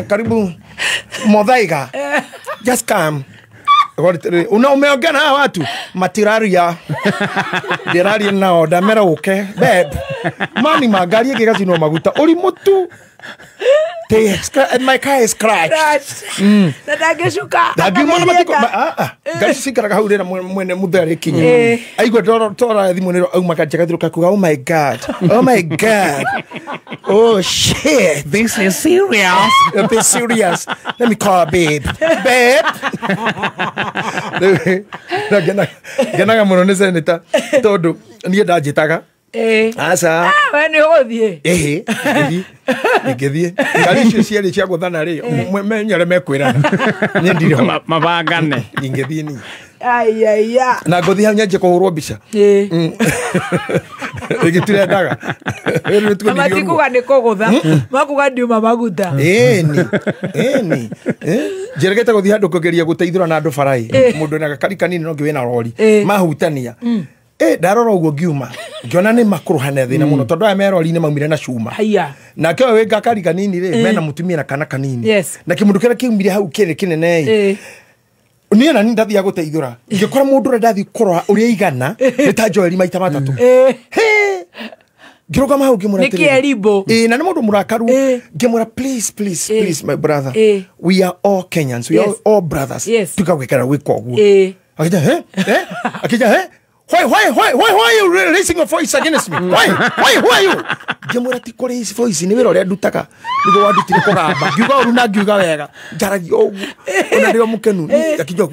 karibu Muthaiga just come. Una umeongea na hawa watu matiraria ndiraria nao ndamera uke babe mani magari ĩngĩgacinwo maguta uri mutu my car is scratched. Na ndangĩcuka. Ndangiuma matiko ngari cikaraga hau rĩra mwene mũthee arĩkinya aigua tora thimũ nĩro auma kanja gathirũka kuga oh my god, oh my god, oh shit, this is serious. This is serious. Let me call babe. Babe. Ngenaga mũno nĩ senator tondũ niĩ ndanjĩtaga. Aca. We nĩ ũgũthiĩ. Ingĩthiĩ ngari icio cierĩ cia gũthana rĩ menye ũrĩa mekwĩrana niĩ ndirĩ ho mabangane ingĩthiĩ niĩ. Aiya. Na ngũthiĩ hau nyanjie kũhũrwo mbica. Ĩgĩtirendaga. Matikuga nĩ kũgũtha makuga ndiuma maguta. Ĩni ĩni njĩrĩgĩte gũthiĩ handũ kũgeria gũteithũra na andũ barai mũndũ ena gakari kanini no ngĩ wĩna rori mahutania. Ndarora ũguo ngiuma ngiona nĩ makũrũhana thĩna mũno tondũ aya merori-inĩ maumire na cuma nake ũyũ wĩ gakari kanini rĩ mena mũtumia na kana kanini na kĩmũndũ kĩrĩa kĩaumire hau kĩrĩ kĩnene ĩ niĩ na niĩ ndathiaga gũteithũra ngĩkora mũndũ ũrĩa ndathiĩ kũrora ũrĩa igana nĩ ta Joeli maita matatũ. Ngĩrũgama hau ngĩmwĩra atĩrĩrĩ na nĩ mũndũ mũrakaru ngĩmwĩra please please please my brother we are all Kenyans we are all brothers tiga gwĩkara gwĩka ũguo. Akija he akija he Why are you raising your voice against me? Why who are you? Ngĩmwĩra ti kũ raise voice nĩ wĩra ũrĩa ndutaga nĩguo wandutire kũgamba ngiuga ũru na ngiuga wega njaragia ũguo ona ndĩo mũkenu akijua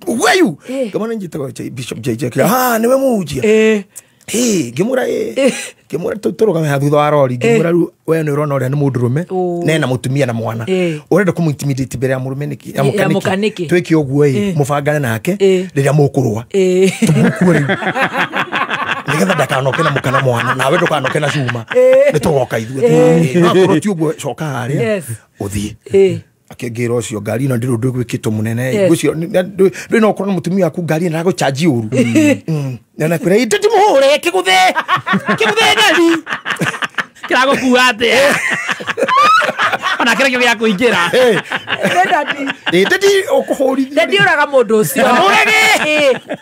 who are you? Ngĩmwĩra njĩtagwo Bishop JJ. Ah nĩwe mũhunjia. Ngĩmwĩra ngĩmwĩra tũrũgame haha thutha wa rori ngĩmwĩra rĩu we nĩ ũrona ũrĩa nĩ mũndũrũme nena mũtumia na mwana ũrenda kũmũ-intimidate mbere ya mũrũme nĩkĩ ya mũka nĩkĩ twĩke ũguo ĩ mũbangane nake rĩrĩa mũkũrũa tũmũkue rĩu nĩgetha ndakanoke na mũka na mwana nawe ndũkanoke na cuma nĩ tũgoka ithuĩ no akorwo ti ũguo coka harĩa ũthiĩ akĩngĩra ũcio ngari ĩno ndĩrĩ ũndũ ĩgwĩkĩtwo mũnene ũcio ndũĩ no ũkorwo na mũtumia waku ngari ĩno aragũchanji ũru na nakwĩra ĩ ndĩmũhũre kĩgũthe kĩgũthe ngari kĩragũkua atĩa ona kĩrĩa kĩo gĩa kũingĩra ndadi ũkũhũrithia ndadi ũraga mũndũ ũcio mũrage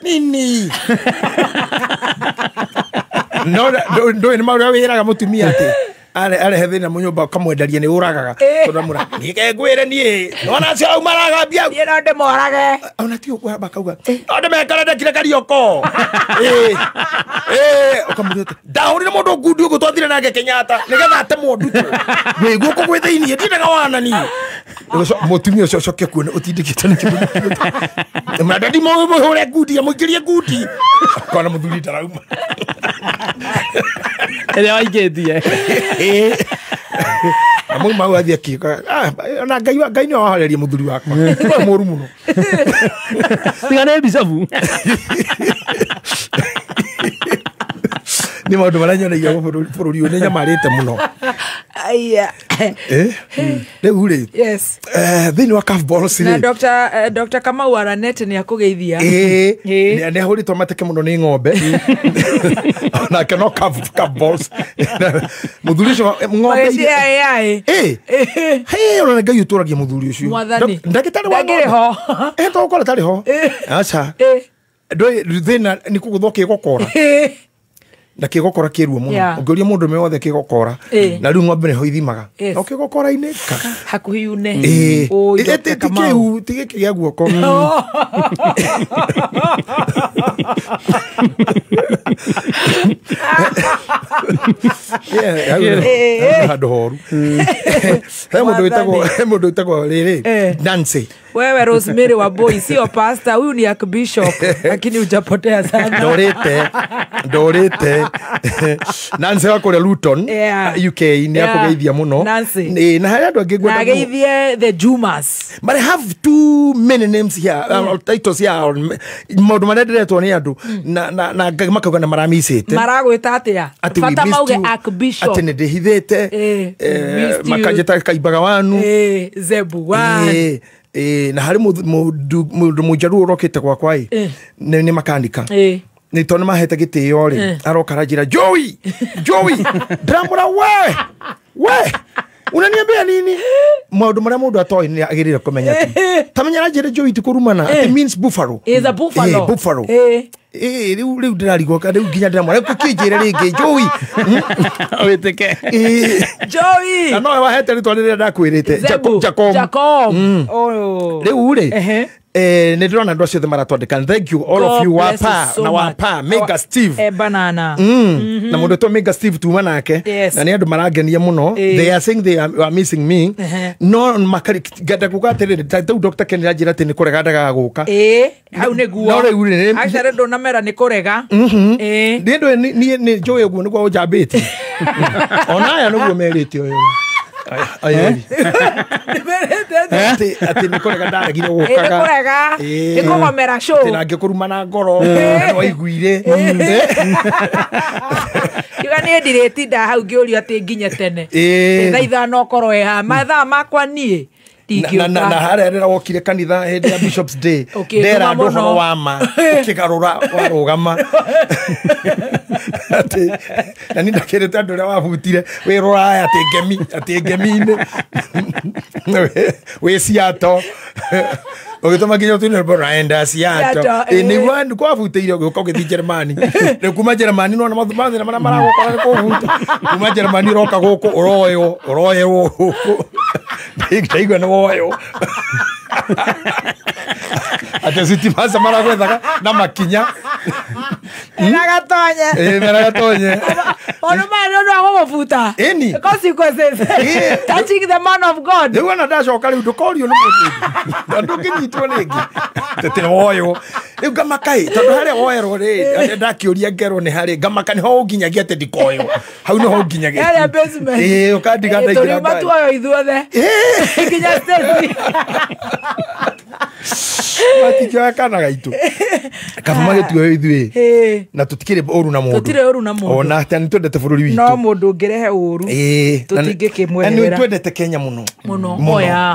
nini no ndũĩ nĩ maũrĩa wĩraga mũtumia atĩ arehe thĩna mũnyũmba ũkamwenderia nĩ ũragaga tondũ amũra nĩke ngwĩre niĩ nĩwona acio au maragambia niĩ no ndĩmorage ona ti ũguo amba akauga no ndĩmekore ndekire karioko ũkamũria atĩ ndahũrire mũndũ ngundi ũguo twathire nake Kenyatta nĩgetha atemwo ndutwo wĩ guoko gwĩ thĩiniĩ ndiendaga wana niĩ mũtumia ũcio ũcoke kuona ũtindĩkĩte nĩ kĩndũ ndadi mũhũre ngundi amũingĩrie ngundi akona mũthuri ndarauma ĩrĩa waingĩtie Amu mau athie akiuga ona Ngai Ngai nĩ wahoreria mũthuri wakwa nĩ mũru mũno tiga nĩ bicabu Nĩ maũndũ marĩa nyonagia bũrũri ũyũ nĩ nyamarĩte mũno. Aya. Rĩu rĩ, Yes. thĩinĩ wa CAF balls Na rĩ, Dr. Kamau Aranete nĩ akũgeithia. Ĩĩ, nĩ ahũrĩtwo mateke mũno nĩ ng'ombe. Onake no CAF balls. Mũthuri ũcio ng'ombe Magĩciĩ ai. Ĩĩ. Hĩ, ona nĩ Ngai ũtũragia mũthuri ũcio. Mwathani. Ndagĩtarĩ wa Ndagĩrĩ ng'ombe. ho. To gũkora tarĩ ho. Aca. Ndũĩ thĩna nĩ kũgũthwo kĩgokora. Na kĩgokora kĩruo mũno. Ũngĩũria mũndũ ũmwe wothe kĩgokora. Na rĩu ng'ombe nĩho ithimaga. Yes. No kĩgokora-inĩ ka. Hakuhĩ yune. Ĩĩ. Ũĩ, Ĩ, Dr. ti Kamau. kĩu, ti gĩkĩ gĩa guoko. Yeah, hau handũ horu. He mũndũ wĩtagwo rĩrĩ, Nancy. Wewe Rosemary wa boy sio pastor, huyu ni archbishop, lakini hujapotea sana. Ndorĩte Nancy wa kũrĩa Luton, UK, nĩ akũgeithia mũno. Nancy. Ĩĩ, na harĩ andũ angĩ Na ngwenda mũno. ageithie the Jumas. But I have too many names here, titles here, maũndũ marĩa ndĩretwo nĩ andũ na makauga nĩ maramicĩte. Maragwĩta atĩa? Atĩ we Bata missed mauge you. archbishop. Atĩ nĩ ndĩhithĩte. Missed you. Makanjĩta kaimbaga wanu. Zebu one. Na harĩ mũndũ mũnjaruo ũrokĩte gwakwa ĩ, nĩ makanika. Nĩ tondũ nĩ mahete gĩtĩo rĩ, aroka aranjĩra Joey, Joey, ndĩramwĩra we unaniambia nini? Maũndũ marĩa mũndũ atoĩ nĩ agĩrĩire kũmenya tu. Ta menya aranjĩra Joey ti kũrumana, atĩ means buffalo. Is a buffalo. Buffalo. Rĩu ndĩrarigwo rĩu nginya ndĩramwĩra kĩnjĩre rĩngĩ Joey. Wĩtĩke. Joey. Na nowe wahete rĩtwa rĩrĩa ndakwĩrĩte. Zebu. Jacob. Jacob. Oh. Rĩu rĩ, nĩ ndĩrona andũ acio othe maratwandĩka. Thank you all of God you. bless Wapa you so na much. wapa Mega Steve. Banana. Na mũndũ wĩtwo Mega Steve tuma nake. Yes. Na nĩ andũ marangenia mũno. They are saying they are missing me. No makari ngenda kuga atĩrĩrĩ, ta rĩu Dr. Ken aranjĩra atĩ nĩ kũrega ndagaga gũka. Hau nĩguo. No rĩu rĩ, Actually ndũnamera nĩ kũrega. Niĩ ndũĩ niĩ nĩ njũĩ ũguo nĩguo ũnjambĩtie. Ona aya nĩguo merĩte ũyũ. Aya. Atĩ nĩ kũrega ndaregire gũkaga. Nĩ kũrega. Nĩ kũgomera show. Atĩ na ngĩkũruma na ngoro. Na nĩwaiguire. Kiuga niĩ ndirĩtinda hau ngĩũrio atĩ nginye tene. Thaa 5 ũkorwo wĩ haha. Mathaa makwa niĩ Na harĩa rĩrĩa wokire kanitha hĩndĩ ya Bishop's Day, Ũkĩnduma ndera andũ mũno. ũhoro wa ma, ũkĩgarũra warũgama. Atĩ na niĩ ndakĩrĩte andũ ũrĩa wabutire wĩ rũraya atĩ ngemi-inĩ. Wĩ Seattle. Ũgĩtũma nginya ũtune rwĩmbo rũraenda Seattle. Seattle, Nĩguo kwabutĩire ũgĩũka ũgĩthiĩ Jeremani. Rĩu kuma Jeremani nĩwona mathĩna marĩa maragũkora nĩ kũbuta. Kuma Jeremani ũroka gũkũ ũroywo gũkũ. Ndaigua nĩ woywo. Atĩ sitima maragwethaga na makinya. Meraga Meraga tonye. Maũndũ maya nĩ ũndũ wa gũgũbuta. Ĩni. Consequences. Touching the man of God. Rĩu ona ndacoka rĩu ndũkorio nĩ mũndũ ũngĩ. Ndũngĩnyitwo rĩngĩ. Tete woywo. Rĩu ngamaka ĩ, tondũ harĩa woerwo rĩ, ndakĩũria ngerwo nĩ harĩ, ngamaka nĩho ũnginyagia atĩ ndikoywo. Hau nĩho ũnginyagia. Harĩa basement. Ũkandiga ndaingĩra Tũriuma ngari. tuoyo ithuothe. Nginya Stacy. Matikĩoya kana gaitũ. Kaba magĩtuoyo ithuĩ. Na tũtikĩrĩ ũru na mũndũ. Tũtirĩ ũru na mũndũ. Ona atĩ nĩ twendete bũrũri witũ. No mũndũ ũngĩrehe ũru. Tũtingĩkĩmweherera. Na nĩ twendete Kenya mũno. Mũno.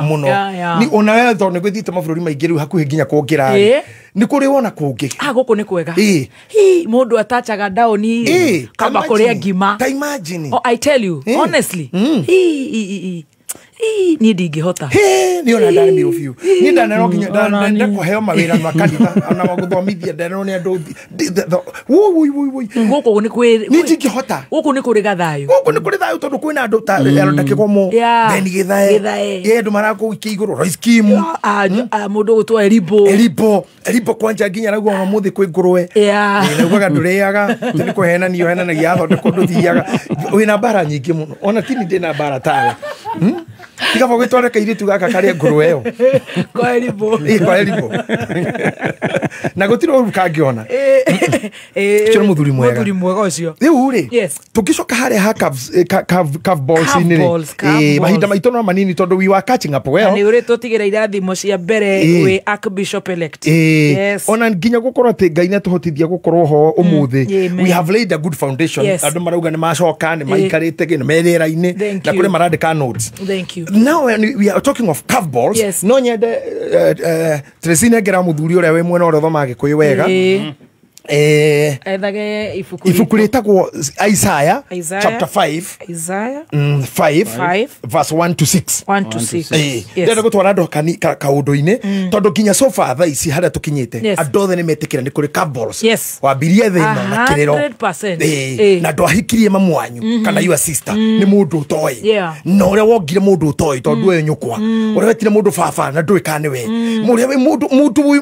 Mũno. Ni ona we tondũ nĩ gwĩthiĩte mabũrũri maingĩ rĩu hakuhĩ nginya kũngĩra. Nĩ kũrĩ wona kũngĩ. Gũkũ nĩ kwega. Mũndũ atachaga ndaũni kamba kũrĩa ngima. Ta imagine. Oh, I tell you, honestly. Niĩ ndingĩhota. Niĩ ona ndaremirwo biũ. Niĩ ndanerwo nginya ndenda kũheo mawĩra ma kanitha ona ma gũthomithia ndenerwo nĩ andũ. Woi. Gũkũ nĩ kwĩ Niĩ ndingĩhota. Gũkũ nĩ kũrĩ gathayũ. Gũkũ nĩ kũrĩ thayũ tondũ kwĩna andũ ta Elda Kĩgomo, Ben Gĩthae. Andũ marakũikia igũrũ Royce Kim. Mũndũ ũgũtwo Eribo. Eribo kwanja nginya arauga ona ũmũthĩ kwĩ ngũrwe. Naugaga ndũrĩaga, atĩ nĩ kũhenanio ũhenanagia athondekwo ndũthiaga. Wĩna mbara nyingĩ mũno. Ona tini ndĩna mbara tawe. Tiga gwĩtwara kairĩtu gaka karĩa ngũrwe ĩyo. Kwa elibo. Kwa elibo. Na gũtirĩ ũru kangĩona. Ũcio nĩ mũthuri mwega. Mũthuri mwega ũcio. Rĩu rĩ, tũngĩcoka harĩa ha curve balls inĩ rĩ, mahinda maitũ no manini tondũ we were catching up well. Na nĩ ũrĩ tũtigĩra irathimo cia mbere wĩ Archbishop elect. Yes. Ona nginya gũkorwo atĩ Ngai nĩatũhotithia gũkorwo ho ũmũthĩ. We have laid a good foundation. Andũ marauga nĩ macoka, nĩ maikarĩte nĩ me rĩera-inĩ, na kũrĩ marandĩka notes. Thank you. Now we are talking of curve balls. Yes. No nyende Tracy nengera mũthuri ũrĩa wĩ mwena ũrĩa ũthomaga Gĩkũyũ wega. Ethage ibuku rĩtagwo Isaiah chapter 5. Isaiah 5 verse 1 to 6. 1 to 6. Ndĩrenda gũtwara andũ kaũndũ-inĩ tondũ nginya so far thaa ici harĩa tũkinyĩte andũ othe nĩ metĩkĩra nĩ kũrĩ curve balls. Wambirie thĩna na kĩrĩro na ndwahikirie mamu wanyu kana your sister nĩ mũndũ ũtoĩ, na ũrĩa wongire mũndũ ũtoĩ tondũ ũyũ nyũkwa, ũrĩa wetire mũndũ baba na ndũĩ kana nĩwe,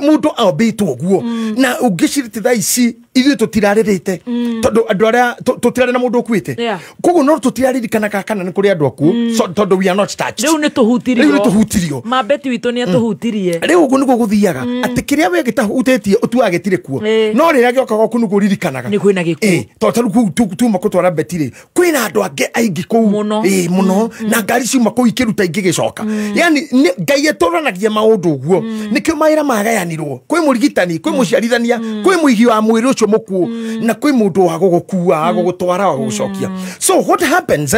mũndũ ambĩtwo ũguo. Na ũngĩcirĩte thaa ici ithuĩ tũtirarĩrĩte tondũ andũ arĩa tũtirarĩ na mũndũ ũkuĩte, koguo no tũtiraririkanaga kana nĩ kũrĩ andũ akuũ tondũ we are not touched. Rĩu nĩ tũhutirio. Mabeti witũ nĩ atũhutirie. Rĩu ũguo nĩguo gũthiaga atĩ kĩrĩa we gĩtahutĩtie ũtuaga gĩtirĩ kuo, no rĩrĩa gĩoka gwaku nĩguo ũririkanaga nĩ kwĩna gĩkuũ. Tondũ ta rĩu tuma kũtwara Beti rĩ, kwĩna andũ angĩ aingĩ kũu mũno, na ngari ciuma kũu ikĩruta ingĩ gĩcoka. Yani Ngai atũranagia maũndũ ũguo, nĩkĩo mawĩra magayanirwo. Kwĩ mũrigitani, kwĩ mũciarithania, kwĩ mũigi wa mwĩrĩ ũcio mũkuũ, na kwĩ mũndũ wa gũgũkua, wa gũgũtwara, wa gũgũcokia. So what happens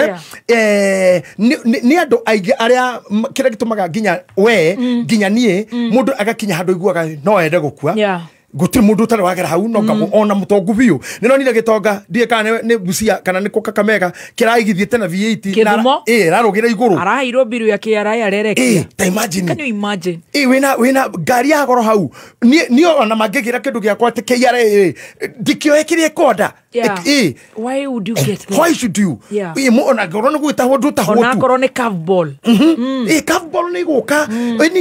nĩ andũ aingĩ arĩa kĩrĩa gĩtũmaga nginya we nginya niĩ mũndũ agakinya handũ aiguaga no ende gũkua. Gũtirĩ mũndũ ũtarĩ wagera hau, no ona mũtongu biũ. Nĩ ndonire gĩtonga ndiĩ kana nĩ Busia kana nĩ kũ Kakamega kĩraigithĩte na V8 ĩrarũgĩra igũrũ, araheirwo mbiru ya KRA arerekia. Ta imagine. Can you imagine? Wĩna ngari ya goro hau. Niĩ ona mangĩgĩra kĩndũ gĩakwa atĩ KRA ndikĩoe kĩrĩa ĩkonda. Why would you get that? Why should you? Ona ngorwo nĩ gwĩtahwo ndũtahwo tu. Ona akorwo nĩ curve ball. Curve ball nĩ ĩgũka.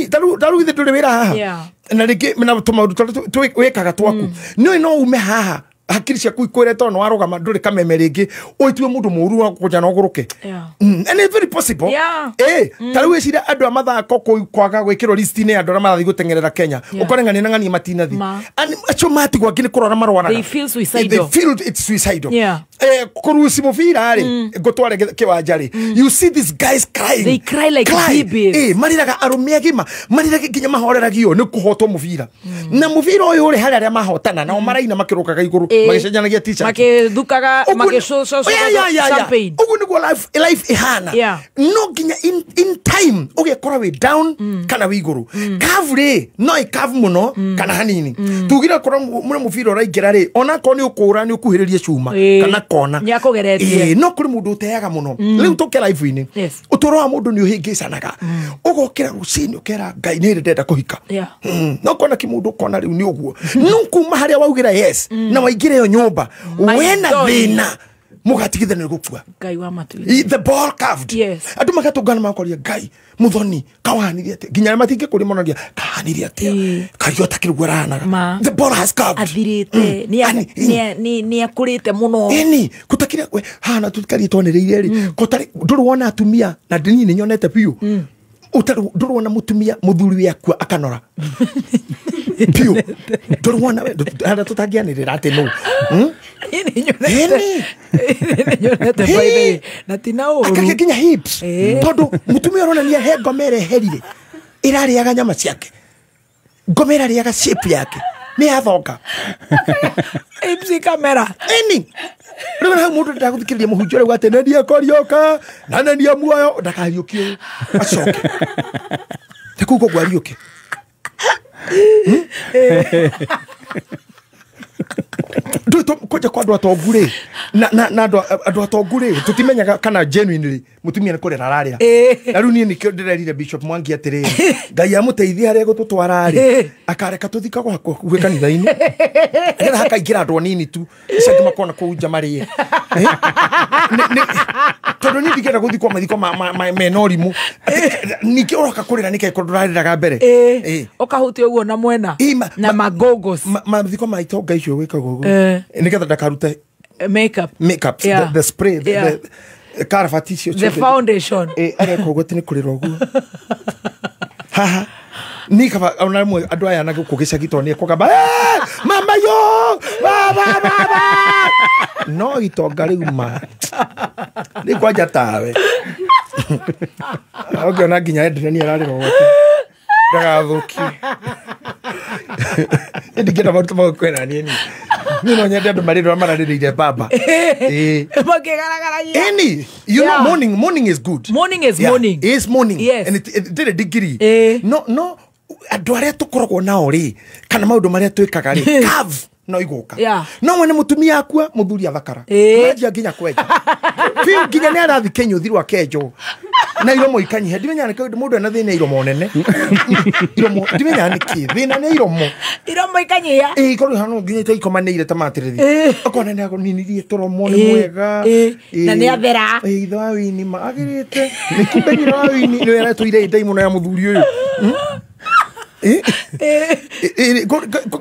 Ta rĩu ithe ndũrĩ wĩra haha. Na rĩngĩ na tũmaũndũ tũrĩa wĩkaga twaku nĩũĩ no ume haha hakiri ciaku ikwĩre tondũ nĩ warũgama ndũrĩ kameme rĩngĩ ũitue mũndũ mũũru wa kũnja na ũgũrũke. And it's very possible. Ta rĩu wĩcirie andũ a mathako kwaga gwĩkĩrwo list-inĩ ya andũ arĩa marathiĩ gũteng'erera Kenya, ũkore ng'ania na ng'ania matinathi. Acio matigwo angĩ nĩ kũrwara marwaraga. They feel suicidal. They feel it's suicidal. Kũruci mũbira rĩ, ngũtware kĩwanja rĩ, you see these guys crying. They cry like babies. Marĩraga arũme agima, marĩraga nginya mahoreragio nĩ kũhotwo mũbira. Na mũbira ũyũ ũrĩ harĩa arĩa mahotana nao maraina makĩrũkaga igũrũ magĩcenjanagia t-shirt, makĩthukaga, magĩcũcũcaga champagne. Ũguo nĩguo life ĩhana. No nginya in time ũgekora wĩ down kana wĩ igũrũ. Curve rĩ no ĩ curve mũno kana hanini. Tugire korwo mũrĩ mũbira ũraingĩra rĩ, onakorwo nĩ ũkũra nĩ ũkuhĩrĩrie cuma kana kona nĩakũgeretie. No kũrĩ mũndũ ũteaga mũno. Rĩu tũke life-inĩ, ũtũũro wa mũndũ nĩ ũhĩngĩcanaga. Ũgokĩra rũcinĩ ũkera Ngai nĩ ndĩrenda kũhika, no kona kĩmũndũ ũkona rĩu nĩ ũguo. No kuma harĩa waugĩra yes na waingĩra ĩyo nyũmba wena thĩna mũgatigithania gũkua. Ngai wa matu-inĩ. The ball curved. Andũ magatũngana makoria Ngai mũthoni kawahanire atĩa, nginya arĩa matingĩkũria monagia kahanire atĩa, kario atakĩrĩ ũguo arahanaga. The ball has curved. Athirĩte, nĩ akũrĩte mũno. Ĩni gũtakĩrĩ hana tũtikarie twanĩrĩire rĩ, ndũrĩ wona atumia na niĩ nĩ nyonete biũ, ndũrĩ wona mũtumia mũthuri akua akanora biũ, ndũrĩ wona harĩa tũtangĩanĩrĩra atĩ nũ. Nĩnyonete na ti na ũru. Akagĩa nginya hips tondũ mũtumia ũronania he ngoma ĩreherire ĩrarĩaga nyama ciake, ngoma ĩrarĩaga shape yake nĩ yathonga. Hips kamera. Ĩni rĩu hau mũndũ ndagũthikĩrĩria mũhunjia ũrauga atĩ nĩ akoriũka na nĩ muoyo, ndakariũkio acoke ta kũu koguo ariũke. Kwanja kwa andũ atongu rĩ, na andũ atongu rĩ tũtimenyaga kana genuinely mũtumia nĩ kũrĩra ararĩra. Na rĩu niĩ nĩkĩo ndĩrerire Bishop Mwangi atĩrĩrĩ, Ngai amũteithie harĩa egũtũtwara rĩ, akareka tũthikagwo hakuhĩ kanitha-inĩ nĩgetha hakaingĩra andũ anini tu, acio angĩ makona kũu nja marĩe. Tondũ niĩ ndingĩenda gũthikwo mathiko mena ũrimũ. Ningĩ ũroka kũrĩra nĩkĩ angĩkorwo ndũrarĩraga mbere? Ũkahutia ũguo na mwena na magogos. Mathiko ma itonga icio gwĩkagwo ũguo nĩgetha ndakarute makeup. The spray, Karabati icio The foundation. Areka ũguo atĩ nĩ kũrĩra ũguo. Haha. Ni kaba ona rĩmwe andũ aya na gũkũ gĩcagi tondũ nĩ ekũgamba mama yo baba baba no itonga rĩu ma nĩ kwanja tawe ũngĩona nginya Edna nĩ ararĩra ũguo ndagathũkie ndingĩenda maũndũ ma gũkwĩra niĩ niĩ no nyende andũ marĩrĩra mararĩrĩire baba makĩgaragaragia. Any you know morning is good. Morning is morning. Is morning. Yes. And it ndĩrĩ degree. No andũ arĩa tũkoragwo nao rĩ kana maũndũ marĩa twĩkaga rĩ curve no igũka no mwene mũtumia akua mũthuri athakara manjia nginya kwenja biũ nginya nĩ arathi kĩnyũthi rwa kenjwo na iromo ikanyiha ndimenyaga nĩkĩ mũndũ ena thĩna iromo nene iromo ndimenyaga nĩkĩ thĩna nĩ iromo ikanyiha ikorwo ihana nginya itaikomanĩire ta matĩrĩthi akona nĩ agoninirie tũromo nĩ mwega na nĩ athera ithe wa wini ma agĩrĩte nĩ kumbe nyina wa wini nĩwe aratũire ndai mũno ya mũthuri ũyũ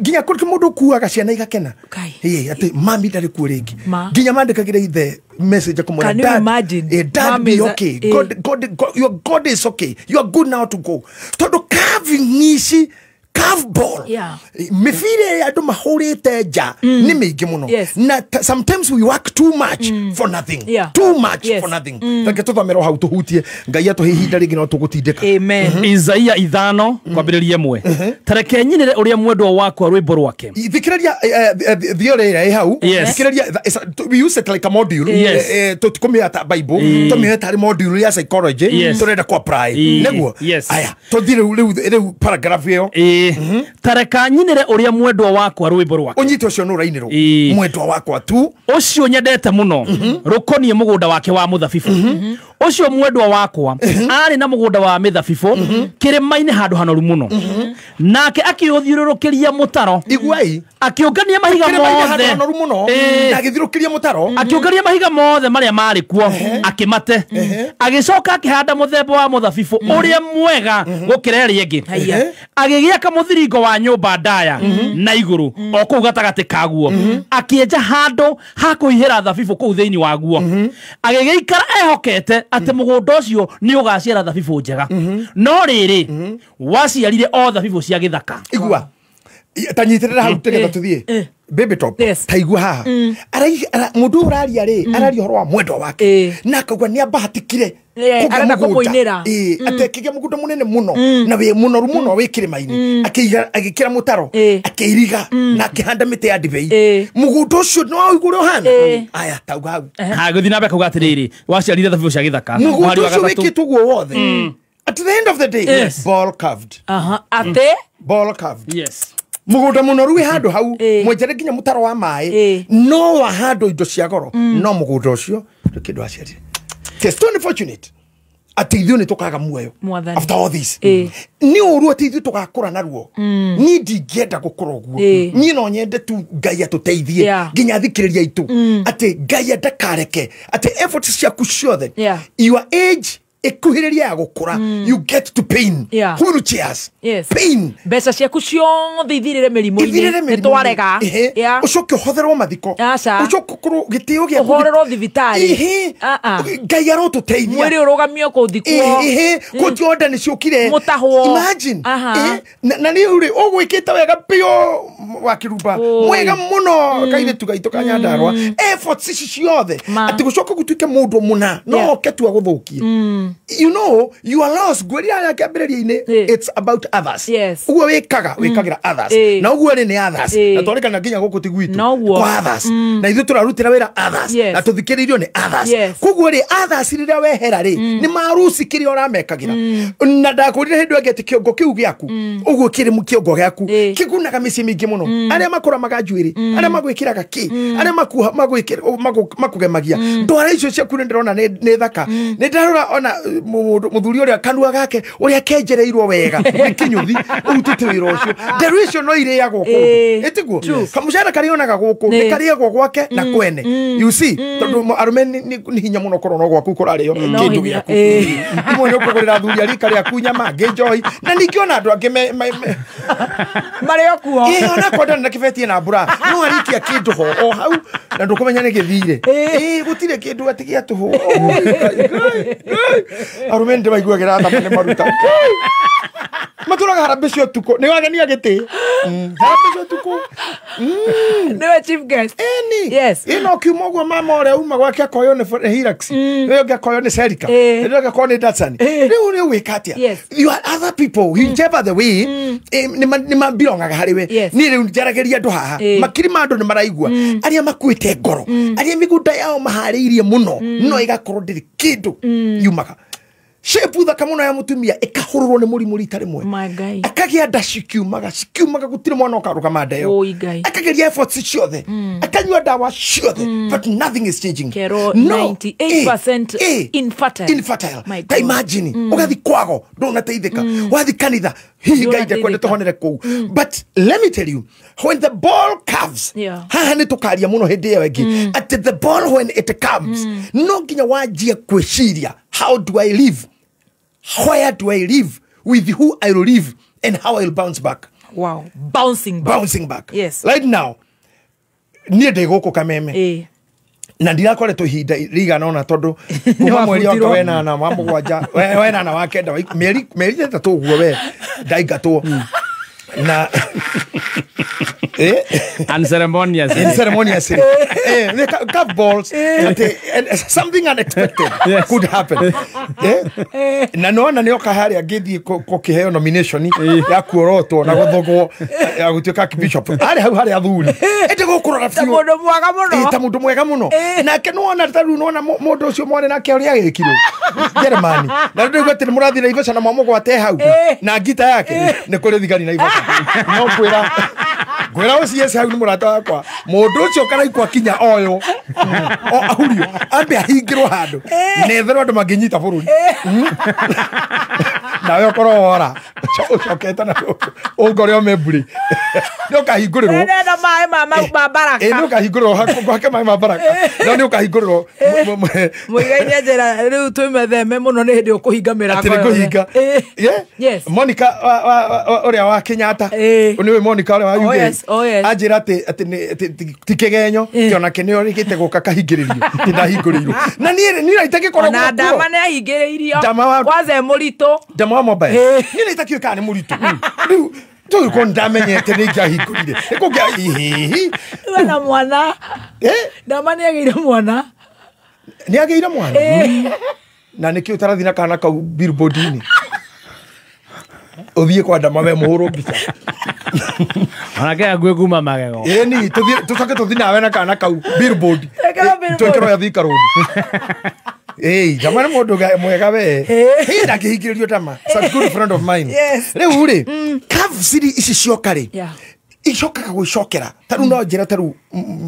nginya kũrĩ mũndũ ũkuaga ciana igakena atĩ mami ndarĩ kuo rĩngĩ nginya mandĩkagĩra ithe message akamwĩra dad be okay God, your God is okay, you are good now to go tondũ carving ici curve ball mĩbira ĩrĩa andũ mahũrĩte nja nĩ mĩingĩ mũno na sometimes we work too much for nothing. Too much for nothing. Reke tũthomerwo hau tũhutie Ngai atũhe ihinda rĩngĩ no tũgũtindĩka. Amen. Isaia 5 kwambĩrĩria 1 tareke nyinĩre ũrĩa mwendwa wakwa rwĩmbo rwake. Thikĩrĩria theory ĩrĩa ĩ hau. Thikĩrĩria we use it like a module. Tũtikũmĩoya ta Bible, tũmĩoe tarĩ module ya psychology tũrenda kũ apply nĩguo. Aya tũthiĩ rĩu paragraph ĩyo. Tareka nyinĩre ũrĩa mwendwa wakwa rwĩmbo rwake. Ũnyite ũcio nĩ ũrainĩrwo mwendwa wakwa tu ũcio nyendete mũno rũkoniĩ mũgũnda wake wa mũthabibũ. Ũcio mwendwa wakwa arĩ na mũgũnda wa mĩthabibũ kĩrĩma-inĩ handũ hanoru mũno nake akĩũthiũrũrũkĩria mũtaro. Iguai akĩũngania mahiga mothe hanoru mũno na agĩthiũrũrũkĩria mũtaro akĩũngania mahiga mothe marĩa marĩ kuo akĩmate agĩcoka akĩhanda mũthemba wa mũthabibũ ũrĩa mwega gũkĩra ĩrĩa ĩngĩ agĩgĩaka mũthiringo wa nyũmba ndaya na igũrũ o kũu gatagatĩ kaguo akĩenja handũ ha kũhihĩra thabibũ kũu thĩinĩ waguo agĩgĩikara ehokete atĩ mũgũnda ũcio nĩ ũgaciara thabibũ njega no rĩrĩ waciarire o thabibũ cia gĩthaka. Igua ta nyitĩrĩra hau tũgetha tũthiĩ baby top ta igua haha mũndũ ũraria rĩ araria ũhoro wa mwendwa wake na akauga nĩ ambahatikire arenda kũmũinĩra atĩ akĩgĩa mũgũnda mũnene mũno na wĩ mũnoru mũno wĩ kĩrĩma-inĩ agĩkĩra mũtaro akĩiriga na akĩhanda mĩtĩ ya ndibei mũgũnda ũcio nĩ waigua ũrĩa ũhana. Aya tauga hau gũthiĩ na mbere kauga atĩrĩrĩ waciarire thabibũ cia gĩthaka mũgũnda ũcio wĩkĩtwo ũguo wothe. At the end of the day ball curved. Atĩ ball curved. Yes. Mũgũnda mũnoru wĩ handũ hau mwenjere nginya mũtaro wa maĩ no wahandwo indo cia goro no mũgũnda ũcio ndũ kĩndũ waciarire. It's so unfortunate atĩ ithuĩ nĩ tũkaga muoyo after all this nĩ ũru atĩ ithuĩ tũgakũra naruo niĩ ndingĩenda gũkũra ũguo niĩ no nyende tu Ngai atũteithie nginya athikĩrĩria aitũ atĩ Ngai ndakareke atĩ efforts ciaku ciothe your age ikuhĩrĩria ya gũkũra you get to pain wheelchairs pain mbeca ciaku ciothe ithirĩre mĩrimũ-inĩ nĩ twarega ũcoke ũhotherwo mathiko ũcoke ũkorwo gĩtĩo gĩaku ũhorerwo thibitarĩ Ngai arotũteithia mwĩrĩ ũrũgamio kũthikwo kũti onda nĩ ciũkire mũtahwo imagine na rĩu rĩ ũgwĩkĩte wega biũ wa kĩrumba mwega mũno kairĩtu gaitũ ka Nyandarũa efforts ici ciothe atĩ gũcoka gũtuĩke mũndũ mũna no oke tu agũthũkie. You know you are lost ngwĩrire arĩa kĩambĩrĩria-inĩ it's about others ũguo wĩkaga wĩkagĩra others na ũguo rĩ nĩ others na twarĩkana nginya gũkũ ti gwitũ kwa others na ithuĩ tũrarutĩra wĩra others na tũthikĩrĩirio nĩ others koguo rĩ others rĩrĩa wehera rĩ nĩ maruci kĩrĩa ũramekagĩra na ndakwĩrire hĩndĩ ĩngĩ atĩ kĩongo kĩu gĩaku ũguo kĩrĩ kĩongo gĩaku kĩgunaga mĩciĩ mĩingĩ mũno arĩa makũramaga njuĩrĩ arĩa magwĩkĩraga kĩ arĩa makũgemagia ndwara icio ciaku nĩ ndĩrona nĩ thaka nĩ ndarora ona Muthuri uria kanua gake uria kenjereirwo wega nĩ kinyuthi urutĩte wĩra ũcio nderu icio no irĩagwo kũndũ ĩtiguo kamũcara karĩonaga gũkũ nĩ karĩagwo gwake na kwene you see tondũ arũme nĩ hinya mũno korwo no gwaku kũrarĩo kĩndũ gĩaku imwe nĩ ũkũgũrĩra athuri a rika rĩaku nyama angĩ njohi na ningĩ ona andũ angĩ marĩ o kuo ĩ ona kwendana na kĩbeti na mbura no arikia kĩndũ ho o hau na ndũkũmenya nĩ gĩthire ĩ gũtirĩ kĩndũ atĩ gĩa tũhũ arume ndi maiguagĩra tha nĩ maruta matũraga harambĩ cia ũtukũ nĩ wagenia gĩtĩ harambĩ cia ũtukũ nĩwe chief guest ĩni yes ĩno kiuma ũguo mama ũrĩa uma gwake akoywo nĩ Hilux ũyũ ũngĩ akoywo nĩ Celica ũyũ ũngĩ akoywo nĩ Datsun rĩu nĩ ũgwĩka atĩa you are other people whichever the way nĩ mabilongaga harĩ we niĩ rĩu njaragĩria andũ haha makiri ma andũ nĩ maraigua arĩa makuĩte ngoro arĩa mĩgũnda yao maharĩirie mũno no ĩgakorwo ndĩrĩ kĩndũ yumaga shape thaka muno ya mutumia ikahururwo ni murimu rita rimwe akagia nda cikiumaga gutire mwana ukarugama nda yo akageria efforts ciothe akanyua dawa ciothe but nothing is changing kero 98% infertile ta imagine ugathi kwago ndunateithika wathi kanitha hihi Ngai ndekwenda tuhonere kuu but let me tell you when the ball curves haha ni tukaria muno hindi iyo ingi at the ball when it comes no nginya wanjie kwiciria how do I live. Where do I live? With who I will live and how I will bounce back. Wow. Bouncing back. Bouncing back. Yes. Right now, niĩ ndĩ gũkũ Kameme. Na ndirakoretwo ihinda rĩigana ũna tondũ kuma mweri wa wenana wa mũgwanja wenana wa kenda mĩeri ĩtatũ ũguo we ndaingatwo na unceremoniously unceremoniously cup balls something unexpected could happen na nona nioka haria ngithie kukiheo nomination ya kuorotwo na guthogwo ya gutuika bishop ari hau hari athuri ende gukurora ta mundu mwega muno ta mundu mwega muno nake nona ta riu nona mundu ucio mwarĩ nake uria agikirwo Germany na riu ndiguo murathi na Naivasha na mwamugwate hau na ngita yake ni kuri thigari Naivasha no kwira ngwira ucio hau ni murata wakwa mundu ucio karaikwa kinya oyo o ahurio ambe ahingirwo handu netherwo andu manginyita bururi nawe ukorwo wora ucokete na ungore o memburi ni ukahingũrĩrwo nenda maĩ ma baraka ni ukahingũrĩrwo hake maĩ ma baraka no ni ukahingũrĩrwo Muigai nĩ njĩra rĩu twĩmetheme mũno nĩ hĩndĩ ũkũhinga mĩrango atĩ nĩ kũhinga Monica ũrĩa wa Kenyatta nĩwe Monica ũrĩa wa UK anjĩra atĩ ti kĩgenyo kĩonake nĩ orĩkĩte gũka kahingĩrĩrio ti ndahingũrĩirwo na niĩ niĩ itagĩkoragwo na Ndama nĩ ahingĩrĩirio kwanza e mũritũ Ndama wa mobile niĩ nĩ itakĩũĩ kana nĩ mũritũ rĩu tũgĩkorwo nĩndamenyete nĩ ingĩahingũrire nĩkũngĩa hihi na mwana Ndama nĩ agĩire mwana nĩ agĩire mwana na nĩkĩo ũtarathi na kana kau billboard-inĩ ũthiĩ kwa Ndama we mũhũrwo mbica onake akuĩ kuma magego ĩni tũcoke tũthiĩ nawe na kana kau billboard twĩkĩrwo ya Thika Road Hey, Ndama nĩ mũndũ mwega we hĩ ndangĩhingĩrĩrio Ndama it's a good friend of mine rĩu rĩ curves ici cioka rĩ icokaga gwĩcokera ta rĩu no njĩra ta rĩu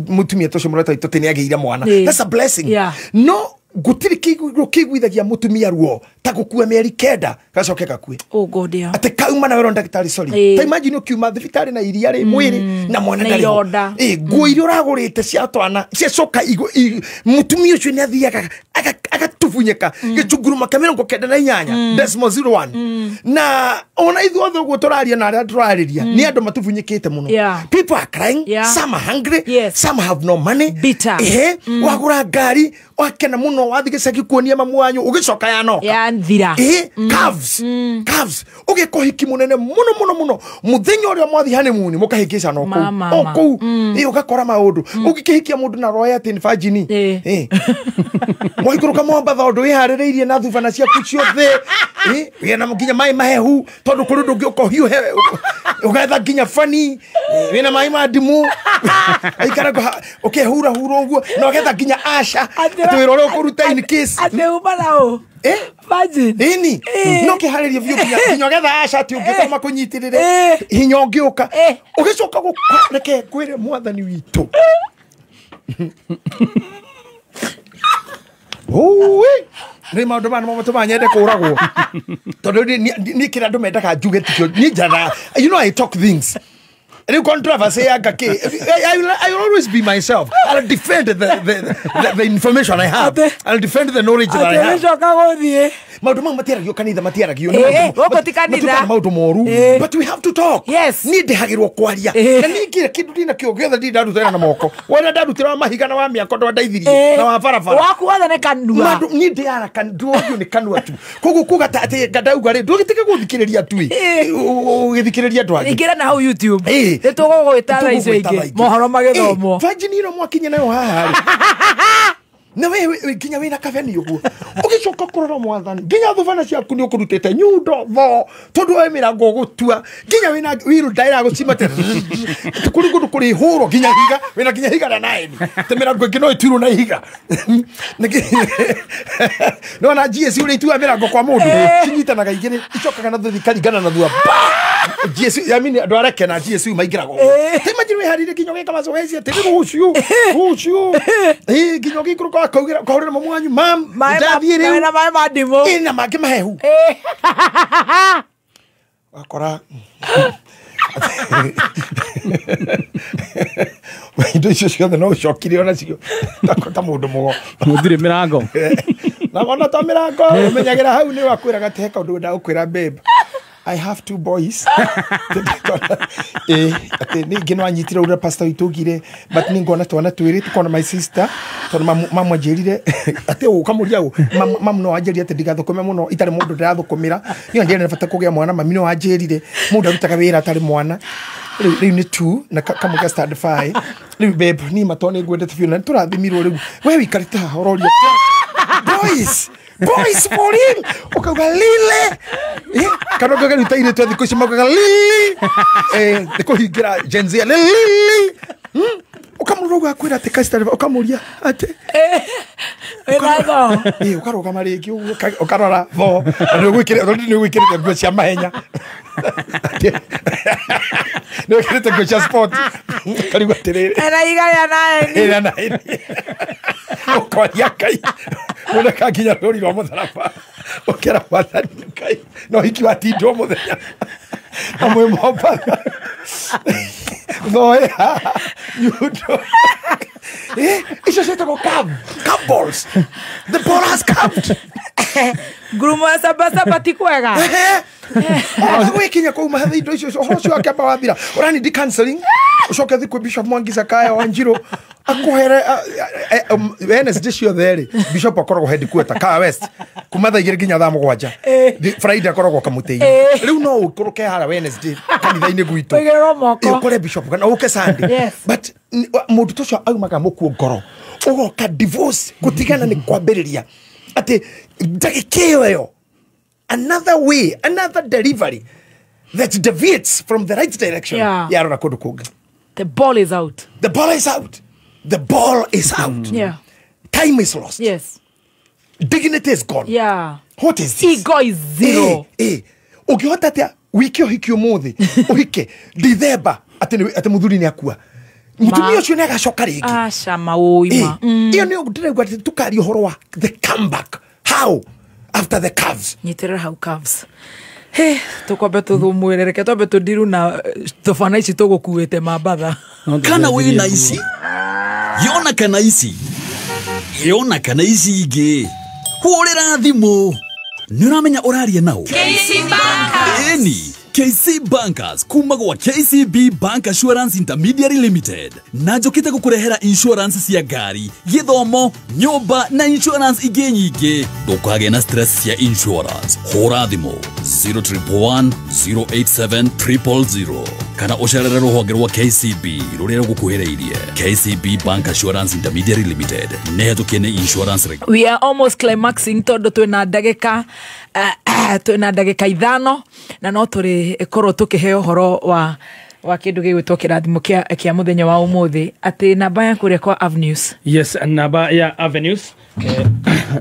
mũtumia tũcio mũrata witũ atĩ nĩ agĩire mwana that's a blessing no gũtirĩ kĩiguithagia mũtumia ruo ta gũkua mĩeri 9 gacoke gakue atĩ kauma na werwo ndagĩtarĩ sorry ta imagine ũkiuma thibitarĩ na iria rĩ mwĩrĩ na mwana ndarĩ ho nguo iria ũragũrĩte cia twana ciacoka mũtumia ũcio nĩ athiaga agatubunyĩka gĩchunguruma kĩa 98.01 na ona ithuothe ũguo tũraria na arĩa tũrarĩria nĩ andũ matubunyĩkĩte mũno people are crying some are hungry some have no money bitter wagũra ngari wakena mũno wathi gĩcagi kuonia mamu wanyu ũgĩcoka yanoka yathira curves curves ũgĩka ũhiki mũnene mũno mũno mũno mũthenya ũrĩa mwathi honeymoon mũkahĩngĩcana o kũu ũgakora maũndũ ũngĩkĩhikia mũndũ na roya atĩ nĩ virgin mwaikũrũka Mombatha ũndũ wĩharĩrĩirie na thubana ciaku ciothe wĩna nginya maĩ mahehu tondũ kũrĩ ũndũ ũngĩ ũka ũhiũhe ũgetha nginya bani wĩna maĩ ma ndimũ aikara ũkehurahura ũguo na ũgetha nginya asha atĩ wĩra ũrĩa ũkũruta in case atĩ uma na ũ virgin ĩni no kĩharĩrie biũ nginya ũgetha asha atĩ ũngĩkorwo makũnyitĩrĩre hinya ũngĩũka ũgĩcoka reke ngwĩre mwathani witũ Nä maå ndå maya nä mo nyende kå ragwo tondå niä kä rä andå mendaga njuge tikio niä njaraga, you know, I talk things. Rä u controversy yanga kä I will always be myself. I'll defend the information I have. I'll defend the knowledge that I have. Atĩ gũthiĩ. Maũndũ mau matiaragio kanitha, matiaragio. Gũkũ ti kanitha. Maũndũ moru, but we have to talk. Yes. Niĩ ndĩhagĩrwo kwaria na niĩ kĩndũ ndina kĩo gĩothe ndĩ ndarutĩra na moko wona ndarutĩra wa mahiga na wa mĩako ndwandaithirie na wa barabara waku wothe nĩ kanua. Niĩ ndĩara nduorio nĩ kanua tu, koguo kuga ta atĩ ngandauga rĩ ndũgĩtige gũthikĩrĩria tu ũgĩthikĩrĩria andũ angĩ. Ingĩra na hau YouTube nĩ tũgũgwĩta thaa icio ingĩ mohoro magĩthomwo. Virgin ĩno mwakinya nayo haha rĩ na we nginya wina kabeni uguo ugicoka kurora mwathani nginya thubana ciaku ni ukurutite nyundo tho tondu we mirango gutua nginya wina wiru ndaira gucimate kuri kundu kuri huro nginya higa wina nginya higa na naini te mirango ingi no iturwo na ihiga no na GSU uri itua mirango kwa mundu cinyitanaga igiri icokaga na thuthi karingana na thua GSU I mean andu areke na GSU maingiraga ti imagine wiharire nginya ugeka mazoezi ati rucio rucio nginya ugikũrũka kaugera kahurira mamu wanyu mam ndathie riu na maĩ ma ndimũ ina mangĩ mahehu wakora indo icio ciothe no ũcokire onacio ta mũndũ mũgo mũthire mĩrango na ona ta mĩrango ũmenyagĩra hau nĩ wakwĩraga atĩ he kaũndũ wendaga gũkwĩra babe, I have two boys. Ati ningĩ no anyitire ũrĩa pastor witũ augire, but nĩ ngona twana twĩrĩ tukona my sister tondũ mamu anjĩrire atĩ ũkamũria ũ mamu no anjĩrire atĩ ndigathũkũme mũno itarĩ mũndũ ndĩrathũkũmĩra niĩ anjĩrire nĩ bata kũgĩa mwana mami no anjĩrire mũndũ arutaga wĩra atarĩ mwana rĩu nĩ two na kamwe ga stand five rĩu babe niĩ matoo nĩ ngwendete biũ na nĩtũrathimirwo rĩu we wikarĩte haha ũroria boys boys for real ukauga lile kana ukauga rĩu ta airĩtu a thikũ ici maugaga lili nĩ kũhingĩra Gen Z lili ũkamũrora ũguo akwĩra atĩ customer ũkamũria atĩ ũkarũgama rĩngĩ ũguo ũkarora tho na nĩ ũgwĩkĩrĩte nguo cia mahenya nĩ wĩkĩrĩte nguo cia sport ũkarigwo atĩrĩrĩ ena iga rĩa naini ũkoria Ngai mũndũ nginya rũri rwa mũtharaba ũkera mwathani Ngai no hiki watindwo mũthenya na mwĩ Mombatha thoe haha nyundo icio ciĩtagwo curve balls. The ball has curved. Ngurumo ya sabasaba ti kwega gwikinya kuu mahatha indo icio ũhoro ũcio wakĩamba wathira ũranindi counseling ũcoke ũthiĩ kwĩ Bishop Mwangi Sakaya Wanjiru akuhere Wednesday ciothe rĩ Bishop akoragwo headquarter Kaa West kuma thaa 2 nginya thaa 7 Friday akoragwo kamũtĩ-inĩ rĩu no ũikũrũke haria Wednesday kanitha-inĩ gwitũ ũkore Bishop kana ũke Sunday but mũndũ ta ũcio aumaga mũkuo ngoro ũgoka divorce gũtigana nĩ kwambĩrĩria atĩ ndagĩka ĩyo another way, another delivery that deviates from the right direction. Yarora kũndũ kũngĩ. The ball is out. The ball is out. The ball is out. Yeah. Time is lost. Yes. Dignity is gone. Yeah. What is this? Ego is zero. Ũngĩhota atĩa wike ũhiki ũmũthĩ ũhike Dithemba atĩ mũthuri nĩ akua mũtumia ũcio nĩ agacoka rĩngĩ. Aca maũima. Ĩyo nĩyo ndĩraigua atĩ tũkaria ũhoro wa the comeback. How? After the curves. Nyitĩrĩra hau curves. Tũkwambe tũthũmwĩre reke twambe tũndiru na tũbana ici tũgũkuĩte mambatha. Kana wĩna ici yona kana ici yona kana ici ingĩ hũrĩra thimũ nĩ ũramenya ũraria nao KC Bankers. Ĩni KC Bankers kuma gwa KCB Bank Assurance Intermediary Limited na njũkĩte gũkũrehera insurance cia ngari, gĩthomo, nyũmba na insurance ingĩ nyingĩ. Ndũkagĩe na stress cia insurance. Hũra thimũ 0111 087 000 kana ũcerere rũhonge rwa KCB rũrĩa rũgũkuhĩrĩirie. KCB Bank Assurance Intermediary Limited nĩ hetũkie nĩ insurance. We are almost climaxing tondũ twĩna ndagĩka twĩna ndagĩka 5 na no tũrĩ korwo tũkĩheo ũhoro wa Wa kĩndũ gĩgwĩtwo kĩrathimo kĩa mũthenya wa ũmũthĩ atĩ namba ya kũrĩa kwa Avenues. Yes, namba ya Avenues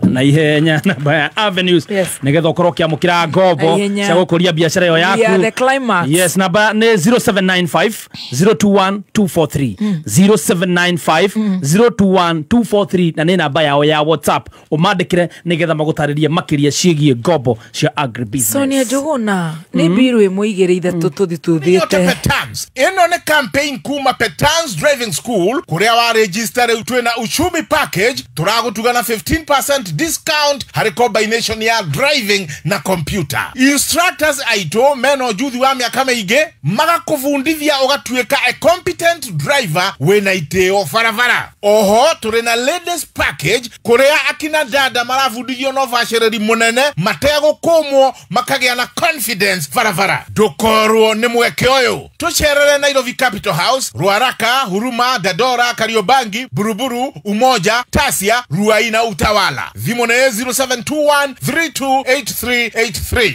na ihenya namba ya Avenues nigetha ukorwo ukiamukira ngombo cia gukuria biacara iyo yaku. Yeah, the climax. Yes, namba ni 0795 021 243 0795 021 243 na ni namba yao ya WhatsApp umandikire nigetha magutaririe makiria cigie ngombo cia agribusiness. Sonia Njuguna ni biru imwe igiri ithatu tuthi tuthiite Petans. Ino ni campaign kuma Petans Driving School kuria wa register riu twina uchumi package turagutuga na 15% discount hari combination ya driving na computer. Instructors aito meno juthi wa miaka miingi magakuvundithia ugatuika a competent driver wina iteo barabara. Oho turi na ladies package kuria akina dada marabundithio no baciriri munene mategukumwo makagia na confidence barabara. Ndukorwo ni mweke uyu. Tucerere Nairobi Capital House, Ruaraka, Huruma, Dadora, Kariobangi, Buruburu, Umoja, Tasia, Ruai na Utawala. Thimũ nĩ 0721 328383.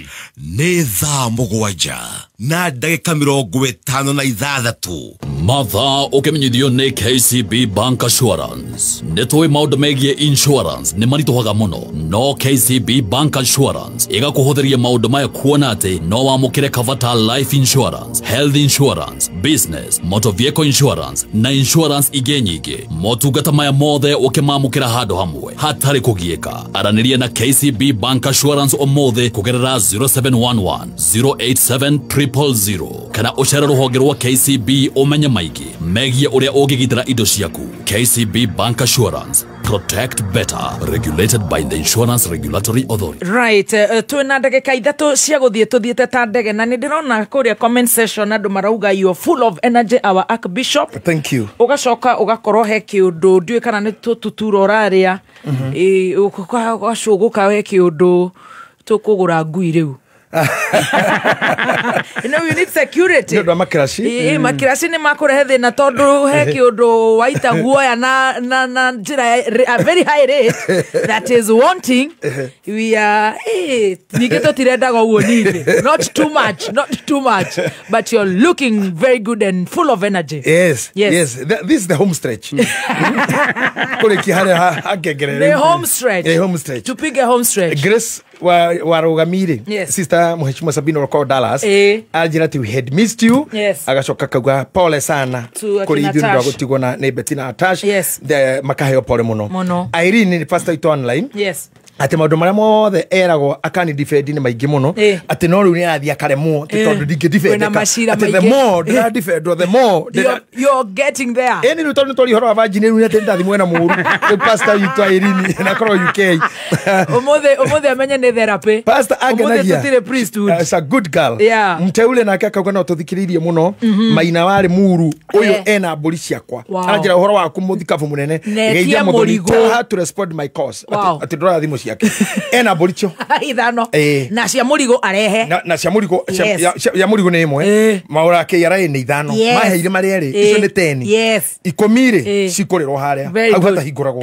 Nĩ thaa mũgwanja na ndagĩka 56. Mathaa ũkĩmenyithio nĩ KCB Bank Assurance. Nĩ tũĩ maũndũ megiĩ insurance nĩ maritũhaga mũno, no KCB Bank Assurance ĩgakũhũthĩria maũndũ maya kuona atĩ no wamũkĩre cover ta life insurance, health insurance, business, motor vehicle insurance na insurance ingĩ nyingĩ. Motungata maya mothe ũkĩmamũkĩra handũ hamwe hatarĩ kũgiĩka. Aranĩria na KCB Bank Assurance ũmũthĩ kũgerera 0711 087 000 kana ũcere rũhonge rwa KCB ũmenye maingĩ megiĩ ũrĩa ũngĩgitĩra indo ciaku. KCB Bank Assurance, protect better, regulated by the Insurance Regulatory Authority. Right, twina ndagĩka ithatũ cia gũthiĩ tũthiĩte ta ndege na nĩ ndĩrona kũrĩa comment section andũ marauga you are full of energy, our Archbishop. Thank you. Ũgacoka ũgakorwo he kĩũndũ ndiũĩ kana nĩ tũtuturo ũrarĩa ũgacũgũka he kĩũndũ tũkũgũra ngui rĩu. You know, you need security. Nĩ ũndũ wa makiraci. Makiraci nĩ makũrehe thĩna tondũ he kĩũndũ waita guoya na njĩra a very high rate that is wanting. We are ningĩ tũtirendaga ũguo ningĩ. Not too much, not too much, but you're looking very good and full of energy. Yes, yes. This is the home stretch. Kũrĩkia harĩa hangengere. The home stretch. The home stretch. Tupige home stretch. Grace warugamire. Yes. Sister Mheshimiwa Sabina Roko Dallas anjira ati we had missed you. Yes. Agacoka kauga pole sana kuri ithuĩ nĩ gũtigwo na nĩ Bettina Atash. Yes. The makaheo pole mũno. Irene ni pastor itu online. Yes. Ati maũndũ marĩa mothe eragwo akani defend nĩ maingĩ mũno atĩ no rĩu nĩ arathiĩ akaremwo atĩ tondũ ndingĩ defend atĩ the more ndĩra defend the more you're getting there. Ĩni rĩu tondũ nĩ twaria ũhoro wa virgin rĩu atĩ ndathiĩ mwena mũru. Rĩu pastor witũ Irene na akorwo UK. Ũmũthĩ amenye nĩ therapy. Pastor angenagia. Ũmũthĩ tũtirĩ priesthood. It's a good girl. Yeah. Mteule nake akauga no tũthikĩrĩirie mũno. Maina warĩ muru ũyũ ena mbũri ciakwa. Aranjĩra ũhoro waku mũthikabu mũnene. Geithia mũrigo. Tell her to respond my calls. Atĩ ndũra thimũ ciake. Ena mbũri cio ithano na cia mũrigo arehe na cia mũrigo ya mũrigo nĩ ĩmwe maũra KRA nĩ ithano maheire marĩa erĩ icio nĩ 10. Yes. Ikũmi rĩ cikũrĩrwo harĩa hau hatahingũragwo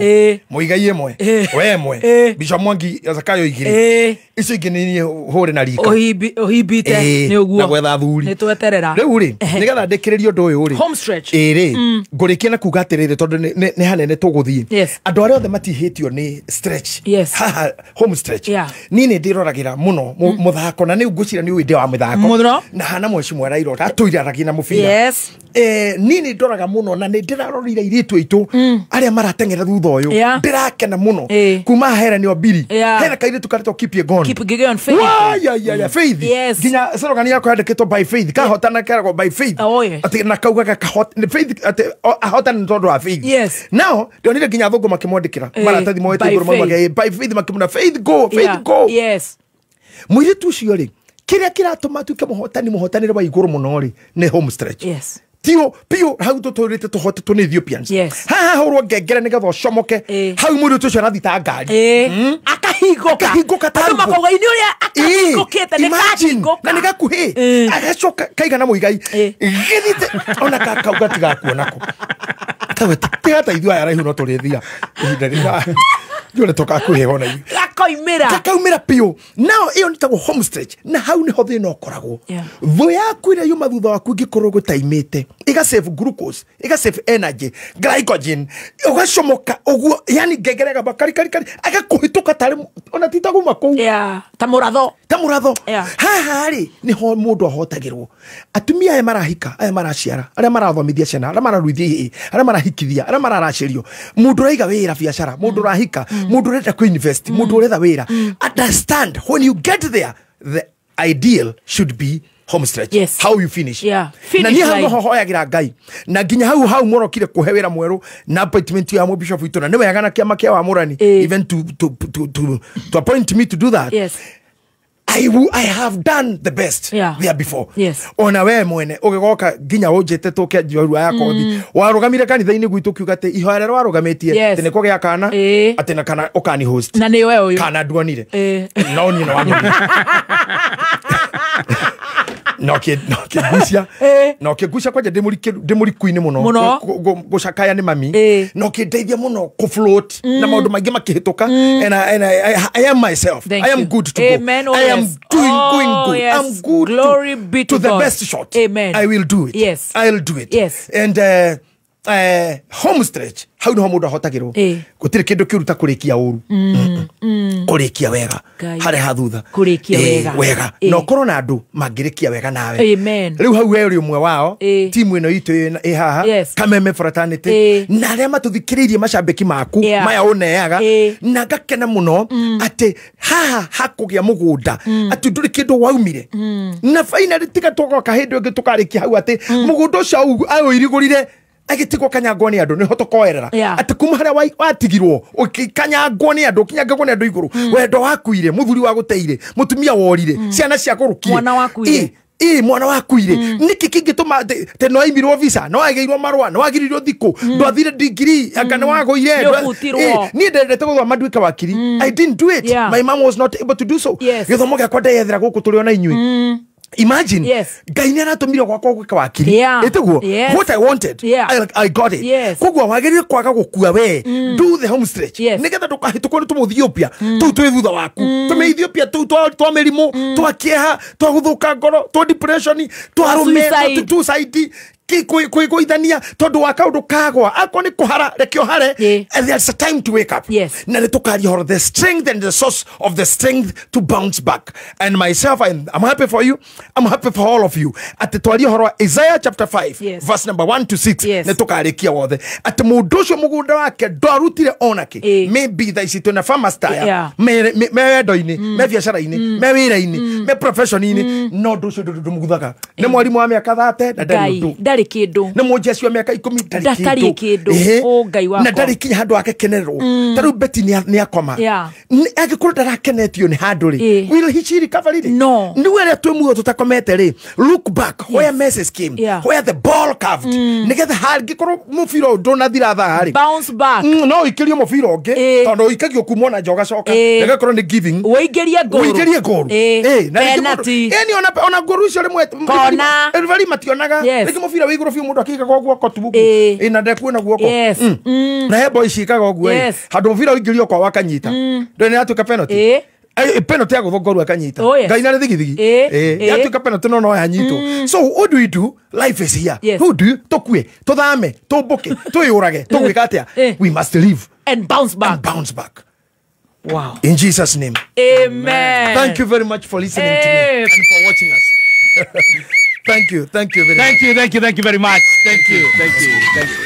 mũigai ĩmwe we ĩmwe Bishop Mwangi Zakayo igĩrĩ icio ingĩ nĩ niĩ hũre na rika ũhimbite nĩ ũguo na gwetha athuri nĩ tweterera rĩu rĩ nĩgetha ndĩkĩrĩrie ũndũ ũyũ rĩ home stretch ĩrĩ ngũrĩkia na kuga atĩrĩrĩ tondũ nĩ hanene tũgũthiĩ andũ arĩa othe matihĩtio nĩ stretch. Yes. Haha home stretch. Yeah. Niĩ nĩ ndĩroragĩra mũno mũthako na nĩ ngwĩciria nĩ ũĩ ndĩ wa mĩthako na hana Mheshimiwa Raila atũiraragia na mũbira. Yes. Niĩ nĩ ndoraga mũno na nĩ ndĩrarorire airĩtu aitũ arĩa marateng'era thutha ũyũ ndĩrakena mũno kuma hera nĩ Obiri hena kairĩtu karetwo Kipyegon. Kipyegon Faith. Ya Faith. Yes. Nginya slogan yakwa yandĩkĩtwo by faith kahotana keragwo by faith. Atĩ na kaugaga faith atĩ ahotana nĩ tondũ wa faith. Yes. Now ndonire nginya athũngũ makĩmwandĩkĩra maratathi moete igũrũ maugaga by faith makĩmwĩra faith go, faith go. Yes. Mũirĩtu ũcio rĩ kĩrĩa kĩratũma atuĩke mũhotanĩre wa igũrũ mũno rĩ nĩ home stretch. Yes. Tio pio hau tũtũrĩte tũhotetwo nĩ Ethiopians. Yes. Haha hũrwo ngengere nĩgetha ũcomoke hau mũirĩtu ũcio arathiĩ ta ngari akahingũka ta andũ makauga inĩ ũrĩa akahingũkĩte nĩ kahingũka na nĩ gakuhĩ agacoka kaigana mũigai gĩthiĩte ona kakauga tigakuonako Akauga tiga ta ithuĩ aya araihu no tũrĩthira ihinda rĩrĩa njũre tũkakuhĩha ona ithuĩ. Gakoimĩra. Gakaumĩra biũ. Nao ĩyo nĩtagwo home stretch, na hau nĩho thĩna ũkoragwo. Thũ yaku ĩrĩa yuma thutha waku ĩngĩkorwo gũtaimĩte, ĩga save glucose, ĩga save energy, glycogen, ũgacomoka ũguo, yani ngengere gamba kari kari kari, agakũhĩtũka tarĩ ona ti ta kuma kũu. Ta mũratho. Ta mũratho. Haha rĩ nĩho mũndũ ahotagĩrwo. Atumia aya marahika, aya maraciara, arĩa marathomithia ciana, arĩa mararuithia ihĩĩ, arĩa marahikithia, arĩa mararacĩrio, mũndũ ũraiga wĩra biacara, mũndũ ũrahika, mũndũ ũrenda kũ-invest, mũndũ ũretha wĩra. Understand, when you get there, the ideal should be home stretch. Yes. How you finish. Yeah. Na niĩ hau noho hoyagĩra Ngai. Na nginya hau hau morokire kũhe wĩra mwerũ na appointment ya bishop witũ, na nĩ wega na kĩama kĩa Wamũrani even to appoint me to do that. Yes. I have done the best there before. Yes. Ona we mwene ũgĩgoka nginya ũnjĩte tũke njorua ya kothi. Warũgamire kanitha-inĩ gwitũ ũkiuga atĩ ihoya rĩrĩa warũgamĩtie atĩ nĩ kũgĩa kana atĩ na kana ũkani host. Na nĩ we ũyũ. Kana nduonire. No niĩ nĩ wanyonire. Na ũkĩngucia. Na ũkĩngucia kwanja ndĩ mũriku-inĩ mũno. Gũcakaya nĩ mami. Na ũkĩndeithia mũno kũ-float na maũndũ maingĩ makĩhĩtũka. And I am myself. I am good to go. Amen. I am doing going good. Yes. I'm good. Glory be to the God. Best shot. Amen. I will do it. Yes. I'll do it. Yes. And home stretch hau niho mũndũ ahotagĩrwo. Gũtirĩ kĩndũ kĩũru ta kũrĩkia ũru. Kũrĩkia wega harĩa ha thutha. Kũrĩkia wega. Wega. Na ũkorwo na andũ mangĩrĩkia wega nawe. Amen. Rĩu hau we ũrĩ ũmwe wao. Timu ĩno itũ ĩ haha. Kameme fraternity. Na arĩa matũthikĩrĩirie macambĩki maku maya ũneaga. Na ngakena mũno atĩ haha hakũgĩa mũgũnda atĩ ndũrĩ kĩndũ waumire. Na finally tiga tũgoka hĩndĩ ĩngĩ tũkarĩkia hau atĩ mũgũnda ũcio aũirigũrire agĩtigwo kanyangwo nĩ andũ nĩho tũkoerera atĩ kuma harĩa watigirwo ũkĩkanyangwo nĩ andũ ũkinyangagwo nĩ andũ igũrũ, wendo wakuire, mũthuri wagũteire, mũtumia worire, ciana ciagũrũkire, mwana wakuire, mwana wakuire. Nĩkĩ kĩngĩtũma atĩ nĩ waimirwo visa, nĩ wagĩirwo marũa, nĩ wagiririo thikũ, ndwathire degree, anga nĩ wagũire, niĩ ndendete gũthoma nduĩke wakiri. I didn't do it. My mom was not able to do so. Gĩthomo gĩakwa ndeyethera gũkũ tũrĩ ona inyuĩ. Imagine, Ngai nĩ aratũmire gwakwa gwĩka wakiri. Ĩtiguo, what I wanted, I got it. Koguo wagĩrĩire kwaga gũkua we. Do the home stretch. Nĩgetha ndũkahĩtũkwo nĩ tũmũthiopia tũu twĩ thutha waku. Tũmĩethiopia tũu twa mĩrimũ, twa kĩeha, twa gũthũka ngoro, twa depression, twa rũme, twa suicide, kwĩgũithania tondũ wa kaũndũ kagwa. Akorwo nĩ kũhara, reke ũhare. And there's a time to wake up. Na nĩ tũkaria ũhoro the strength and the source of the strength to bounce back. And myself, I'm happy for you. I'm happy for all of you. Atĩ twarie ũhoro wa Isaiah chapter 5 verse number 1 to 6. Nĩ tũkarĩkia wothe. Atĩ mũndũ ũcio mũgũnda wake ndwarutire onake. Maybe thaa ici twĩna farmers taya me wendo-inĩ, me biacara-inĩ, me wĩra-inĩ, me profession-inĩ, no ũndũ ũcio ndũmũguthaga. Nĩ mwarimũ wa mĩaka 30 na ndarĩ ũndũ. Ndarĩ kĩndũ. Nĩ mũnjeci wa mĩaka 10 ndarĩ kĩndũ. O Ngai wakwa. Na ndarĩ kinya handũ akekenerwo. Ta rĩu Betty nĩ akoma. Angĩkorwo ndarakenetio nĩ handũ rĩ, will he she recover rĩ? No. Nĩ arĩa twĩ muoyo tũtakomete rĩ, look back where messes came, where the ball curved. Nĩgetha hangĩkorwo mũbira ũyũ ndũnathira thaa rĩ, bounce back. No ũikĩrio mũbira ũngĩ tondũ ũikagio kuma ona nja ũgacoka. Ĩgakorwo nĩ giving. Ũingĩrie ngũrũ. Ũingĩrie ngũrũ. Penalty. Ĩni ona ngũrũ icio rĩmwe Kona. Referee mationaga. Rĩngĩ mũbira wĩ igũrũ biũ mũndũ akĩikaga guoko tu ũguo. Na ndekuona guoko. Na he boy ciĩkaga ũguo ĩ. Handũ mũbira ũingĩrio kwao akanyita. Ndũĩ nĩ yatuĩka penalty. Penalty ya gũthwo ngoru akanyita. Ngai na thigithigi. Yatuĩka penalty no yanyitwo. So what do we do? Life is here. Who do you? Tũkue, tũthame, tũmbũke, twĩyũrage, tũgwĩka atĩa? We must live. And bounce back. And bounce back. Wow. In Jesus' name. Amen. Thank you very much for listening to me and for watching us. Thank you. Thank you very much. Thank you. Thank you. Thank you very much. Thank you. Thank you. Thank you.